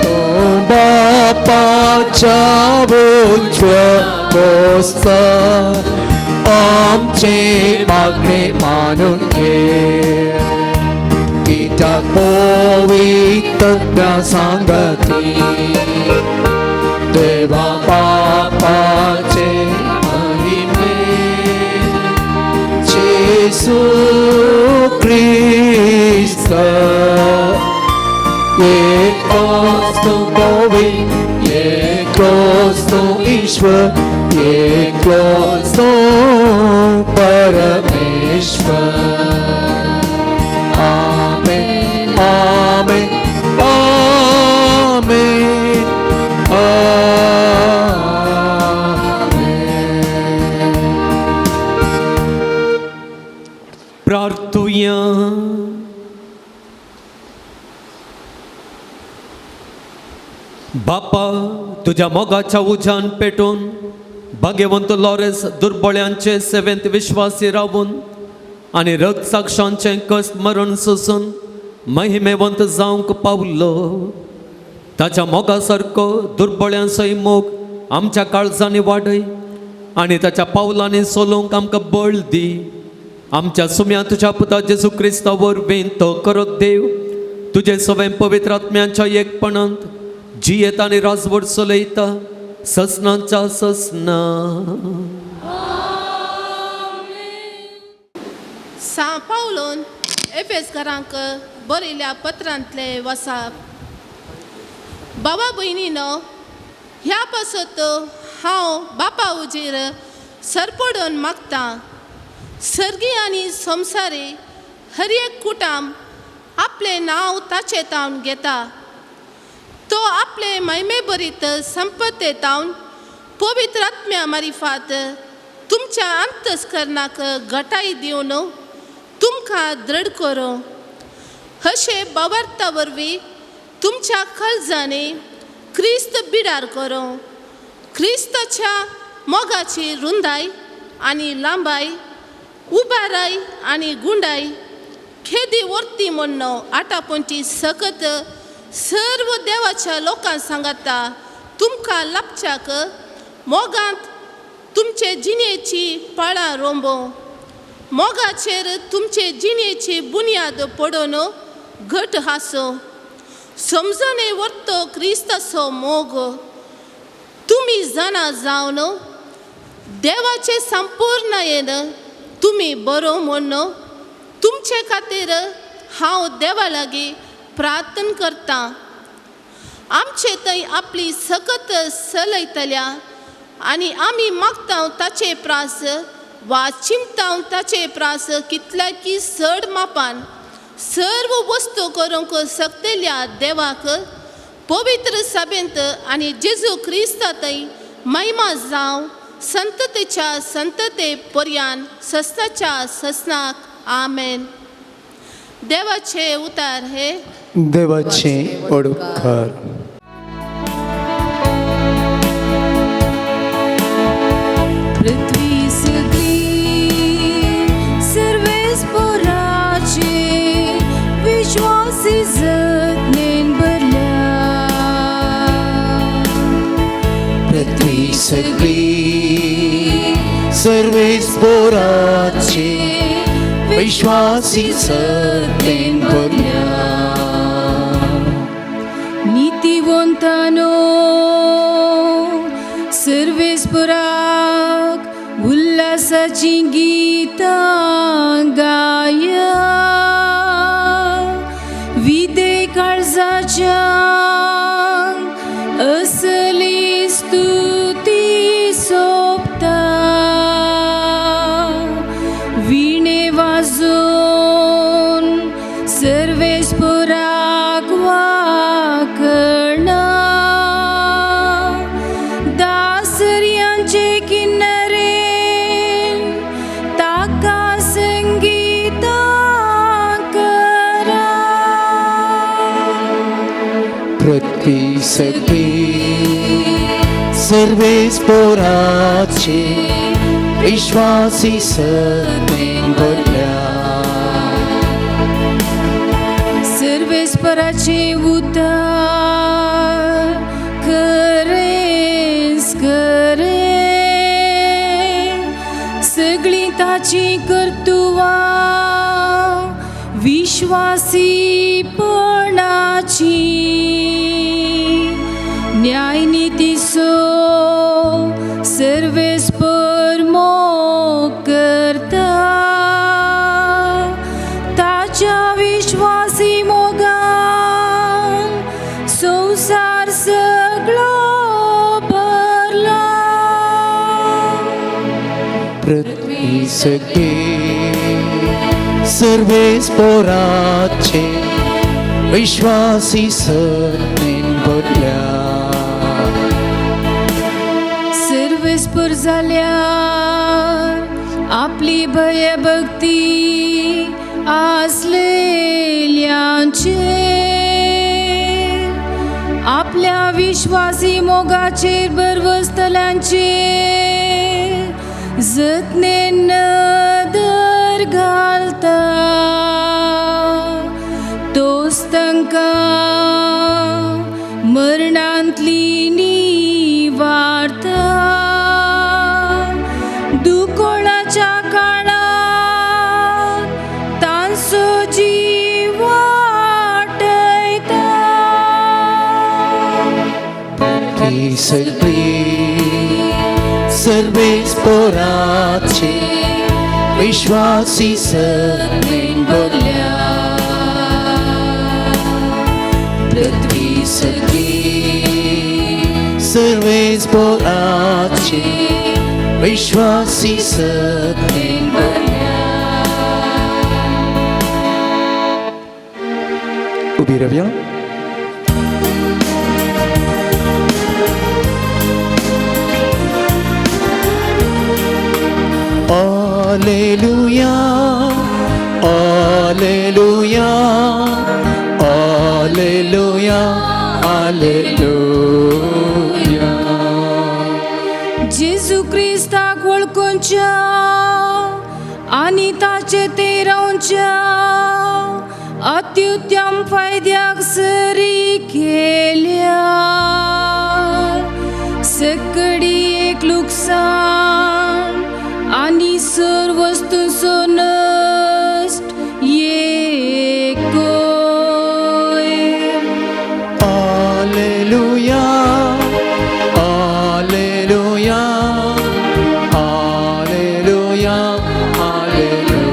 तूं बापाच्या उजव्या बसता आमचे मागणे मानून घे कित्याक पवित्र सांगती देवा बापाचे महिमे जेसू क्रिस्त एक तू गोविंद एक तू ईश्वर एक तू परमेश्वर. आमेन आमेन आमेन आमेन. प्रार्थुया. बापा तुज्या मोगाच्या उज्यान पेटून भाग्यवंत लॉरेन्स दुर्बळ्यांचे सेवेंत विश्वासी रावून आनी रक्त साक्षांचें कश्ट मरण सोसून महिमेवंत जावंक पावलो. ताच्या मोगा सारको दुर्बळ्यांचोय मोग आमच्या काळजांनी वाडय आनी ताच्या पावलांनी सोलोवंक आमकां बळ दी. आमच्या सुम्या तुज्या पुता जेजू क्रिस्ता वरवीं तो करत देव तुजे सवें पवित्र आत्म्यांच्या एकपणांत जियेता आनी राजवट चलयता ससनाच्या ससना. सां पावलोन एफेसकारांक बरयल्या पत्रांतले वसाप. बाबा भयणीनो, ह्या पासत हांव बापा उजेर सरपडून मागतां. सर्गी आनी संवसारी हर एक कुटाम आपलें नांव ताचें तावन घेता. तो आपले महिमे भरीत संपत्ते तावन पवित्र आत्म्या मारिफात तुमच्या अंतस्करणाक घटाय दिवन तुमकां दृढ करूं. अशें बावार्ता वरवीं तुमच्या काळजांनी क्रिस्त बिडार करूं. क्रिस्ताच्या मोगाची रुंदाय आनी लांबाय, उबाराय आनी गुंडाय खेदी वर्ती म्हण्ण आटापंची सकत सर्व देवाच्या लोकांक सांगता तुमकां लाभच्याक मोगांत तुमचे जिणेची पाळां रोंबो. मोगाचेर तुमचे जिणेची बुन्याद पडोवन घट हासो. समजणे वर्तो क्रिस्ताचो मोग तुमी जाणा जावन देवाचे संपूर्णयेन तुमी बरो म्हण्ण तुमचे खातीर हांव देवा लागीं प्रार्थना करतां. आमचे थंय आपली सकत चलयतल्या आनी आमी मागता ताचे प्रास वा चिंता ताचे प्रास कितल्या की चड मापान सर्व वस्तू करूंक शकतल्या देवाक पवित्र सभेंत आनी जेजू क्रिस्ता थंय महिमा जावं संततेच्या संतते पर्यान सस्नाच्या सस्नाक. आमेन. देवाचे उतार हे देवाचे उपकार. पृथ्वी सगळी सर्वेस्पोराचे विश्वासी जतनेन भरल्या. पृथ्वी सगळी सर्वेस्पोराची विश्वासी सत्तेन भरल्या. नीतिवंतानो सर्वेस्पराक उल्हासाची गीतां गाया, विदे काळजाच्या असली स्तुती सोबता, विणे वाजोवन सर्वेस्पराक वाकणा, दासर्यांचे किन्नरे ताका संगीता करा. पृथ्वी सगळी सर्वेस्पोराची विश्वासी सत्तेन भरल्या. सर्वेस्पराचे उद्धार खरेंच खरें, सगळीं ताची कर्तुवां विश्वासीपणाची, न्यायनितीचो सर्वेस्पर मोग करता, ताच्या विश्वासी मोगान संवसार सगळो भरला. पृथ्वी सगळी सर्वेस्पोराचे विश्वासी सत्तेन भरल्या. सर्वेस्पर जाल्यार आपली भयभक्ती आसलेल्यांचे, आपल्या विश्वासी मोगाचेर भरवसतल्यांचे जतनेन नदर घालता, तोच तांकां मरणांतली निवारता, दुकोळाच्या काळार तांचो जीव वाटयता. पृथ्वी सगळी सर्वेस्पोराचे विश्वासी सत्तेन भरल्या. पृथ्वी सगळी सर्वेस्पोराचे विश्वासी सत्तेन भरल्या. उभी रावया. Alleluia, Alleluia, Alleluia, Alleluia. जेजू क्रिस्ताक वळखुच्या आनी ताचे तेरावच्या अत्युत्तम फायद्याक सरी केल्या सकडी एक लुकसाण आनी सर वस्तूंचो नश्ट एक कोयर. Alleluia, Alleluia, Alleluia, Alleluia.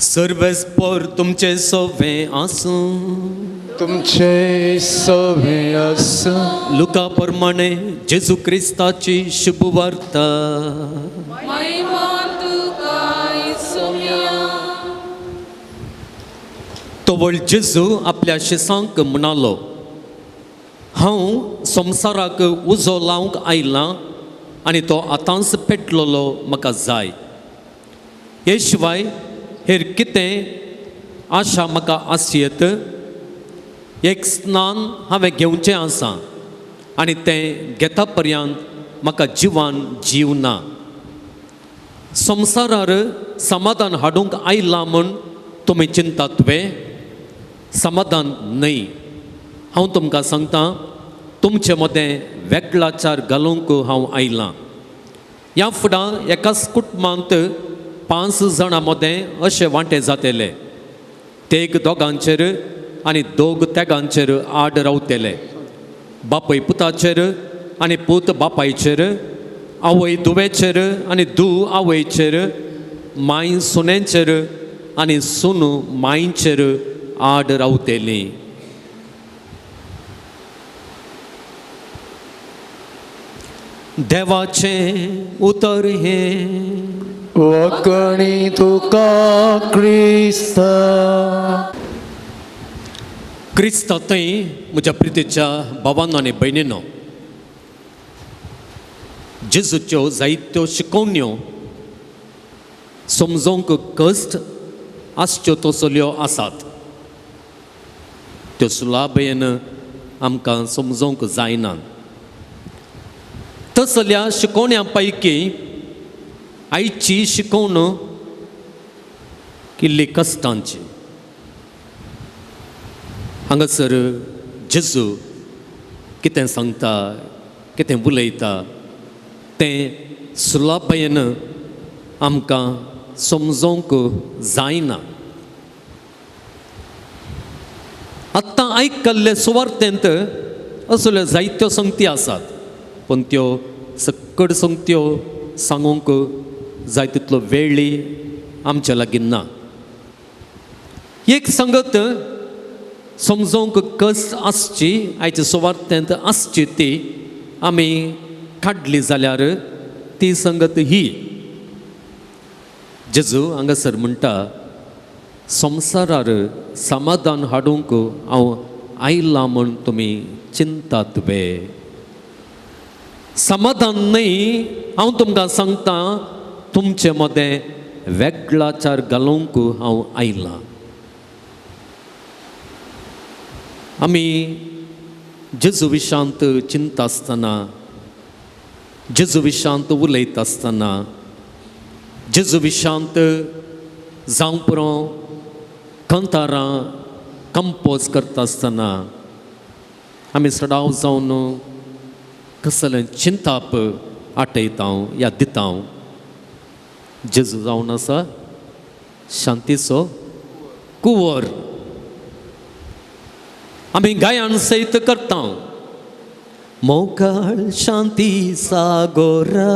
सर्वेस्पर तुमचे सोवे आसूं. तुमचे सवे आसूं. लुका प्रमाणे जेजू क्रिस्ताची शुभ वार्ता. महिमा तुका सोम्या. तवळ जेजू आपल्या शिसांक म्हणालो, हांव संवसाराक उजो लावंक आयलां आनी तो आतांच पेटलेलो म्हाका जाय. हे शिवाय हेर कितें आशा म्हाका आसयेत? एक स्नान हांवें घेवचें आसा आनी तें घेता पर्यंत म्हाका जिवान जीव ना. संवसारार समाधान हाडूंक आयलां म्हूण तुमी चिंतात वे? समाधान न्हय. हांव तुमकां सांगता, तुमचे मदें वेगळाचार घालूंक हांव आयलां. ह्या फुडां एकाच कुटुंबांत 5 जाणां मदें अशे वांटे जातले, तेग दोगांचेर आनी दोग तेगांचेर आड रावतले, बापय पुताचेर आनी पूत बापायचेर, आवय धुवेचेर आनी धूव आवयचेर, माय सुनेचेर आनी सुन मायचेर आड रावतली. देवाचें उतर हें. वखणी तुका क्रिस्ता. क्रिस्ता थंय म्हज्या प्रितीच्या भावानो आनी भयणीनो, जेजूच्यो जायत्यो शिकोवण्यो समजोवंक कश्ट आसच्यो तसल्यो आसात, त्यो सुलाभेन आमकां समजोवंक जायना. तसल्या शिकोवण्या पैकी आयची शिकोवण किल्ली कश्टांची. हांगासर जेजू कितें सांगता, कितें उलयता तें सुलाभेन आमकां समजोवंक जायना. आत्तां आयकल्ले सुवार्तेंत असल्यो जायत्यो संगती आसात, पूण त्यो सक्कड संगत्यो सांगूंक जाय तितलो वेळी आमच्या लागीं ना. एक संगत समजोवंक कस आसची, आयच्या सुवार्तेंत आसची, ती आमी काडली जाल्यार ती संगत ही. जेजू हांगासर म्हणटा, संवसारार समाधान हाडूंक हांव आयलां म्हूण तुमी चिंतात वे. समाधान न्हय, हांव तुमकां सांगता, तुमचे मदें वेगळाचार घालूंक हांव आयलां. आमी जेजू विशांत चिंता आसतना, जेजू विशांत उलयता आसतना, जेजू विशांत जावं पुरो कंतारां कंपोज करता आसतना आमी सडाव जावन कसलें चिंताप आटयता या दिता. जेजू जावन आसा शांतीचो कुंवर. आमी गायन सयत करता, मोगाळ शांती सागोरा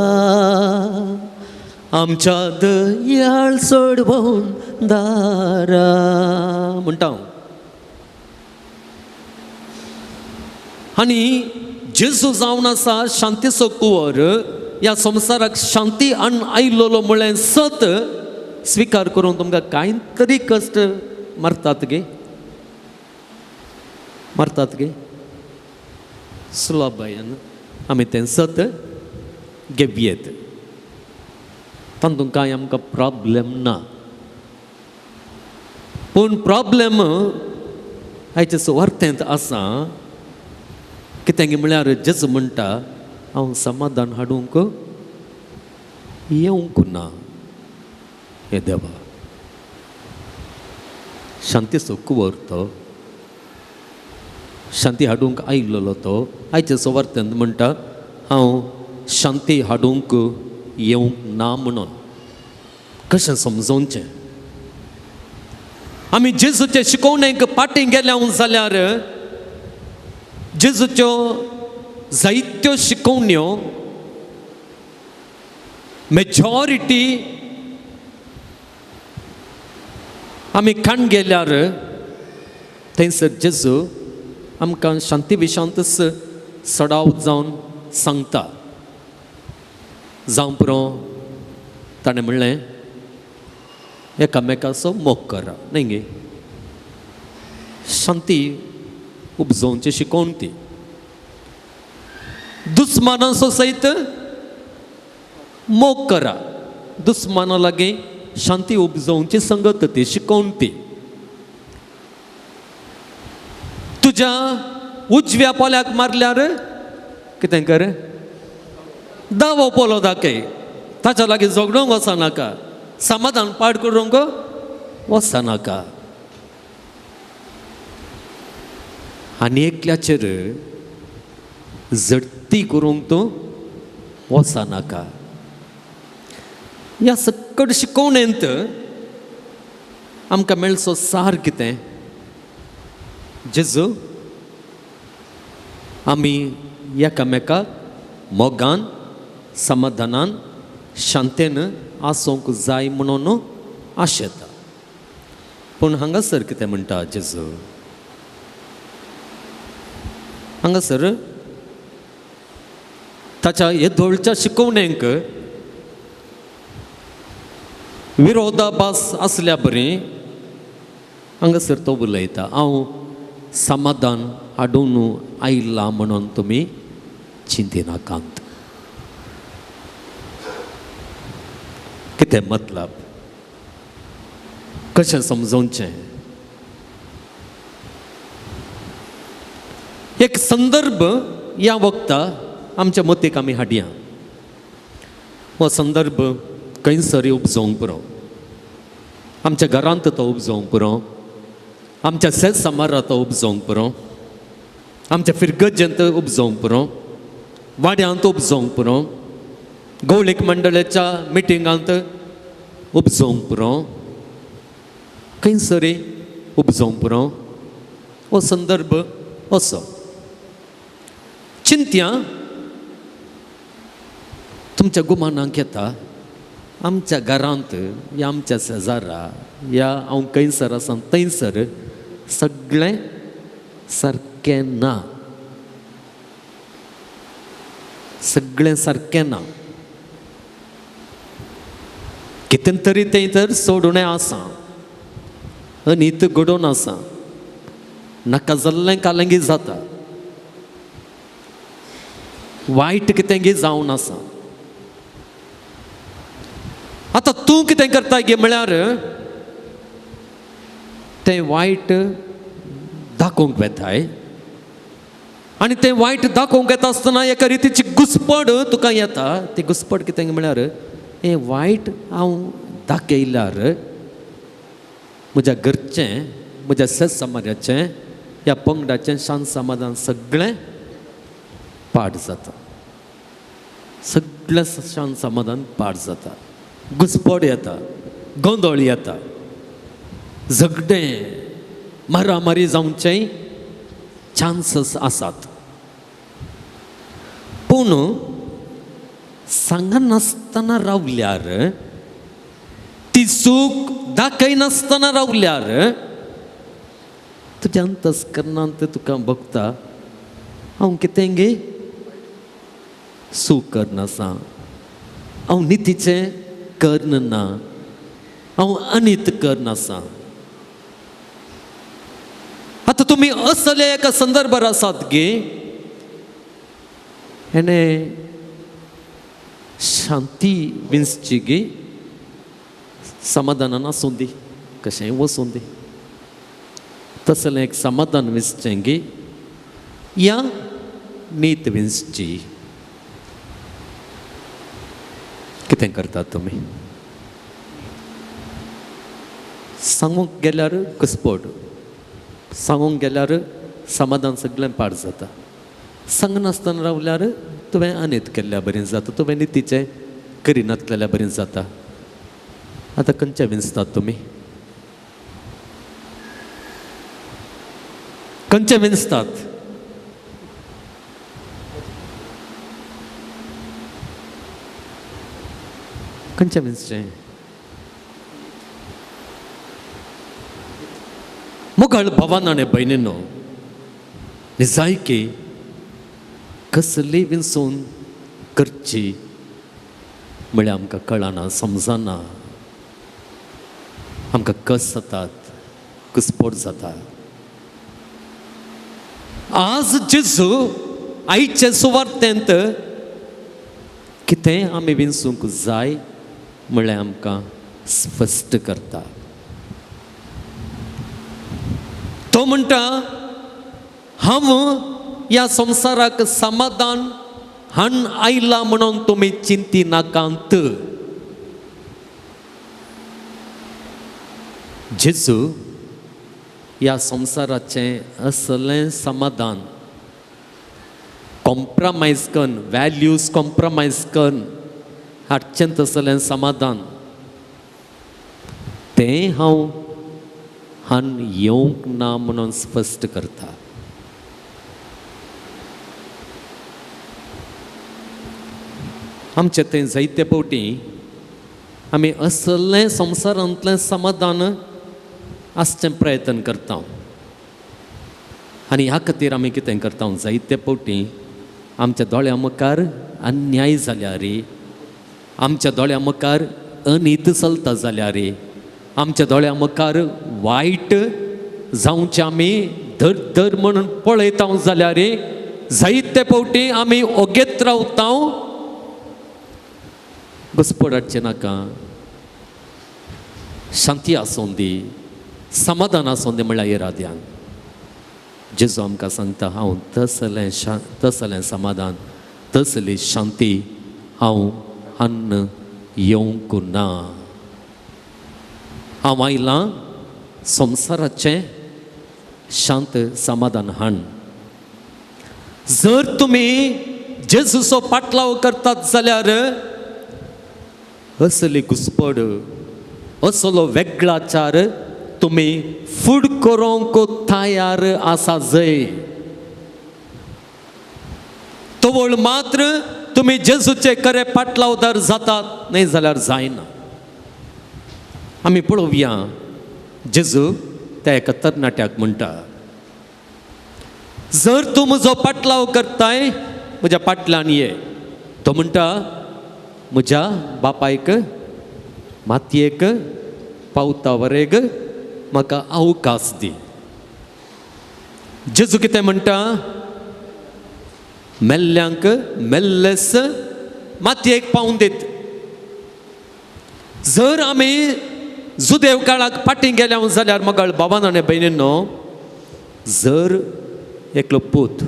आमच्या दयाळ सोडवून दारा म्हणटा. आनी जेजू जावन आसा शांतीचो कुंवर, ह्या संवसाराक शांती हाडून आयलोलो म्हळ्ळें सत स्विकार करून तुमकां कांय तरी कश्ट मारतात गे, मारतात गे. सुलभायेन आमी तें सत घेवयेत, तातूंत कांय आमकां प्रॉब्लेम ना. पूण प्रॉब्लेम आयच्या सुवार्थेंत आसा. कितें म्हळ्यार जेजू म्हणटा, हांव समाधान हाडूंक येवंक ना. हे देवा, शांतीचो कुंवर तो, शांती हाडूंक आयिल्लो तो आयच्या सुवार्थेंत म्हणटा, हांव शांती हाडूंक येवंक ना म्हणून. कशें समजोवचें? आमी जेजूचे शिकोवणेक फाटीं गेल्या जाल्यार जेजूच्यो जायत्यो शिकोवण्यो मेजॉरिटी आमी खाण गेल्यार थंयसर जेजू आमकां शांती विशांतच सडाव जावन सांगता. जावं पुरो ताणें म्हणलें, एकामेकाचो मोग करा, न्हय गे? शांती उपजोवची शिकोवन ती दुस्मानाचो सयत मोग करा, दुस्माना लागीं शांती उपजोवची संगत ती शिकोवन ती. तुज्या उजव्या पोल्याक मारल्यार कितें कर, दावो पोलो दाखय, ताच्या लागीं झगडूंक वचनाका, समाधान पाड करूंक वचनाका. आनी एकल्याचेर झडती करूंक तूं वचनाका. ह्या सकट शिकोवणेंत आमकां मेळचो सार कितें? जेजू आमी एकामेकाक मोगान, समाधानान, शांतेन आसूंक जाय म्हणून आशेता. पूण हांगासर कितें म्हणटा जेजू? हांगासर ताच्या येदोळच्या शिकोवणेंक विरोधाभास आसल्या बरी हांगासर तो उलयता, हांव समाधान हाडून आयला म्हणून तुमी चिंतिनाकात. कितें मतलब? कशें समजोवचें? एक संदर्भ ह्या वखता आमच्या मतीक आमी हाडया. हो संदर्भ खंयसर उपजोवंक पुरो, आमच्या घरांत तो उपजोवंक पुरो, आमच्या सेज समारांत तो उपजोवंक पुरो, आमच्या फिरगजेंत उपजोवंक पुरो, वाड्यांत उपजोवंक पुरो, गौळीक मंडळाच्या मिटिंगांत उपजोवंक पुरो, खंयसर उपजोवंक पुरो. हो संदर्भ असो. चिंत्या तुमच्या गुमानाक येता, आमच्या घरांत या आमच्या शेजारा या हांव खंयसर आसा थंयसर सगळें सारकें ना, सगळें सारकें ना, कितें तरी तें तर सोडून आसा, अनीत घडोवन आसा, नाका जाल्लें कालंगी जाता, वायट कितें गी जावन आसा. आतां तूं कितें करता गे म्हळ्यार तें वायट दाखोवंक वेताय, आनी तें वायट दाखोवंक येता आसतना एका रितीची घुसपड तुका येता. ती घुसपड कितें म्हळ्यार हें वायट हांव दाखयल्यार म्हज्या घरचें, म्हज्या सेज समाजाचें, ह्या पंगडाचें शांत समाधान सगळें पाड जाता, सगळें शांत समाधान पाड जाता, घुसपड येता, गोंदळ येता, झगडें, मारामारी जावचें चान्सीस आसात. पूण सांगनासतना रावल्यार, ती चूक दाखयनासतना रावल्यार तुज्या अंतस्करणांत तुका भोगता हांव कितें गे चूक करनासा, हांव नितीचें कर्ण ना, हांव अनीत करनासा. आतां तुमी असले एका संदर्भार आसात गे, हेणें शांती विंचची गे, समाधानान आसूं दी, कशेंय वचूं दी, तसलें एक समाधान विंचचें गे या नीत विंचची. कितें करतात तुमी? सांगूंक गेल्यार घुसपड, सांगूंक गेल्यार समाधान सगळें पाड जाता, सांगनासतना रावल्यार तुवें अनीत केल्ल्या बरें जाता, तुवें नितीचें करिनातलेल्या बरें जाता. आतां खंयचें विंचतात तुमी? खंयचें विंचतात? खंयचें विंचचें? मोगाळ भावान आनी भयणीनो, निजायकी कसली विंचून करची म्हळ्यार आमकां कळना, समजना, आमकां कस जातात, घुसपोट जाता. आज जेजू आयचे सुवार्तेंत कितें आमी विंचूंक जाय म्हळ्यार आमकां स्पश्ट करता. तो म्हणटा, हांव ह्या संवसाराक समाधान हाण आयला म्हणून तुमी चिंती नाकात. जेजू ह्या संवसाराचें असलें समाधान कॉम्प्रमायज कन्न, वॅल्यूज कॉम्प्रमायज कन्न हाडचें तसलें समाधान तें हांव हान येवंक ना म्हणून स्पश्ट करता. आमचे थंय जायते फावटी आमी असलें संवसारांतलें समाधान आसचें प्रयत्न करता आनी ह्या खातीर आमी कितें करता, जायते फावटी आमच्या दोळ्यां मुखार अन्याय जाल्यार, आमच्या दोळ्यां मुखार अनीत चलता जाल्यार, आमच्या दोळ्यां मुखार वायट जावचें आमी धर धर म्हणून पळयता जाल्यार जायते फावटी आमी ओगेत रावता. घुसपड हाडचें नाका, शांती आसूं दी, समाधान आसूं दी म्हणल्यार इराद्यान जेजू आमकां सांगता, हांव तसलें तसलें समाधान, तसली शांती हांव हान्न येवंक ना. हांव आयलां संवसाराचें शांत समाधान हाण. जर तुमी जेजूचो पाटलाव करतात जाल्यार असली घुसपड, असलो वेगळाचार तुमी फूड करूंक तयार आसा जय. तवळ मात्र तुमी जेजूचे खरे पाटलावदार जातात, न्हय जाल्यार जायना. आमी पळोवया जेजू त्या एका तरणाट्याक म्हणटा, जर तूं म्हजो पाटलाव करताय म्हज्या पाटल्यान ये. तो म्हणटा, म्हज्या बापायक मातयेक पावता वरेग म्हाका अवकाश दी. जेजू कितें म्हणटा, मेल्ल्यांक मेल्लेस मातयेक पावून दीत. जर आमी जुदेव काळाक फाटीं गेल्या जाल्यार मगळ बाबान आनी भयणीनो, जर एकलो पूत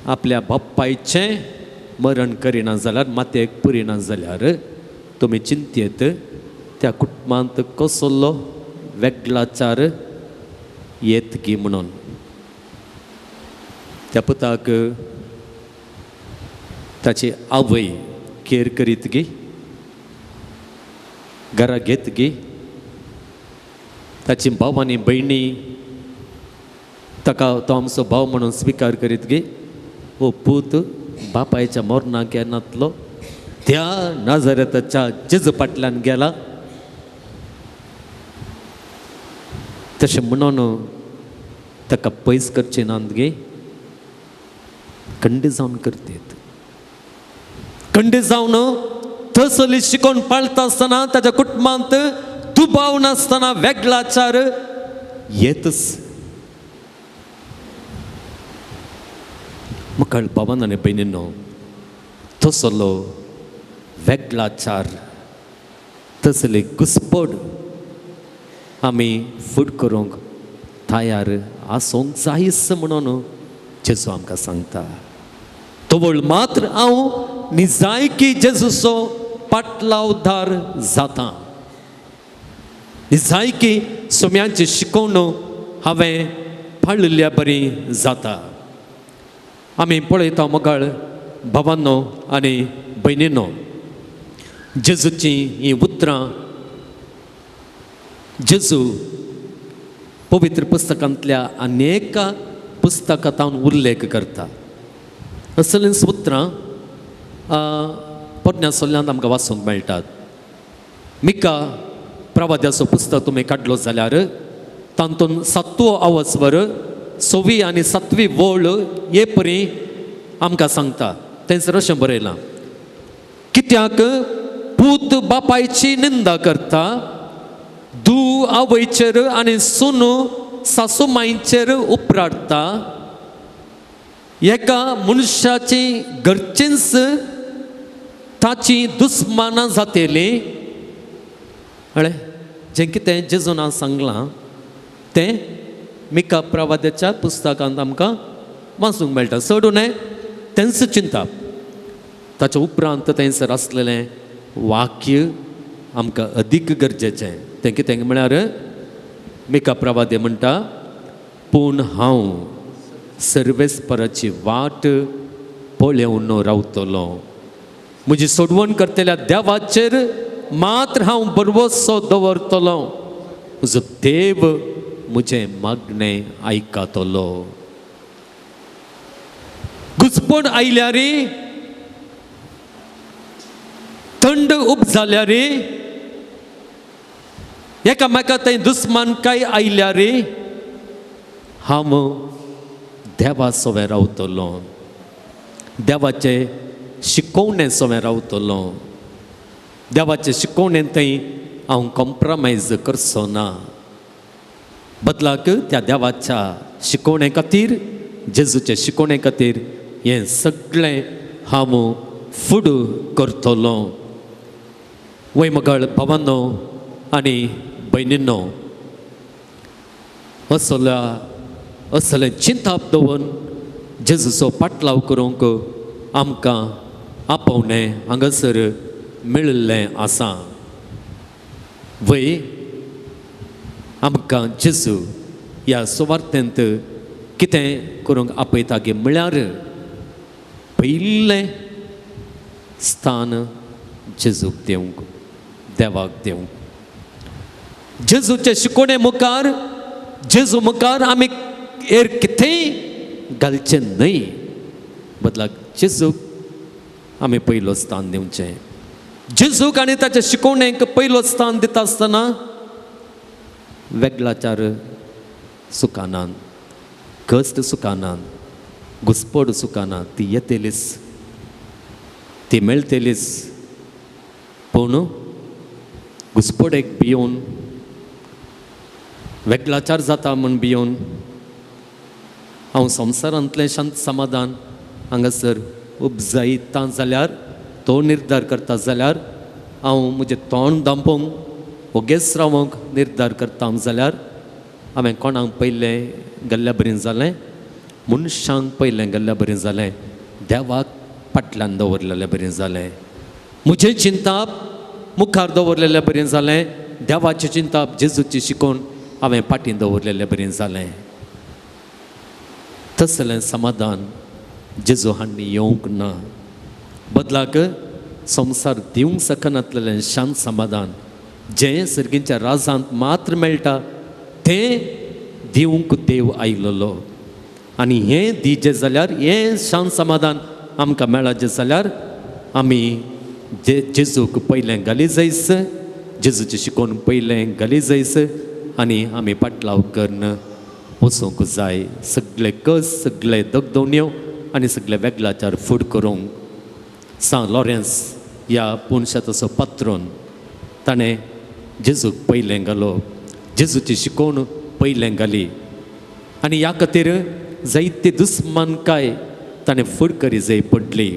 आपल्या बापायचें मरण करिना जाल्यार, मातयेक पुरिना जाल्यार, तुमी चिंतयेत त्या कुटुंबांत कसलो वेगळाचार येत गी म्हणून. त्या पुताक ताची आवय केर करीत गी, घरा घेत गी, ताची भाव आनी भयणी ताका तो आमचो भाव म्हणून स्विकार करीत गी. हो पूत बापायच्या मरणाक येनातलो, त्या नाजरेताच्या जेजू फाटल्यान गेला. तशें म्हणून ताका पयस करचें नात गे, खंड जावन करतात. खंड जावन थसली शिकोवन पाळटा आसतना ताच्या कुटुंबांत दुबाव नासतना वेगळाचार येतच. मुखार बाबान आनी भयणीनो, तसलो वेगळाचार, तसली घुसपड आमी फूड करूंक तयार आसूंक जायच म्हणून जेजू आमकां सांगता. तवळ मात्र हांव निजायकी जेजूचो पाटलावदार जाता, निजायकी सोम्यांची शिकोवण हांवें पाळिल्ल्या बरी जाता. आमी पळयता मगाळ भावांनो आनी भयणीनो, जेजूची हीं उतरां जेजू पवित्र पुस्तकांतल्या अनेक पुस्तकांत उल्लेख करता. असलींच उतरां पोरण्या सोल्यांत आमकां वाचूंक मेळटात. मिका प्रवाद्याचो पुस्तक तुमी काडलो जाल्यार तातूंत सातवो आवसवर सवी आनी सातवी वळ हे परी आमकां सांगता. थंयसर अशें बरयलां, कित्याक पूत बापायची निंदा करता, दू आवयचेर आनी सुन सासू मांयचेर उपराडटा, एका मनशाची घरचींच ताची दुस्मानां जातली. कळ्ळें? जें कितें जेजून हांव सांगलां तें मिका प्रवाद्याच्या पुस्तकांत आमकां वाचूंक मेळटा. चड उणें तेंच चिंता. ताच्या उपरांत थंयसर आसलेलें वाक्य आमकां अदीक गरजेचें. तें कितें म्हळ्यार मिका प्रवादे म्हणटा, पूण हांव सर्वेस्पराची वाट पळोवन रावतलो. म्हजी सोडवण करतल्या देवाचेर मात्र हांव बरवसो दवरतलो. म्हजो देव म्हजें मागणें आयकतलो. घुसपण आयल्यार, थंड उब जाल्यार, एकामेका थंय दुस्मानकाय आयल्यार हांव देवा सवें रावतलो, देवाचे शिकोवणे सवें रावतलो. देवाचे शिकोवणे थंय हांव कॉम्प्रमायज करचो ना. बदलाक त्या देवाच्या शिकोवणे खातीर, जेजूचे शिकोवणे खातीर हें सगळें हांव फुड करतलो. वय मगळ भावांनो आनी भयणींनो, असल्या असलें चिंताप दवरून जेजूचो पाटलाव करूंक आमकां आपोवणें हांगासर मेळिल्लें आसा. वय आमकां जेजू ह्या सुवार्थेंत कितें करूंक आपयता गी म्हळ्यार पयलें स्थान जेजूक दिवंक, देवाक दिवंक. जेजूचे शिकोवणे मुखार, जेजू मुखार आमी हेर कितेंय घालचें न्हय. बदलाक जेजूक आमी पयलो स्थान दिवचें. जेजूक आनी ताच्या शिकोवणेक पयलो स्थान दिता आसतना वेगळाचार सुखानान, कश्ट सुखानान, घुसपड सुखाना, ती येतलीच, ती मेळटलीच. पूण घुसपडेक भियोवन, वेगळाचार जाता म्हूण भियोवन हांव संवसारांतलें शांत समाधान हांगासर उपजायता जाल्यार, तो निर्धार करता जाल्यार, हांव म्हजें तोंड दांपोवंक, ओगेच रावंक निर्धार करता जाल्यार हांवें कोणाक पयलें गेल्ल्या बरें जालें, मनशांक पयलें गेल्ल्या बरें जालें, देवाक फाटल्यान दवरलेलें बरें जालें, म्हजें चिंताप मुखार दवरलेलें बरें जालें, देवाचें चिंताप जेजूची शिकोवन हांवें फाटीं दवरलेलें बरें जालें. तसलें समाधान जेजू हांणी येवंक ना. बदलाक संवसार दिवंक शकनातलें शांत समाधान जें सर्गींच्या राजांत मात्र मेळटा तें दिवंक देव आयलेलो. आनी हें दिजें जाल्यार, हें शांत समाधान आमकां मेळाचें जाल्यार आमी जे जेजूक पयलें घाली जायस, जेजूचें शिकोवन पयलें घाली जायस आनी आमी पाटलाव करून वचूंक जाय. सगळे कस, सगळे दगदवण्यो आनी सगळे वेगळाचार फूड करूंक सांत लॉरेन्स ह्या पुनशाचो पात्रोन ताणें जेजूक पयलें घालो, जेजूची शिकोवण पयलें घाली आनी ह्या खातीर जायते दुस्मानकाय ताणें फूड करी जाय पडली,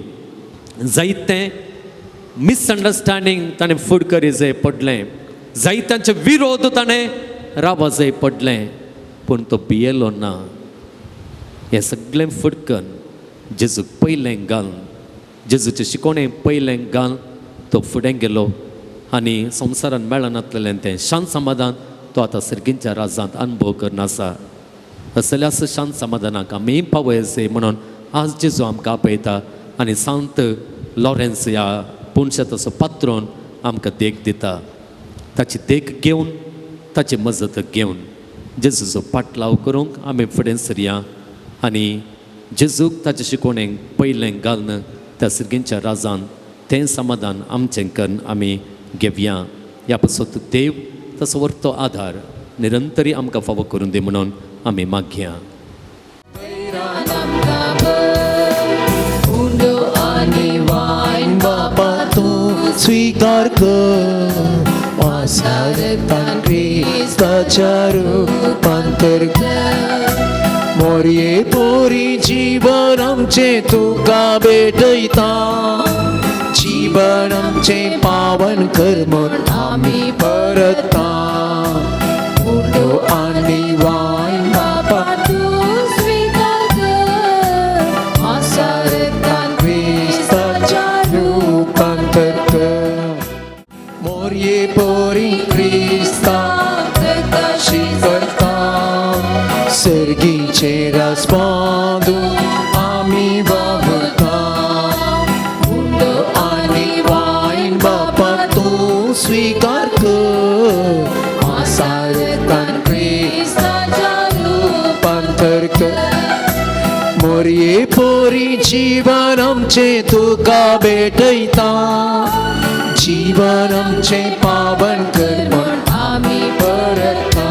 जायते मिसअंडरस्टँडींग ताणें फूड करी जाय पडलें, जायत्यांचे विरोध ताणें रावा जाय पडलें, पूण तो भियेलो ना. हें सगळें फुडकन जेजूक पयलें घालून, जेजूचें शिकोवणें पयलें घालून तो फुडें गेलो आनी संवसारान मेळनातलें तें शांत समाधान तो आतां सर्गींच्या राजांत अनुभव करून आसा. असल्याच शांत समाधानाक आमी पावयसे म्हणून आज जेजू आमकां आपयता आनी सांत लॉरेन्स ह्या पुनशाचो पात्रोन आमकां देख दिता. ताची देख घेवन, ताची मजत घेवन जेजूचो पाटलाव करूंक आमी फुडें सरया आनी जेजूक ताचे शिकोवणेक पयलें घालून त्या सर्गींच्या राजान तें समाधान आमचें करून आमी घेवया. ह्या पासत देव तसो वरतो आधार निरंतरी आमकां फावो करून दी म्हणून आमी मागया. स्वीकार कर वासारतान क्रिस्ताच्या रूपांतर कर. मोरये पोरी जीवन आमचें तुका भेटयता, जीवन आमचें पावन कर म्हूण आमी परता. उंडो आनी वायन बापा तूं स्वीकार कर वासारतान क्रिस्ताच्या रूपांतर कर. मोरये पोरी क्रिस्ता करता, सर्गीचे रास बांदून आमी वावुरता. तूं स्विकार कर मासारतान क्रिस्ताच्या रुपांतर कर मोरये पोरी जीवन आमचें तुका भेटयता जीवन आमचें पावन कर म्हण आमी परता.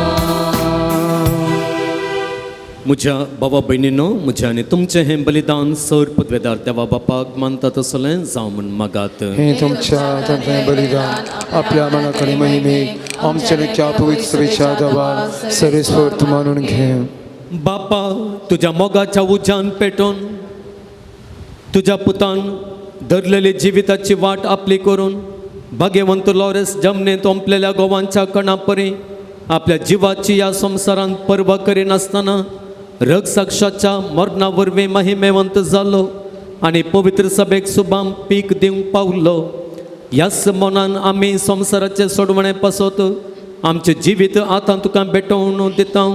म्हज्या बाबा भयणीनो म्हजें आनी तुमचें हें बलिदान सर पदवेदार देवा बापाक मानता तसलें जावं म्हूण मागात. हे तुमच्या हातांतलें बलिदान आपल्या मनाकडे महिमेक आमच्या लेख्या पवित्र सभेच्या दवार सरेस्फोर्त मानून घे. बापा तुज्या मोगाच्या उज्यान पेटोवन तुज्या पुतान धरलेली जिविताची वाट आपली करून भाग्यवंत लॉरेस जमनीत ओंपलेल्या गोवांच्या कणा परी आपल्या जिवाची ह्या संवसारांत पर्वा करिनासतना रगसाक्षाच्या मरणा वरवीं महिमेवंत जालो आनी पवित्र सभेक सुबाम पीक दिवंक पावलो. ह्याच मनान आमी संवसाराचे सोडवणे पासत आमचें जिवीत आतां तुका भेटोवन दिता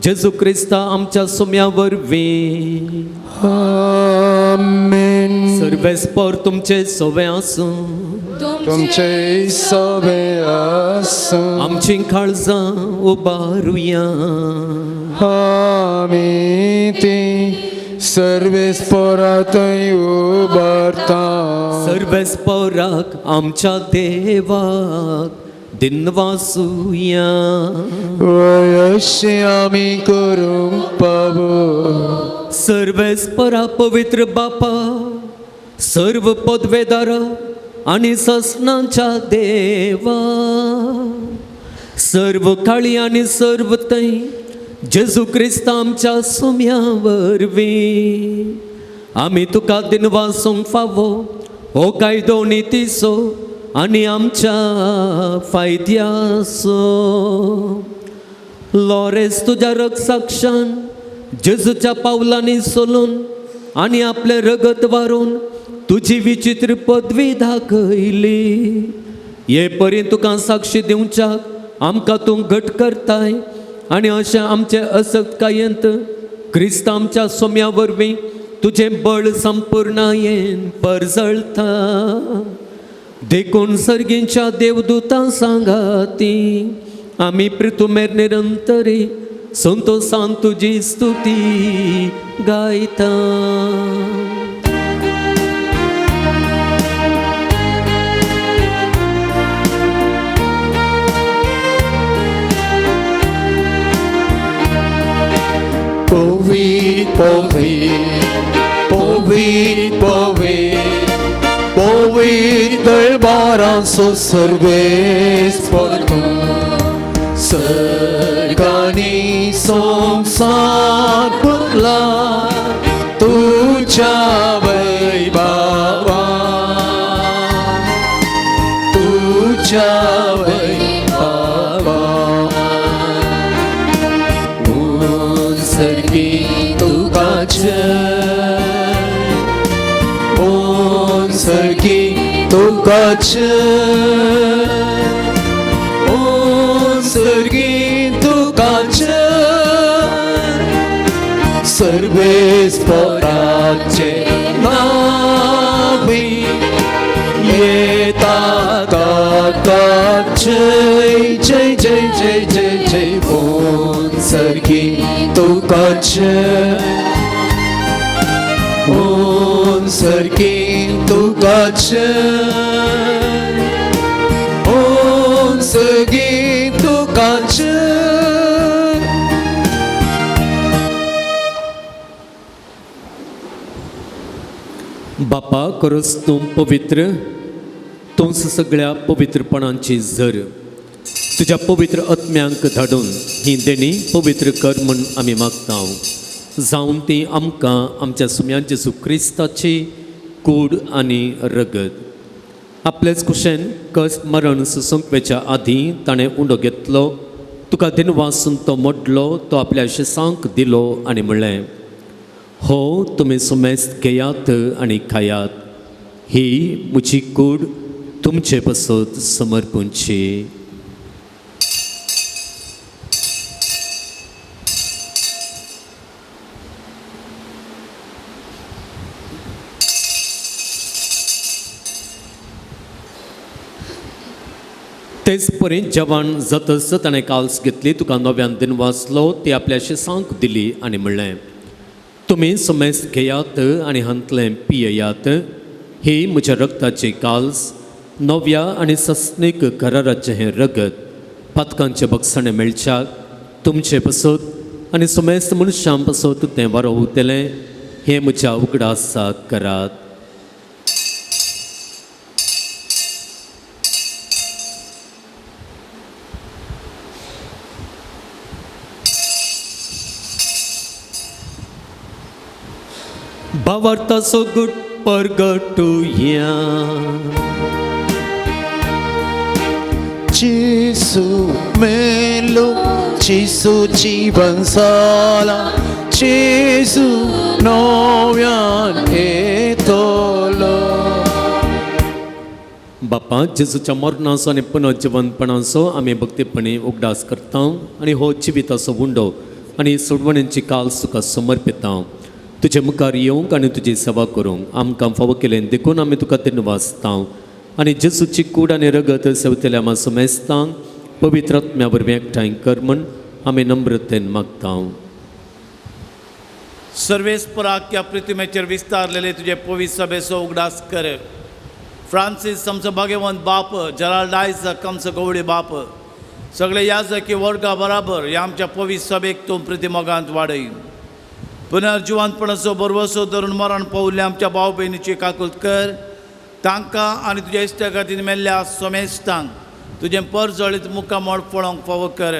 जेजू क्रिस्ता आमच्या सुम्या वरवीं. आमेन. सर्वेस्पर तुमचे सवे आसूं. तुमचे सवे आसूं. आमची काळजां उबारुया. आमी ती सर्वेस्परातय उबारता. सर्वेस्पराक आमच्या देवाक दिनवासुया. अशें आमी करूंक पावो. सर्वेस्परा पवित्र बापा सर्व पदवेदारा आनी ससनाच्या देवा सर्व काळी आनी सर्व थंय जेजू क्रिस्ता आमच्या सुम्या वरवीं आमी तुका दिनवासूंक फावो हो कायदो नितीचो आनी आमच्या फायद्याचो. लॉरेस तुज्या रगसाक्षान जेजूच्या पावलांनी सोलून आनी आपलें रगत वारून तुजी विचित्र पदवी दाखयली. हे परी तुका साक्षी दिवच्याक आमकां तूं घट करताय आनी अशें आमचे असक्तकायेंत क्रिस्त आमच्या सोम्या वरवीं तुजें बळ संपुर्णायेन परजळता. देखून सर्गींच्या देवदूतां सांगाती आमी प्रितुमेर निरंतरी संतोसान तुजी स्तुती गायता. पवित्र पवित्र पवित्र पवित्र पवित्र दरबारांचो सर्वेस्पर तूं सर्गांनी संवसार पुरला तुज्या वैभवान तुज्या वैभवान. सर्गी तुका जय ओम सर्गी तुका जय ओम सर्गी तुका जय. सर्वेस्पराचे नावी येता ताका जय जय जय जय जय जय ओम सर्गी तुका जय ओम सर्गी तुका जय ओम सर्गी तुका जय. बापा खरोच तूं पवित्र तूंच सगळ्या पवित्रपणांची झर. तुज्या पवित्र आत्म्यांक धाडून ही देणी पवित्र कर म्हूण आमी मागता जावन ती आमकां आमच्या सुम्या जेजू क्रिस्ताची कूड आनी रगत. आपलेच कुशेन कश्ट मरण सुसंकवेच्या आदीं ताणें उंडो घेतलो तुका दिनवासून तो मोडलो तो आपल्या शिसांक दिलो आनी म्हणलें हो तुमी सुमेस्त घेयात आनी खायात ही म्हजी कूड तुमचे पसत समर्पूंची. तेच परी जेवण जातच ताणें काल्स घेतली, तुका नव्यान दिन वाचलो, ती आपल्या शिसांक दिली आनी म्हणलें, तुमी समेस्त घेयात आनी हांतलें पियेयात. ही म्हज्या रक्ताची काल्स, नव्या आनी सस्नीक कराराचें हें रगत पातकांचें बक्षणें मेळच्याक तुमचे पसत आनी समेस्त मनशां पसत तें वरोवतलें. हें म्हज्या उगडासाक करात. भावार्थाचो गुट परगटुया. जेसू मेलो, जेसू जीवन जाला, जेसू नव्यान येतलो. बापा, जेजूच्या मरणाचो आनी पुनर्जिवनपणाचो आमी भक्तीपणी उगडास करता आनी हो जिविताचो उंडो आनी सोडवणेची काल तुका समर्पिता. तुजे मुखार येवंक आनी तुजी सेवा करूंक आमकां फावो केलें देखून आमी तुका धन्यवादता. आनी जेजूची कूड आनी रगत सेवतल्या आमा समेस्तांक पवित्र आत्म्या वरवीं एकठांय कर म्हूण आमी नम्रतेन मागता. सर्वेस्पराक ह्या पृथ्वीचेर विस्तारलेले तुजे पवित्र सभेचो उगडास कर. फ्रांसीस आमचो भाग्यवंत बाप, जराल्ड आयजक आमचो गवळी बाप, सगळे याजकी वर्गा बराबर ह्या आमच्या पवित्र सभेक तूं प्रतिमोगांत वाडय. पुनर्जिवंतपणाचो बरवसो धरून मरण पावल्ल्या आमच्या भाव भयणीची काकूत कर. तांकां आनी तुज्या इश्टा खातीर मेल्ल्या सोमेस्तांक तुजें परजळीत मुखामळ पळोवंक फावो कर.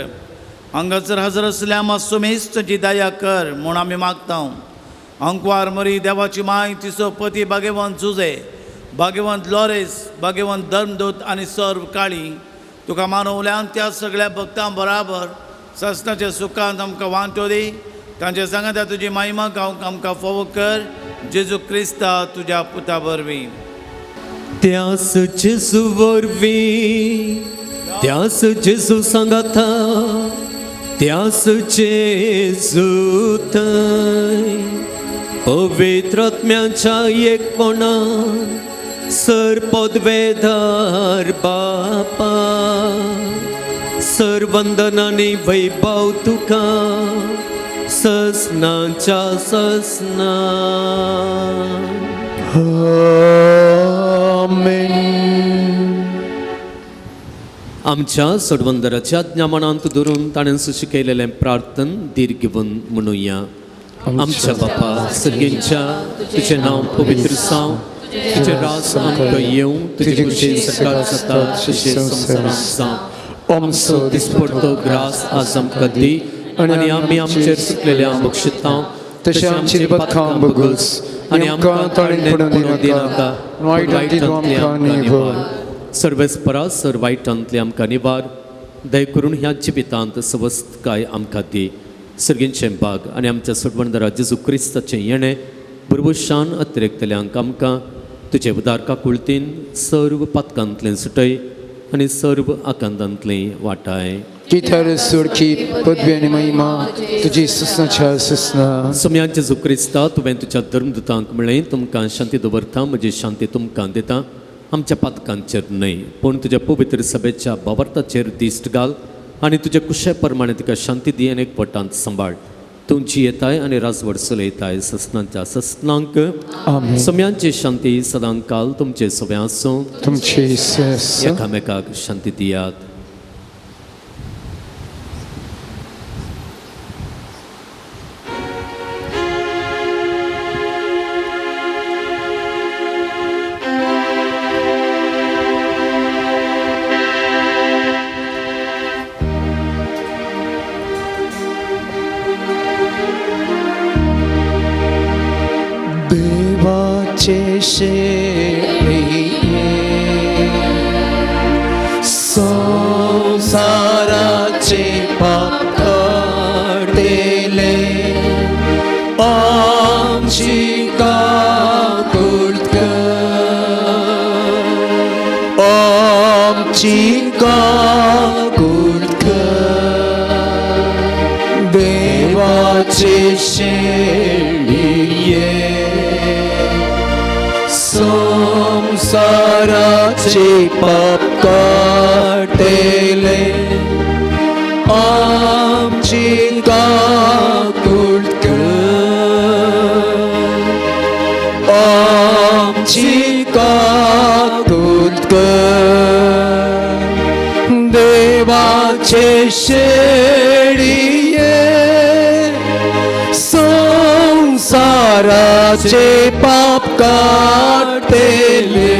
हांगासर हजर आसल्या आमा सोमेस्तांची दया कर म्हूण आमी मागता. अंकवार मरी देवाची माय, तिचो पती भाग्यवंत जुजे, भाग्यवंत लॉरेस, भाग्यवंत धर्मदूत आनी सर्व काळी तुका मानवल्यान त्या सगळ्या भक्तां बराबर ससनाच्या सुखांत आमकां वांटो दी. तांचे सांगाता तुजी महिमा गावंक आमकां फावो कर. जेजू क्रिस्ता तुज्या पुता वरवीं. त्यास जेजू वरवीं, त्यास जेजू सांगाता, त्यास जेजू थंय पवित्र आत्म्याच्या एकपणान सर पदवेधार बापा, सर वंदन आनी वैभव तुका ससनाच्या ससना. आमेन. आमच्या सोडवंदराच्या ज्ञानांत धरून ताणें शिकयलेलें प्रार्थन दीर्घ घेवन म्हणुया. आमच्या बापा सर्गेंच्या, तुजें नांव पवित्र जावं, तुजें राज आमकां येवं, तुजी खुशी सरकार जाता तशें संवसारांत जावं. आमचो दिसपडतो ग्रास आज आमकां दी आनी आमी आमचेर सुकलेल्या बक्षितां तशें आमची बदखां बगूस आनी आमकां ताणें पडून दिनाका, वायटांतली आमकां निवार. सर्वेस्परा सर वायटांतले आमकां निवार. दय करून ह्या जिवितांत सवस्तकाय आमकां दी. सर्गींचें बाग आनी आमच्या सोडवणदारा जेजू क्रिस्ताचें येणें बरबशान अतिरेकतल्यांक आमकां तुजे उदार काकुळतीन सर्व पातकांतलें सुटय आनी सर्व आकांतांतलें वाटाय. कित्यार सोडकी पदवी आनी महिमा तुजी सुसनाच्या सुसना. सोम्या जेजू क्रिस्ता, तुवें तुज्या धर्मदूतांक म्हणलें, तुमकां शांती दवरता, म्हजी शांती तुमकां दिता. आमच्या पातकांचेर न्हय पूण तुज्या पवित्र सभेच्या भावार्थाचेर दिश्ट घाल आनी तुज्या कुशे प्रमाणे तुका शांती दी आनी एकवटांत सांबाळ. तूं जियेताय आनी राजवट चलयताय ससनाच्या ससनांक. आमेन. सम्यांची शांती सदांकाल तुमचे सगळें आसूं. तुमचे एकामेकाक शांती दियात. देवाचे शेळये संसाराचे पाप काडले, आमची काकूळ कर, आमची काकूळ कर. देवाचे शेळये संसाराचे संवसाराचे पाप काडटले आमची काकूट कर आमची काकूट कर देवाचे शेळये संसाराचे पाप काडटले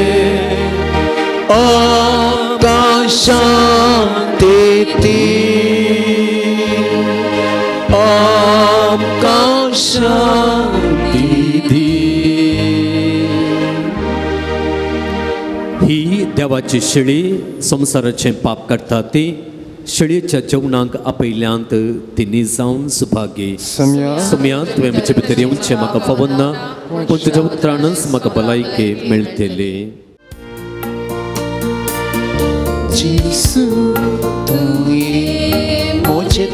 आमकां शांती दी आमकां शांती दी. ही देवाची शेळी संवसाराचें पाप काडटा ती शेळयेच्या जेवणाक आपयल्यांत तिनी जावन सुभागी. सम्या तुवें म्हजे भितर येवचें म्हाका फावना पूण तुज्या उतरानच म्हाका भलायकी मेळटली. जेसू तुवें म्हजें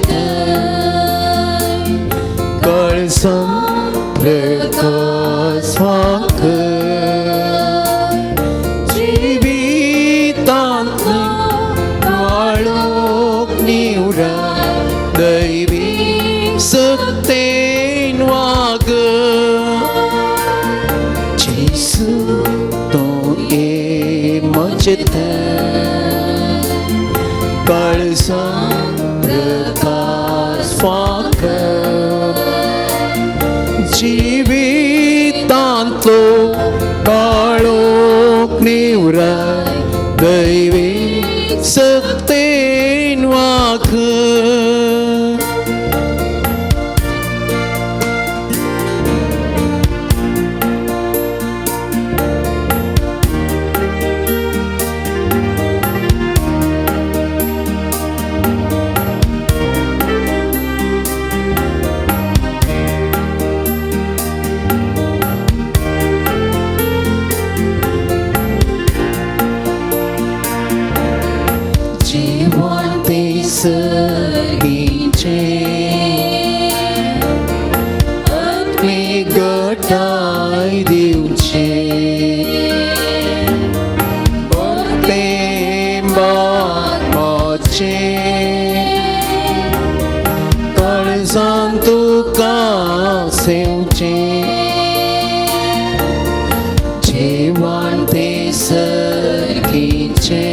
काळजां प्रकाश जिवितांतलें काळोख निवराय दैवी सत्तेन वाग. जेसू तुवें म्हजें काळजां प्रकाश जिवितांतलो काळोख निवराय दैवी सत्तेन वाग. सर्गीचे आत्मीक गटाय दिवचे परतें बापाचे काळजान तुका सेवचें जेवण तें सर्गीचें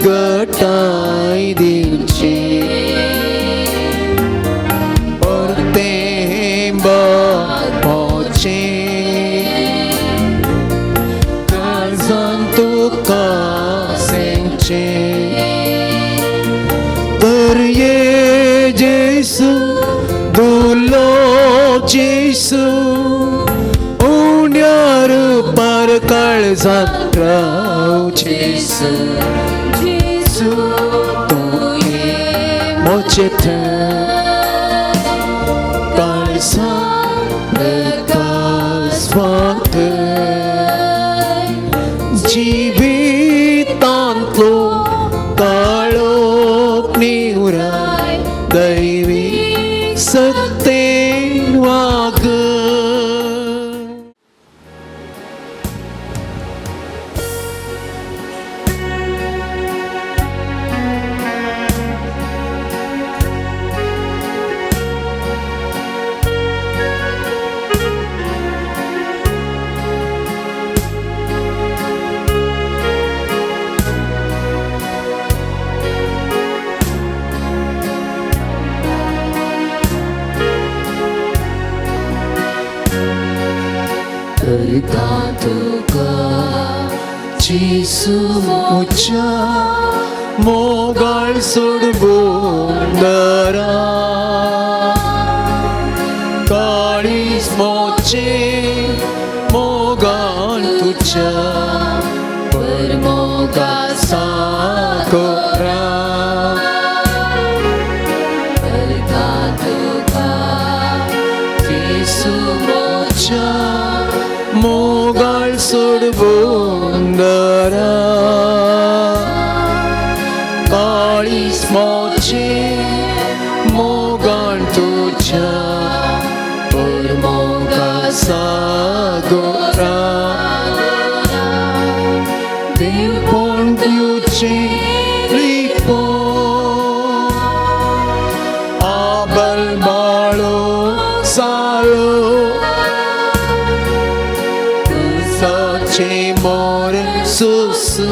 गटाय दिवचे परतें बापाचे काळजान तुका सेवचें. तर ये जेसू दुलो जेसू उण्यार पार काळजान राव जेसू जेसू तुवें म्हजें काळजां प्रकाश जिवितांतलो काळोख निवराय दैवी सत्तेन वाग. करता तुका जेसू म्हज्या मोगाळ सोड बोंदरा काळीज म्हजें मोगान तुज्या परमोगा साकरा. करता तुका जेसू म्हज्या मोगाळ सोड बोंदरा काळीज म्हजें मोगान तुज्या परमोगा साकरा. देवपण दिवचें रिपो आबल बाळो सालो तुजोचे मोर सुसू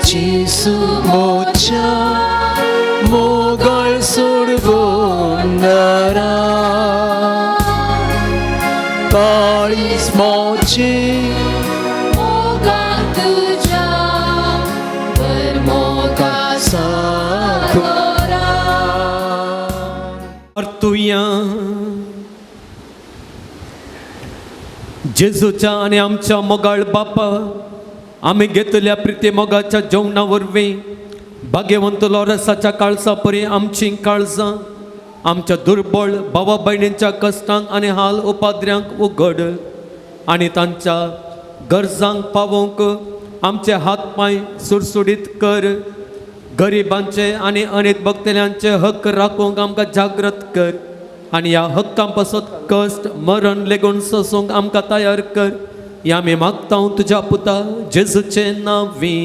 जेसू मोच्या मोगळ सोडवणारा काळीज मोचे मोगान तुज्या मोगा साकोरा परतुया जेजूच्या आनी आमच्या मोगाळ बापा आमी घेतल्या प्रिती मोगाच्या जेवणा वरवीं भाग्यवंत लोरसाच्या काळसा परी आमचीं काळजां आमच्या दुर्बळ भावा भयणींच्या कश्टांक आनी हाल उपाद्र्यांक उगड आनी तांच्या गरजांक पावोवंक आमचे हात पांय सुडसुडीत कर. गरिबांचे आनी अनेक भक्तल्यांचे हक्क राखूंक आमकां जागृत कर आनी ह्या हक्कां पासत कश्ट मरण लेगून सोसूंक आमकां तयार कर. ह्या आमी मागता तुज्या पुता जेजूचे नांवी.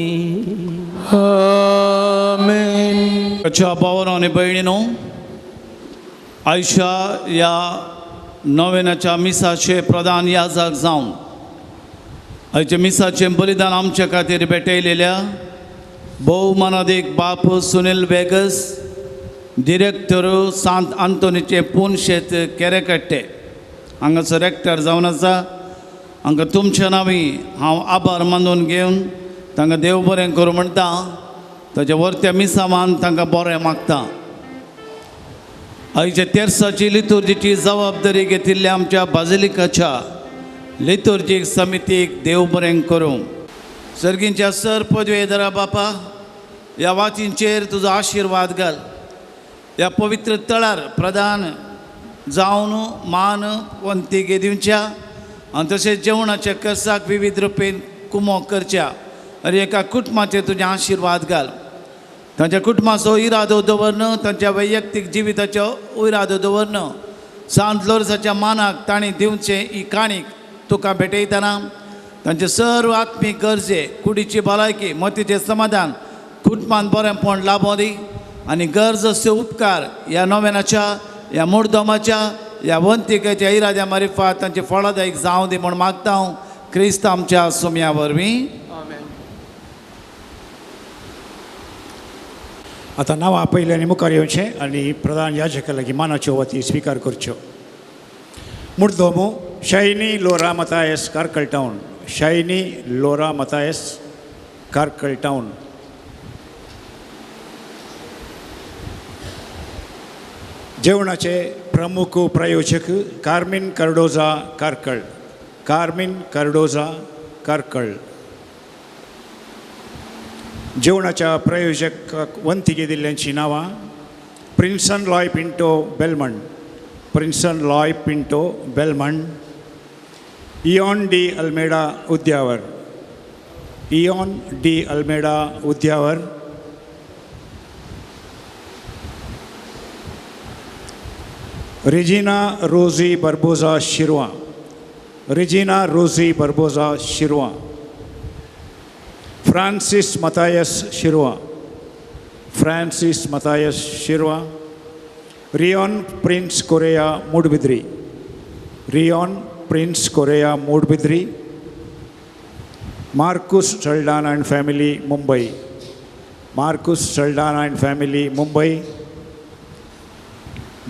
आमेन. अच्छा भावानो आनी भयणीनो, आयच्या ह्या नोवेनाच्या मिसाचे प्रधान याजक जावन आयच्या मिसाचें बलिदान आमच्या खातीर भेटयलेल्या भोवमानादीक बाप सुनील वेगस, डिरेक्टर सांत आंतोनीचें पुनशेत केरेकट्टे हांगाचो रेक्टर जावन आसा. हांकां तुमच्या नांवी हांव आभार मानून घेवन तांकां देव बरें करूं म्हणटा. ताच्या वरत्या मिसामान तांकां बरें मागता. आयच्या तेर्साची लितुर्जीची जबाबदारी घेतिल्ल्या आमच्या बाजिलिकाच्या लितुर्जीक समितीक देव बरें करूं. सर्गींच्या सर पदवेधरा बापा, ह्या वातींचेर तुजो आशिर्वाद घाल. ह्या पवित्र तळार प्रधान जावन मान वंती दिवच्या आनी तशेंच जेवणाच्या कसाक विविध रुपेन कुमोक करच्या आनी एका कुटुंबाचेर तुजें आशिर्वाद घाल. तांच्या कुटुंबाचो इरादो दवरन, तांच्या वैयक्तीक जिविताचो इरादो दवरन सांत लोरसाच्या मानाक तांणी दिवचें ही काणीक तुका भेटयतना तांचे सर्व आत्मीक गरजे, कुडीची भलायकी, मतीचें समाधान, कुटुंबान बरेंपण लाभों दी आनी गरज अशे उपकार ह्या नोवेनाच्या, ह्या मुर्दमाच्या, ह्या वंतिकेच्या इराद्या मारिफात तांचे फळादायक जावं दी म्हूण मागता हांव क्रिस्त आमच्या सुम्या वरवीं. आतां नांवां पयलें आनी मुखार येवचें आनी प्रधान याजका लागीं मानाच्यो वती स्विकार करच्यो. मुर्दोमो Shiny Laura Mathias Karkal town. Shiny Laura Mathias Karkal town. जेवणाचे प्रमुख प्रायोजक कार्मीन कार्डोजा कार्कळ. कार्मीन कार्डोजा कार्कळ. जेवणाच्या प्रायोजक वंतिगे दिल्ल्यांची नांवां Prinson Loy Pinto Belmond. Prinson Loy Pinto Belmond. Ian D Almeida Udyavar. Ian D Almeida Udyavar. Regina Rosy Barbosa Shirva. Regina Rosy Barbosa Shirva. Francis Mathias Shirva. Francis Mathias Shirva. Rion Prince Correa Moodbidri. Rion Prince Correa Moodbidri. Marcus Saldana and family Mumbai. Marcus Saldana and family Mumbai.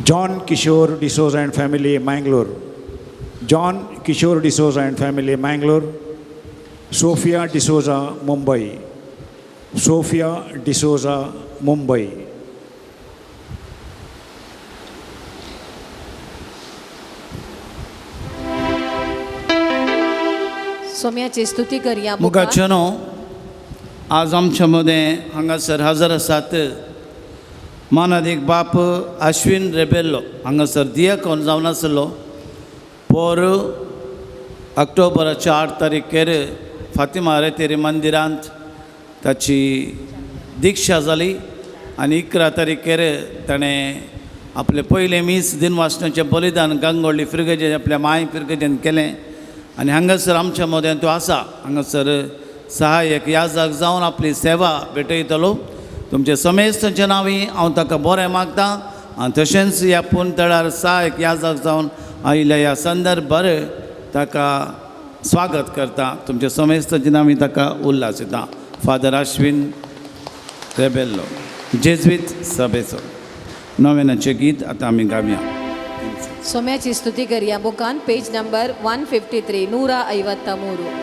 John Kishore D'Souza and family Mangalore. John Kishore D'Souza and family Mangalore. Sophia D'Souza Mumbai. Sophia D'Souza Mumbai. सोम्याची स्तुती करया. मुखाचें न्हू आज आमच्या मदें हांगासर हजर आसात मानादीक बाप आश्विन रेबेल्लो हांगासर दियाकोन जावन आसलो. पोर ऑक्टोबराच्या 8 तारखेर फातिमा रेतेरी मंदिरांत ताची दिक्षा जाली. आनी 11 तारखेर ताणें आपलें पयलें मीस दिनवासनाचें बलिदान गंगोळ्ळी फिरगजेन आपल्या माय फिरगजेन केलें आनी हांगासर आमच्या मदें तो आसा. हांगासर सहाय्यक याजक जावन आपली सेवा भेटयतलो. तुमचे समेस्तांच्या नांवी हांव ताका बरें मागता आनी तशेंच ह्या पुनतळार सहाय्यक याजक जावन आयिल्ल्या ह्या संदर्भार ताका स्वागत करता. तुमच्या समेस्तांच्या नांवी ताका उल्हास दिता. फादर आश्विन रेबेल्लो, जेज्वीत सभेचो नव्यानाचें गीत आतां आमी गावया. सोम्याची स्तुती करया. बुकान पेज नंबर 153 153.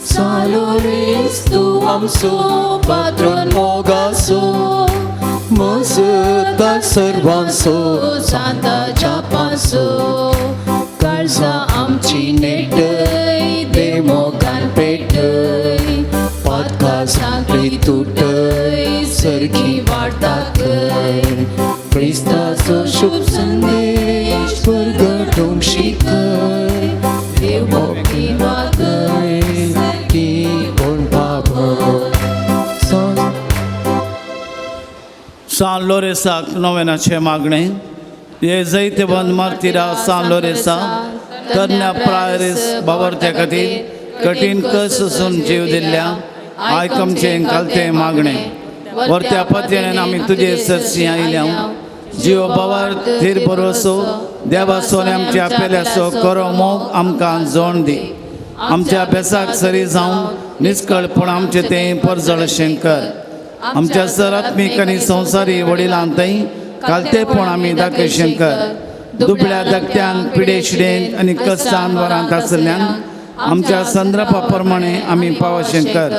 San Lorenzo आमचो पात्रोन मोगाचो मजता सर्वांचो सांताच्या पासो काळजा आमची नेटय देव मोगान पेटय पातका सांखळी तुटय सरकी वाडटाकय क्रिस्ताचो शुभ संदेश परगटूंक शिकय देव मोगी वागय की कोण पावय. सान लोरेसाक नव्यानाचें मागणें. हे जैतवंत मार्तिरा सान लोरेसा तरण्या प्रायरीस बावरत्या खातीर कठीण कस सोसून जीव दिल्ल्या आयक आमचें घालतें मागणें. वरत्या पत्यान आमी तुजे सरशी आयल्या. जीव बावर थीर भरोसो देवाचो आनी आमच्या पेल्याचो करो मोग आमकां जोण दी. आमच्या अभ्यासाक सरी जावन निस्कळपण आमचें तें परजळशें कर. आमच्या सरात्मीक आनी संवसारी वडिलांतय कालतेपण आमी दाखयशें कर. दुबळ्या धाकट्यांक पिडे शिडेन आनी कश्टान वरांत आसल्यान आमच्या संद्रपा प्रमाणे आमी पावशें कर.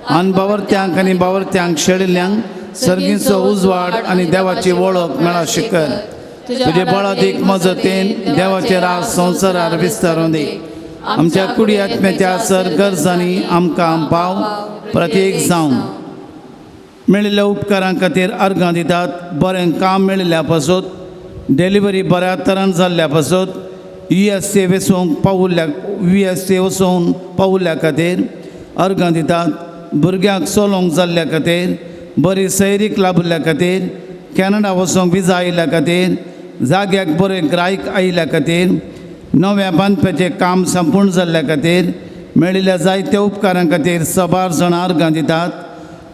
आनी बावरत्यांक आनी बावरत्यांक शेळिल्ल्यांक सर्गीचो उजवाड आनी देवाची वळख मेळाशें कर. तुजे बळादीक मजतीन देवाचे राज संवसारार विस्तारून दी. आमच्या कुडी आत्म्याच्या सर गरजांनी आमकां पाव प्रत्येक जावन मेळिल्ल्या उपकारां खातीर अर्गां दितात. बरें काम मेळिल्ल्या पासत, डिलिव्हरी बऱ्या तरान जाल्ल्या पासत, यू एस ए वचूंक पावुल्ल्या यू एस ए वचूंक पावुल्ल्या खातीर अर्गां दितात. भुरग्यांक चलोवंक जाल्ल्या खातीर, बरी सैरीक लाभिल्ल्या खातीर, कॅनडा वचूंक विजा आयिल्ल्या खातीर, जाग्याक बरें ग्रायक आयिल्ल्या खातीर, नव्या बांदपाचें काम संपूर्ण जाल्ल्या खातीर, मेळिल्ल्या जायत्या उपकारां खातीर सबार जाणां अर्गां दितात.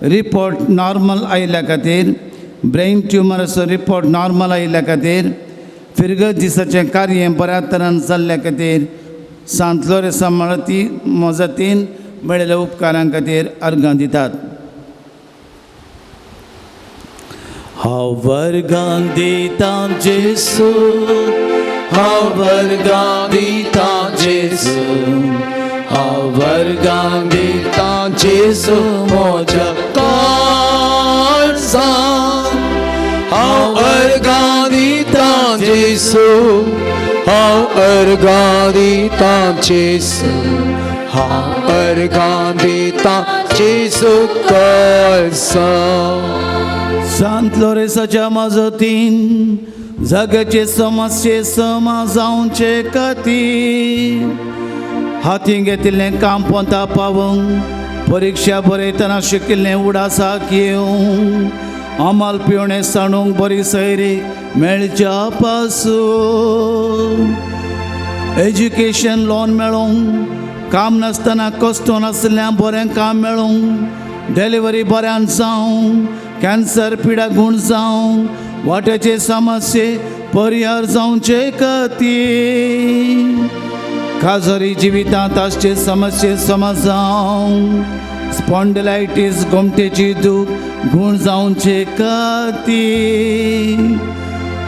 रिपोर्ट नॉर्मल आयिल्ल्या खातीर, ब्रेन ट्युमराचो रिपोर्ट नॉर्मल आयिल्ल्या खातीर, फिरगत दिसाचें कार्य बऱ्या तरान जाल्ल्या खातीर, सांत लोरेसा मळती मजतीन मेळिल्ल्या उपकारां खातीर अर्गां दितात. हांव वर्गां दितां जेसू, हांव वर्गां दितां जेसू, हांव वर्गां दितां जेसू म्हज्या काळजान. हांव अर्गां दितां जेसू, हांव अर्गां दितां जेसू, हांव अर्गां दितां जेसू काळजान. सांत लोरेसाच्या मजतीन जगाचे समस्ये समा जावचे खातीर हातीं घेतिल्लें काम पोंता पावोवंक, परिक्षा बरयतना शिकिल्लें उडासाक येवंक, अमल पिवणें सांडूंक बरी सैरी मेळच्या पासून, एज्युकेशन लोन मेळोवंक, काम नासतना कश्टो नासल्यार बरें काम मेळोवंक, डिलिव्हरी बऱ्यान जावंक, कॅन्सर पिडा गूण जावंक, वाट्याचे समस्ये परिहार जावचे खातीर, खाजरी जिवितांत आसचे समस्ये समज जावंक, स्पॉन्डिलायटीस गोमटेची दूख गूण जावचे खातीर,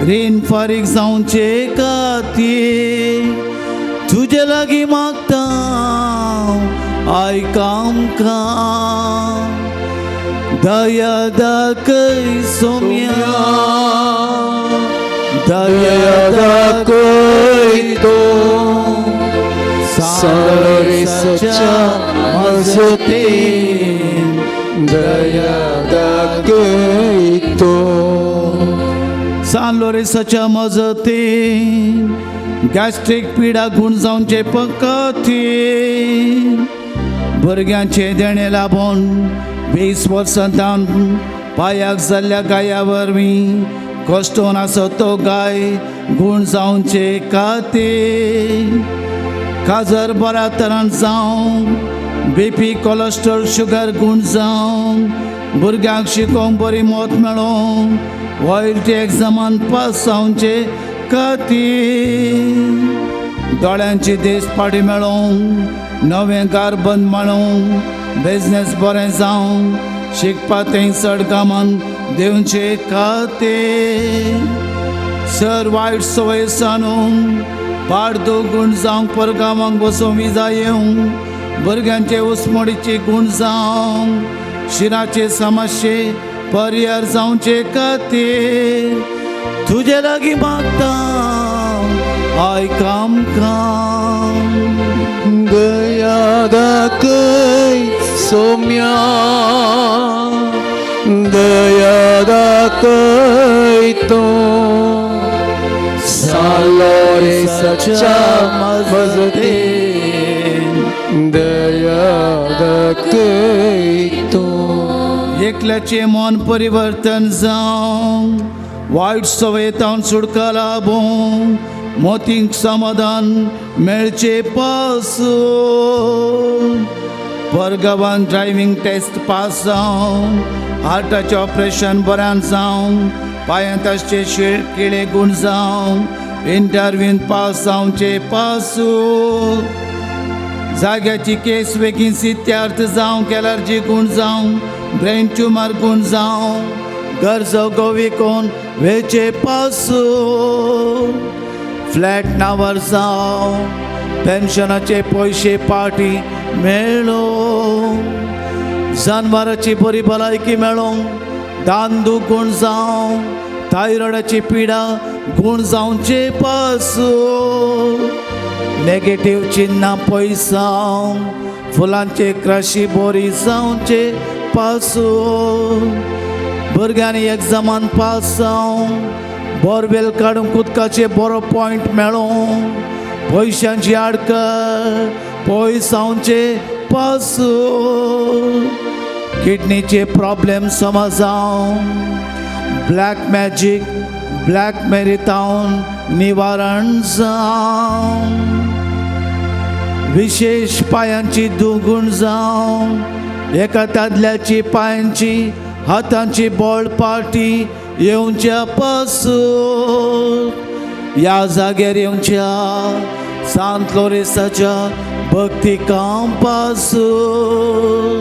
रीण फारीक जावचे खातीर, तुजे लागीं मागता आयक आमकां. दया दाखय सोम्या, दया दाखय तूं सान लोरेसाच्या मजतीन, दया दाखय तूं सान लोरेसाच्या मजतीन गॅस्ट्रीक पिडा गुण जावचे पकतीन भुरग्यांचे देणें लाबून 20 वर्सां तावन पांयाक जाल्ल्या गाया वरवीं कश्टोन आसत तो गाय गूण जावचे खातीर काजर बऱ्या तरान जावं बीपी कोलेस्ट्रॉल शुगर गूण जावं भुरग्यांक शिकोवंक बरी मत मेळों वॉयल्टी एग्जामान पास जावचे खातीर दोळ्यांची देश पाटी मेळों नवें घर बंद मेळों बिजनेस बरें जावं शिकपा थंय चड कामान दिवचे खातीर सर वायट संवय सानू पाडदो गूण जावंक परगांवांक बसूं विजा येवं भुरग्यांचे उस्मोडीचे गूण जावं शिराचे समस्ये पर्यार जावचे खातीर तुजे लागीं मागता आयक आमकां. दया दाखय सोम्या दया दाखय तूं सान लोरेसाच्या मजतीन दया दाखय तूं. एकल्याचें मन परिवर्तन जावं वायट संवयेंतावन सुटका लाबूं मोतींक समाधान मेळचे पासून परगांवान ड्रायव्हींग टेस्ट पास जावं हार्टाचें ऑपरेशन बऱ्यान जावं पांयांत आसचे शिळ किळे गूण जावं इंटरव्यून पास जावचे पासून जाग्याची केस बेगीन सित्यार्थ जावं एलर्जी गूण जावं ब्रेन ट्युमर गूण जावं गरजो गोविकोन वेचे पासून फ्लॅट नांवार जावं पेन्शनाचे पयशे पार्टी मेळो जानवराची बरी भलायकी मेळों दांदू गूण जावं थायरॉयडाची पिडा गूण जावचे पासून नेगेटीव चिन्हां पयसाव फुलांचे क्रशी बोरी जावचे पासून भुरग्यांनी एग्जामान पास जावं बोरवेल काडूंक उदकाचे बरो पॉयंट मेळों पयशांची आडकळ पयसावचे पासून किडनीचे प्रॉब्लेम समजावं ब्लॅक मॅजीक ब्लॅक मेरितावन निवारण जावं विशेष पायांची दुगूण जावं एका दादल्याची पायांची हातांची बळ पार्टी येवच्या पासून ह्या जाग्यार येवच्या सांत लोरेसाच्या भक्ती काम पासून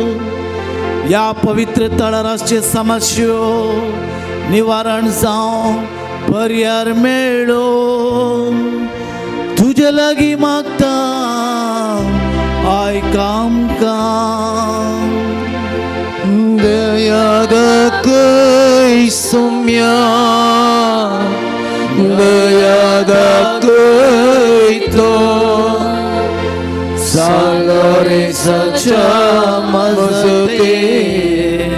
ह्या पवित्र तळार आसचे समस्यो निवारण जावं पर्यार मेळो तुजे लागीं मागता आयक आमकां. दया दाखय सोम्या दया दाखय तूं सान लोरेसाच्या मजतीन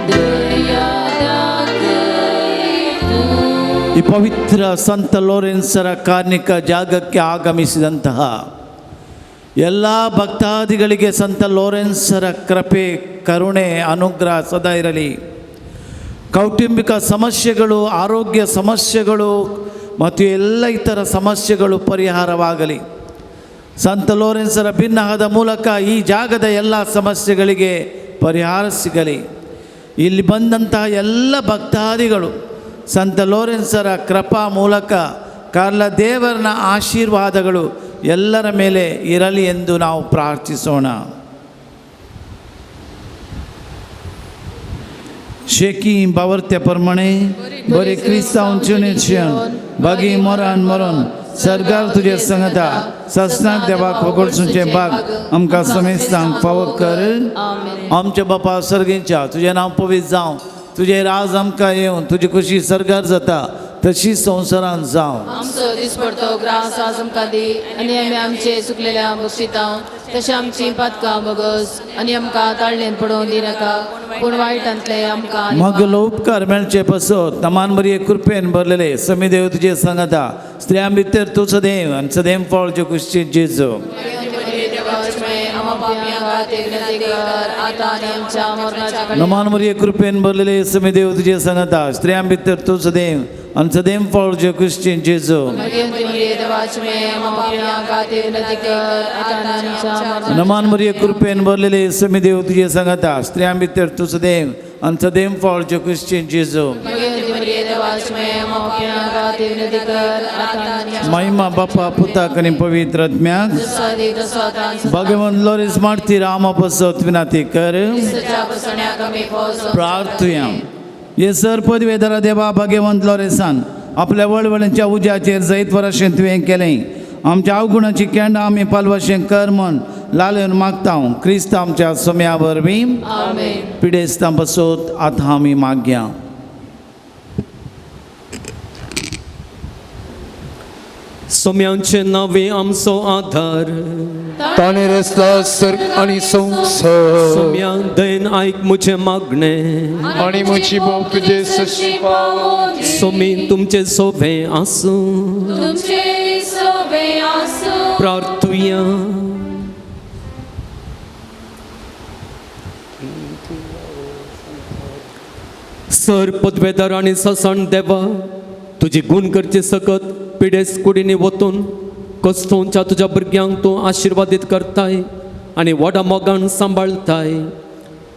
दया दाखय तूं. ಈ ಪವಿತ್ರ ಸಂತ ಲೋರೆನ್ಸರ ಕಾರ್ಣಿಕ ಜಾಗಕ್ಕೆ ಆಗಮಿಸಿದಂತಹ ಎಲ್ಲ ಭಕ್ತಾದಿಗಳಿಗೆ ಸಂತ ಲೋರೆನ್ಸರ ಕೃಪೆ ಕರುಣೆ ಅನುಗ್ರಹ ಸದಾ ಇರಲಿ. ಕೌಟುಂಬಿಕ ಸಮಸ್ಯೆಗಳು, ಆರೋಗ್ಯ ಸಮಸ್ಯೆಗಳು ಮತ್ತು ಎಲ್ಲ ಇತರ ಸಮಸ್ಯೆಗಳು ಪರಿಹಾರವಾಗಲಿ. ಸಂತ ಲೋರೆನ್ಸರ ಬಿನ್ನಹದ ಮೂಲಕ ಈ ಜಾಗದ ಎಲ್ಲ ಸಮಸ್ಯೆಗಳಿಗೆ ಪರಿಹಾರ ಸಿಗಲಿ. ಇಲ್ಲಿ ಬಂದಂತಹ ಎಲ್ಲ ಭಕ್ತಾದಿಗಳು ಸಂತ ಲೋರೆನ್ಸರ ಕೃಪಾ ಮೂಲಕ ಕಾರ್ಲ ದೇವರನ ಆಶೀರ್ವಾದಗಳು ಎಲ್ಲರ ಮೇಲೆ ಇರಲಿ ಎಂದು ನಾವು ಪ್ರಾರ್ಥಿಸೋಣ. शेकी बावर्त्या प्रमाणे बरे क्रिस्तांव चिणेच्यान बागी मरान मरण सरकार तुजे संगता ससनाक देवाक होगडसूचे बाग आमकां समेस्तांक फावो कर. आमच्या बापा सर्गींच्या तुजें नांव पवित्र जावं, तुजें राज आमकां येवन, तुजी खुशी सरकार जाता तशी संवसारांत जावं. आमचो दिसपडतो ग्रास आज आमकां दी आनी आमी आमचे चुकलेल्या बक्षितां तशें आमची पातकां बगस आनी आमकां ताळणेन पडोवन दिनाका पूण वायटांतले आमकां मगलो उपकार मेळचे पसत नमान मरिये कृपेन भरलेले समीदेव तुजे सांगता स्त्रियां भितर तूं सदैव आनी सदैव फळ जे कुश्ची जेजू. नमान मरिये कृपेन भरलेले समीदेव तुजे सांगता स्त्रियां भितर तूं सदैव आनी सदैव फळ जे कुश्ची जेजू. नमान मरिये कृपेन भरलेले समीदेव तुजे सांगता स्त्रियां भितर तूं सदैव आनी सदैव फळ जे कुश्ची जेजू. महिमा बापा पुताक आनी पवित्र आत्म्याक. भगवंत लोरीस मार्तीर आमा पसत विनाती कर. प्रार्थुया. हे सर पदवेदारा देवा भाग्यवंत लोरेसान आपल्या वळवळांच्या उज्याचेर जैत वराशें तुवें केलें. आमच्या अवगुणाची केंडां आमी पालवाशें कर म्हण लालेवन मागता क्रिस्त आमच्या सोम्या वरवीं. पिडेस्तां पसत आतां आमी मागया. सोम्यांचे नावे आमचो आधार ताणें रचला सर्ग आनी संवसार. सोम्या दयेन आयक म्हजें मागणें आनी म्हजी बोव तुजे सशी पावोवंदी. सोमी तुमचें सोबें आसूं. तुमचें सोबें आसूं. प्रार्थुया. सर पदवेदार आनी ससण देवा तुजी गुण करचे सकत पिडेस कुडींनी वतून कस्तोंच्या तुज्या भुरग्यांक तूं आशिर्वादीत करताय आनी व्हडा मोगान सांबाळताय.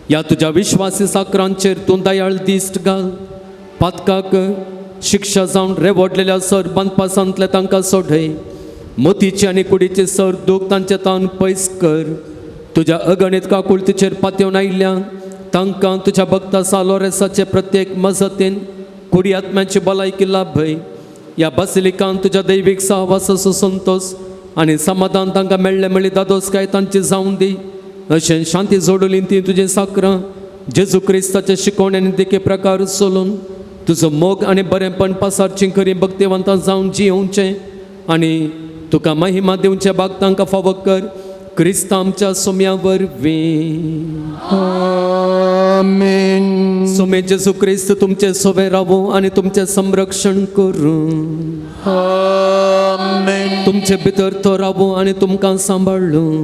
ह्या तुज्या विश्वासी साकरांचेर तूं दयाळ दिश्ट घाल. पातकाक शिक्षा जावन रेवडलेल्या सर बांदपासांतले तांकां सोडय. मोतीचे आनी कुडीचे सर दूख तांचे तान पयस कर. तुज्या अगणीत काकुळतीचेर पातयेवन आयिल्ल्या तांकां तुज्या भक्ता सालोरेसाचे प्रत्येक मजतीन कुडी आत्म्याची भलायकी लाभय. ह्या बासिलिकान तुज्या दैवीक सहवासाचो संतोश आनी समाधान तांकां मेळ्ळें म्हळ्ळी दादोसकाय तांची जावन दी. अशें शांती जोडली ती तुजी साकरां जेजू क्रिस्ताचे शिकवण आनी देखी प्रकार चलून तुजो मोग आनी बरेंपण पासारची खरी भक्तिवंतां जावन जियोवचें आनी तुका महिमा दिवचे भाग तांकां फावो कर. क्रिस्त आमच्या सोम्या वरवीं. आमेन. सोमे जेजू क्रिस्त तुमचे सोबे रावो आनी तुमचें संरक्षण करूं. आमेन. तुमचे भितर तो रावो आनी तुमकां सांबाळूं.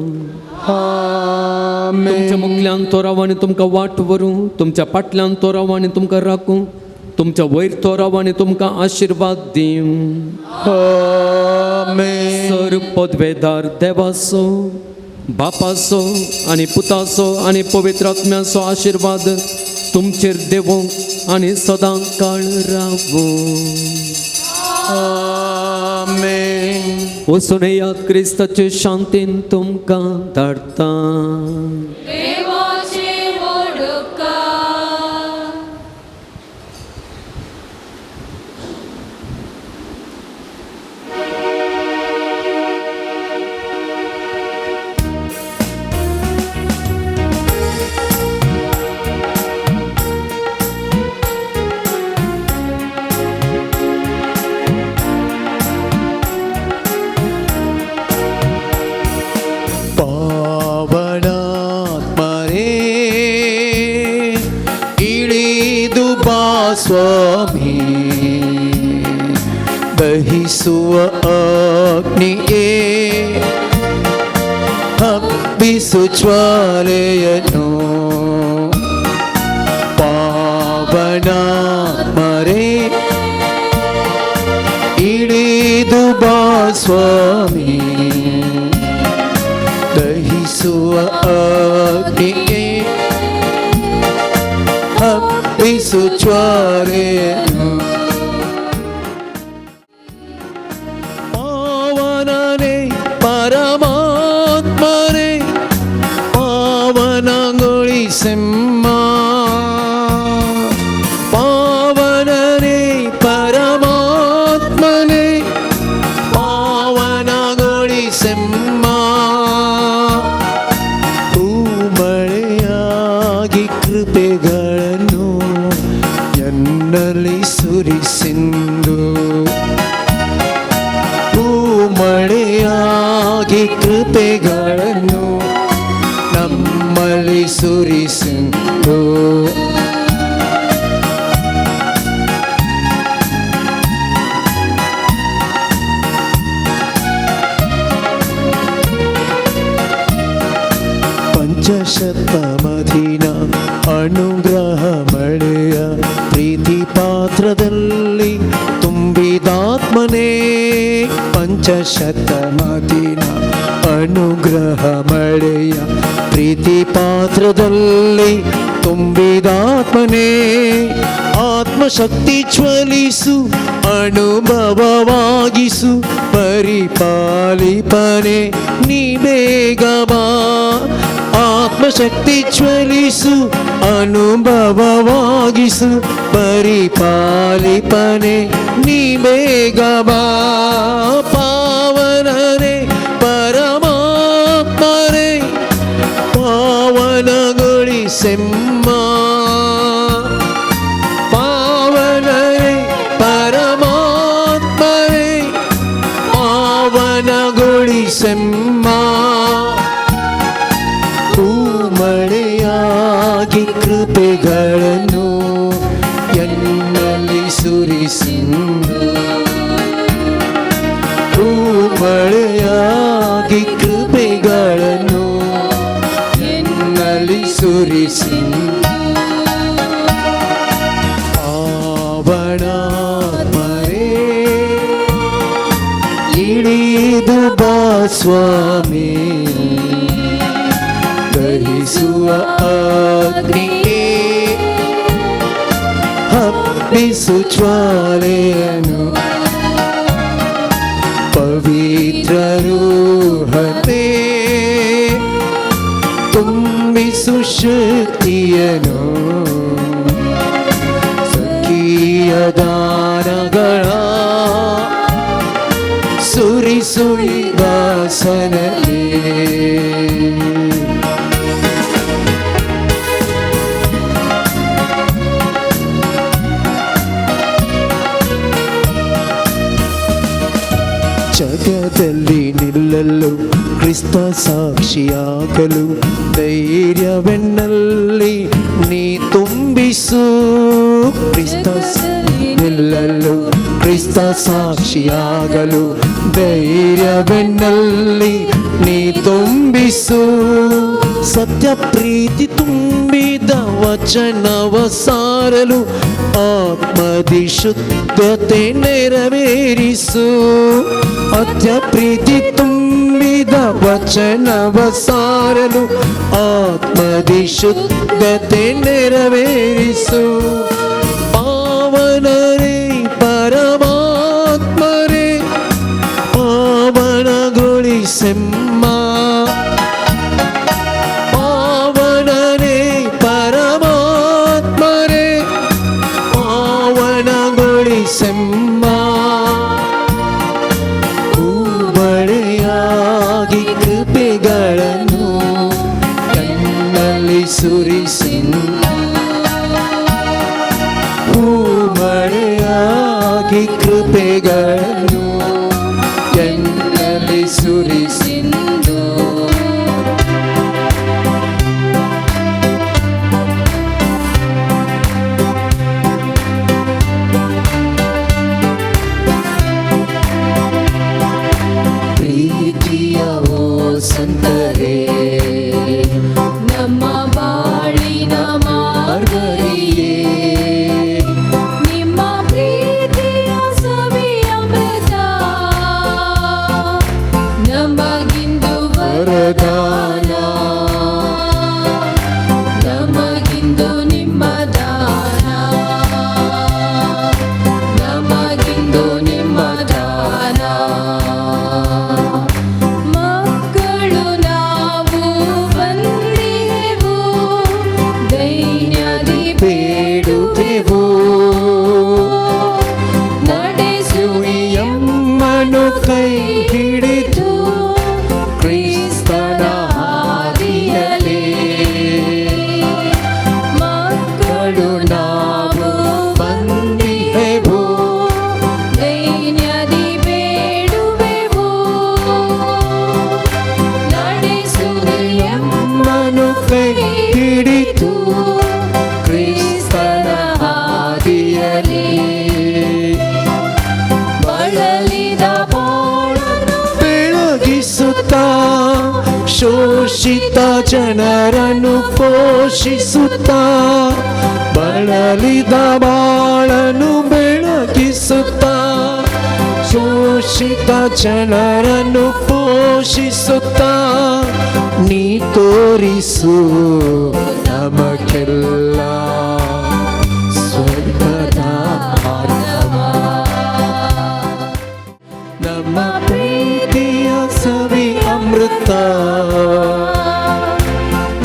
आमेन. तुमच्या मुखल्यान तो रावो आनी तुमकां वाट व्हरूं. तुमच्या फाटल्यान तो रावो आनी तुमकां राखूं. तुमच्या वयर तो रावो आनी तुमकां आशिर्वाद दिवं. आमेन. सर पदवेदार देवाचो बापाचो आनी पुताचो आनी पवित्र आत्म्याचो आशिर्वाद तुमचेर देवूं आनी सदां काळ रावूं. आमेन. वचून येयात क्रिस्ताचे शांतीन तुमकां धाडटा. स्वामी ದಹಿಸುವ ಅಗ್ನಿಯೇ ಹಬ್ಬಿಸು ಜ್ವಾಲೆಯನ್ನು. ಪಾವನಾತ್ಮರೇ ಇಳಿದು ಬಾ ಸ್ವಾಮಿ ದಹಿಸುವ ಅಗ್ನಿಯೇ ಹಬ್ಬಿಸು ಜ್ವಾಲೆಯನ್ನು. ಪಾವನನೇ ಪರಮಾತ್ಮನೇ ಪಾವನಗೊಳಿಸೆಮ್ಮ. ಪಾವನನೇ ಪರಮಾತ್ಮನೇ ಪಾವನಗೊಳಿಸೆಮ್ಮ. ಹೂಮಳೆಯಾಗಿ ಕೃಪೆಗಳನ್ನು ಎನ್ನಲ್ಲಿ ಸುರಿಸಿಂದು. ಹೂಮಳೆಯಾಗಿ ಕೃಪೆಗಳನ್ನು ನಮ್ಮಲ್ಲಿ ಸುರಿಸಿಂದು. ಪಂಚಶತಮಧಿನ ಅನುಗ್ರಹ ಮಳೆಯ ಪ್ರೀತಿ ಪಾತ್ರದಲ್ಲಿ ತುಂಬಿದಾತ್ಮನೇ. ಪಂಚಶತಮಧಿನ ಅನುಗ್ರಹ ಮಳೆಯ ಪ್ರೀತಿ ಪಾತ್ರದಲ್ಲಿ ತುಂಬಿದಾತ್ಮನೇ. ಆತ್ಮಶಕ್ತಿ ಜ್ವಲಿಸು ಅನುಭವವಾಗಿಸು ಪರಿಪಾಲಿಪನೆ ನೀ ಬೇಗ ಬಾ. ಆತ್ಮಶಕ್ತಿ ಜ್ವಲಿಸು ಅನುಭವವಾಗಿಸು ಪರಿಪಾಲಿಪನೆ ನೀ ಬೇಗ ಬಾ. ಪಾವನನೇ ಪರಮಾತ್ಮನೇ ಪಾವನಗೊಳಿಸೆಮ್ಮ. ಪಾವನರೇ ಪರಮಾತ್ಮರೇ ಪಾವನಗೊಳಿಸೆಮ್ಮ. ಹೂಮಳೆಯಾಗಿ ಕೃಪೆಗಳನ್ನು ಎನ್ನಲ್ಲಿ ಸುರಿಸಿಂದು. ಹೂಮಳೆಯಾಗಿ ಕೃಪೆಗಳನ್ನು ಎನ್ನಲ್ಲಿ ಸುರಿಸಿಂದು. ಪಾವನಾತ್ಮರೇ ಇಳಿದು ಬಾ ಸ್ವಾಮಿ. ದಹಿಸುವ ಅಗ್ನಿಯೇ ಹಬ್ಬಿಸು ಜ್ವಾಲೆಯನ್ನು. ಪವಿತ್ರ ರೂಹನೇ ತುಂಬಿಸು ಶಕ್ತಿಯನು. ಸಖೀಯ ದಾನಗಳ ಸುರಿಸು ಈ ದಾಸನಲ್ಲಿ. ಜಗದಲ್ಲಿ ನಿಲ್ಲಲು ಕ್ರಿಸ್ತ ಸಾಕ್ಷಿಯಾಗಲು ಧೈರ್ಯವೆನ್ನಲ್ಲಿ ನೀ ತುಂಬಿಸು. ಕ್ರಿಸ್ತ ನಿಲ್ಲಲು ಕ್ರಿಸ್ತ ಸಾಕ್ಷಿಯಾಗಲು ಧೈರ್ಯವೆನ್ನಲ್ಲಿ ನೀ ತುಂಬಿಸು. ಸತ್ಯ ಪ್ರೀತಿ ತುಂಬಿದ ವಚನವ ಸಾರಲು ಆತ್ಮದಿ ಶುದ್ಧತೆ ನೆರವೇರಿಸು. ಅತ್ಯ ಪ್ರೀತಿ ತುಂಬಿದ ವಚನವ ಸಾರಲು ಆತ್ಮದಿ ಶುದ್ಧತೆ ನೆರವೇರಿಸು. ಪಾವನರೇ ಪರಮಾತ್ಮರೇ ಪಾವನಗೊಳಿಸೆಮ್ಮ. ಪಾವನರೇ ಪರಮಾತ್ಮರೇ ಪಾವನಗೊಳಿಸೆಮ್ಮ. ಹೂಮಳೆಯಾಗಿ ಕೃಪೆಗಳನ್ನು ಕಣ್ಣಲ್ಲಿ ಸುರಿಸಿ. ಹೂಮಳೆಯಾಗಿ ಕೃಪೆಗಳನ್ನು ಎನ್ನಲ್ಲಿ ಸುರಿಸಿಂದು. ಪ್ರೀತಿಯ ಓ ಸಂತರೇ ನಮ್ಮ ಬಾಳಿನ ಮಾರ್ಗರಿಯೇ, ನಿಮ್ಮ ಪ್ರೀತಿಯ ಸವಿ ಅಮೃತವೇ. ಶೋಷಿತ ಜನರನ್ನು ಪೋಷಿಸುತ್ತ, ಬಳಲಿದ ಬಾಳನು ಬೆಳಗಿಸುತ್ತ, ಶೋಷಿತ ಜನರನ್ನು ಪೋಷಿಸುತ್ತ, ನೀ ತೋರಿಸು ನಮಗೆಲ್ಲ ಸ್ವರ್ಗದ ಮಾರ್ಗವ. ನಮ್ಮ ಪ್ರೀತಿಯ ಸವಿ ಅಮೃತ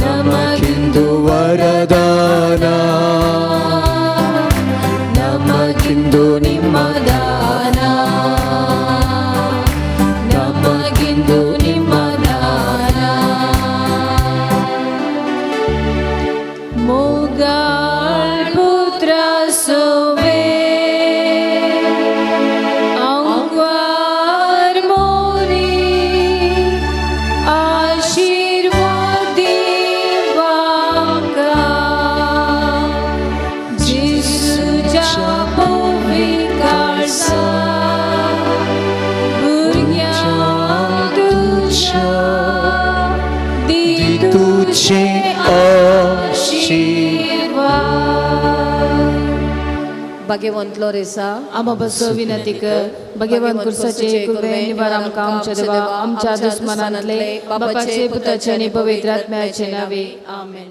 ನಮಗಿಂದು ವರದಾನ, ನಮಗಿಂದು ನಿಮ್ಮ ದಾನ, ನಮಗಿಂದು ನಿಮ್ಮ ದಾನ. मोगाळ पुत्रा सोवे आंकवार मोरी आशीर्वाद दिवाका जेसूच्या पविकाळसा भुरग्यांक तुज्या दी तुझे आशीर्वाद. भगवंत लोरेसा आमा बसो विनंती कर. भगवान कुर्साचे कृपे निवार आमकां आमच्या देवा आमच्या दुस्मनांतले बापाचे पुताचे आनी पवित्र आत्म्याचे नावे आमेन.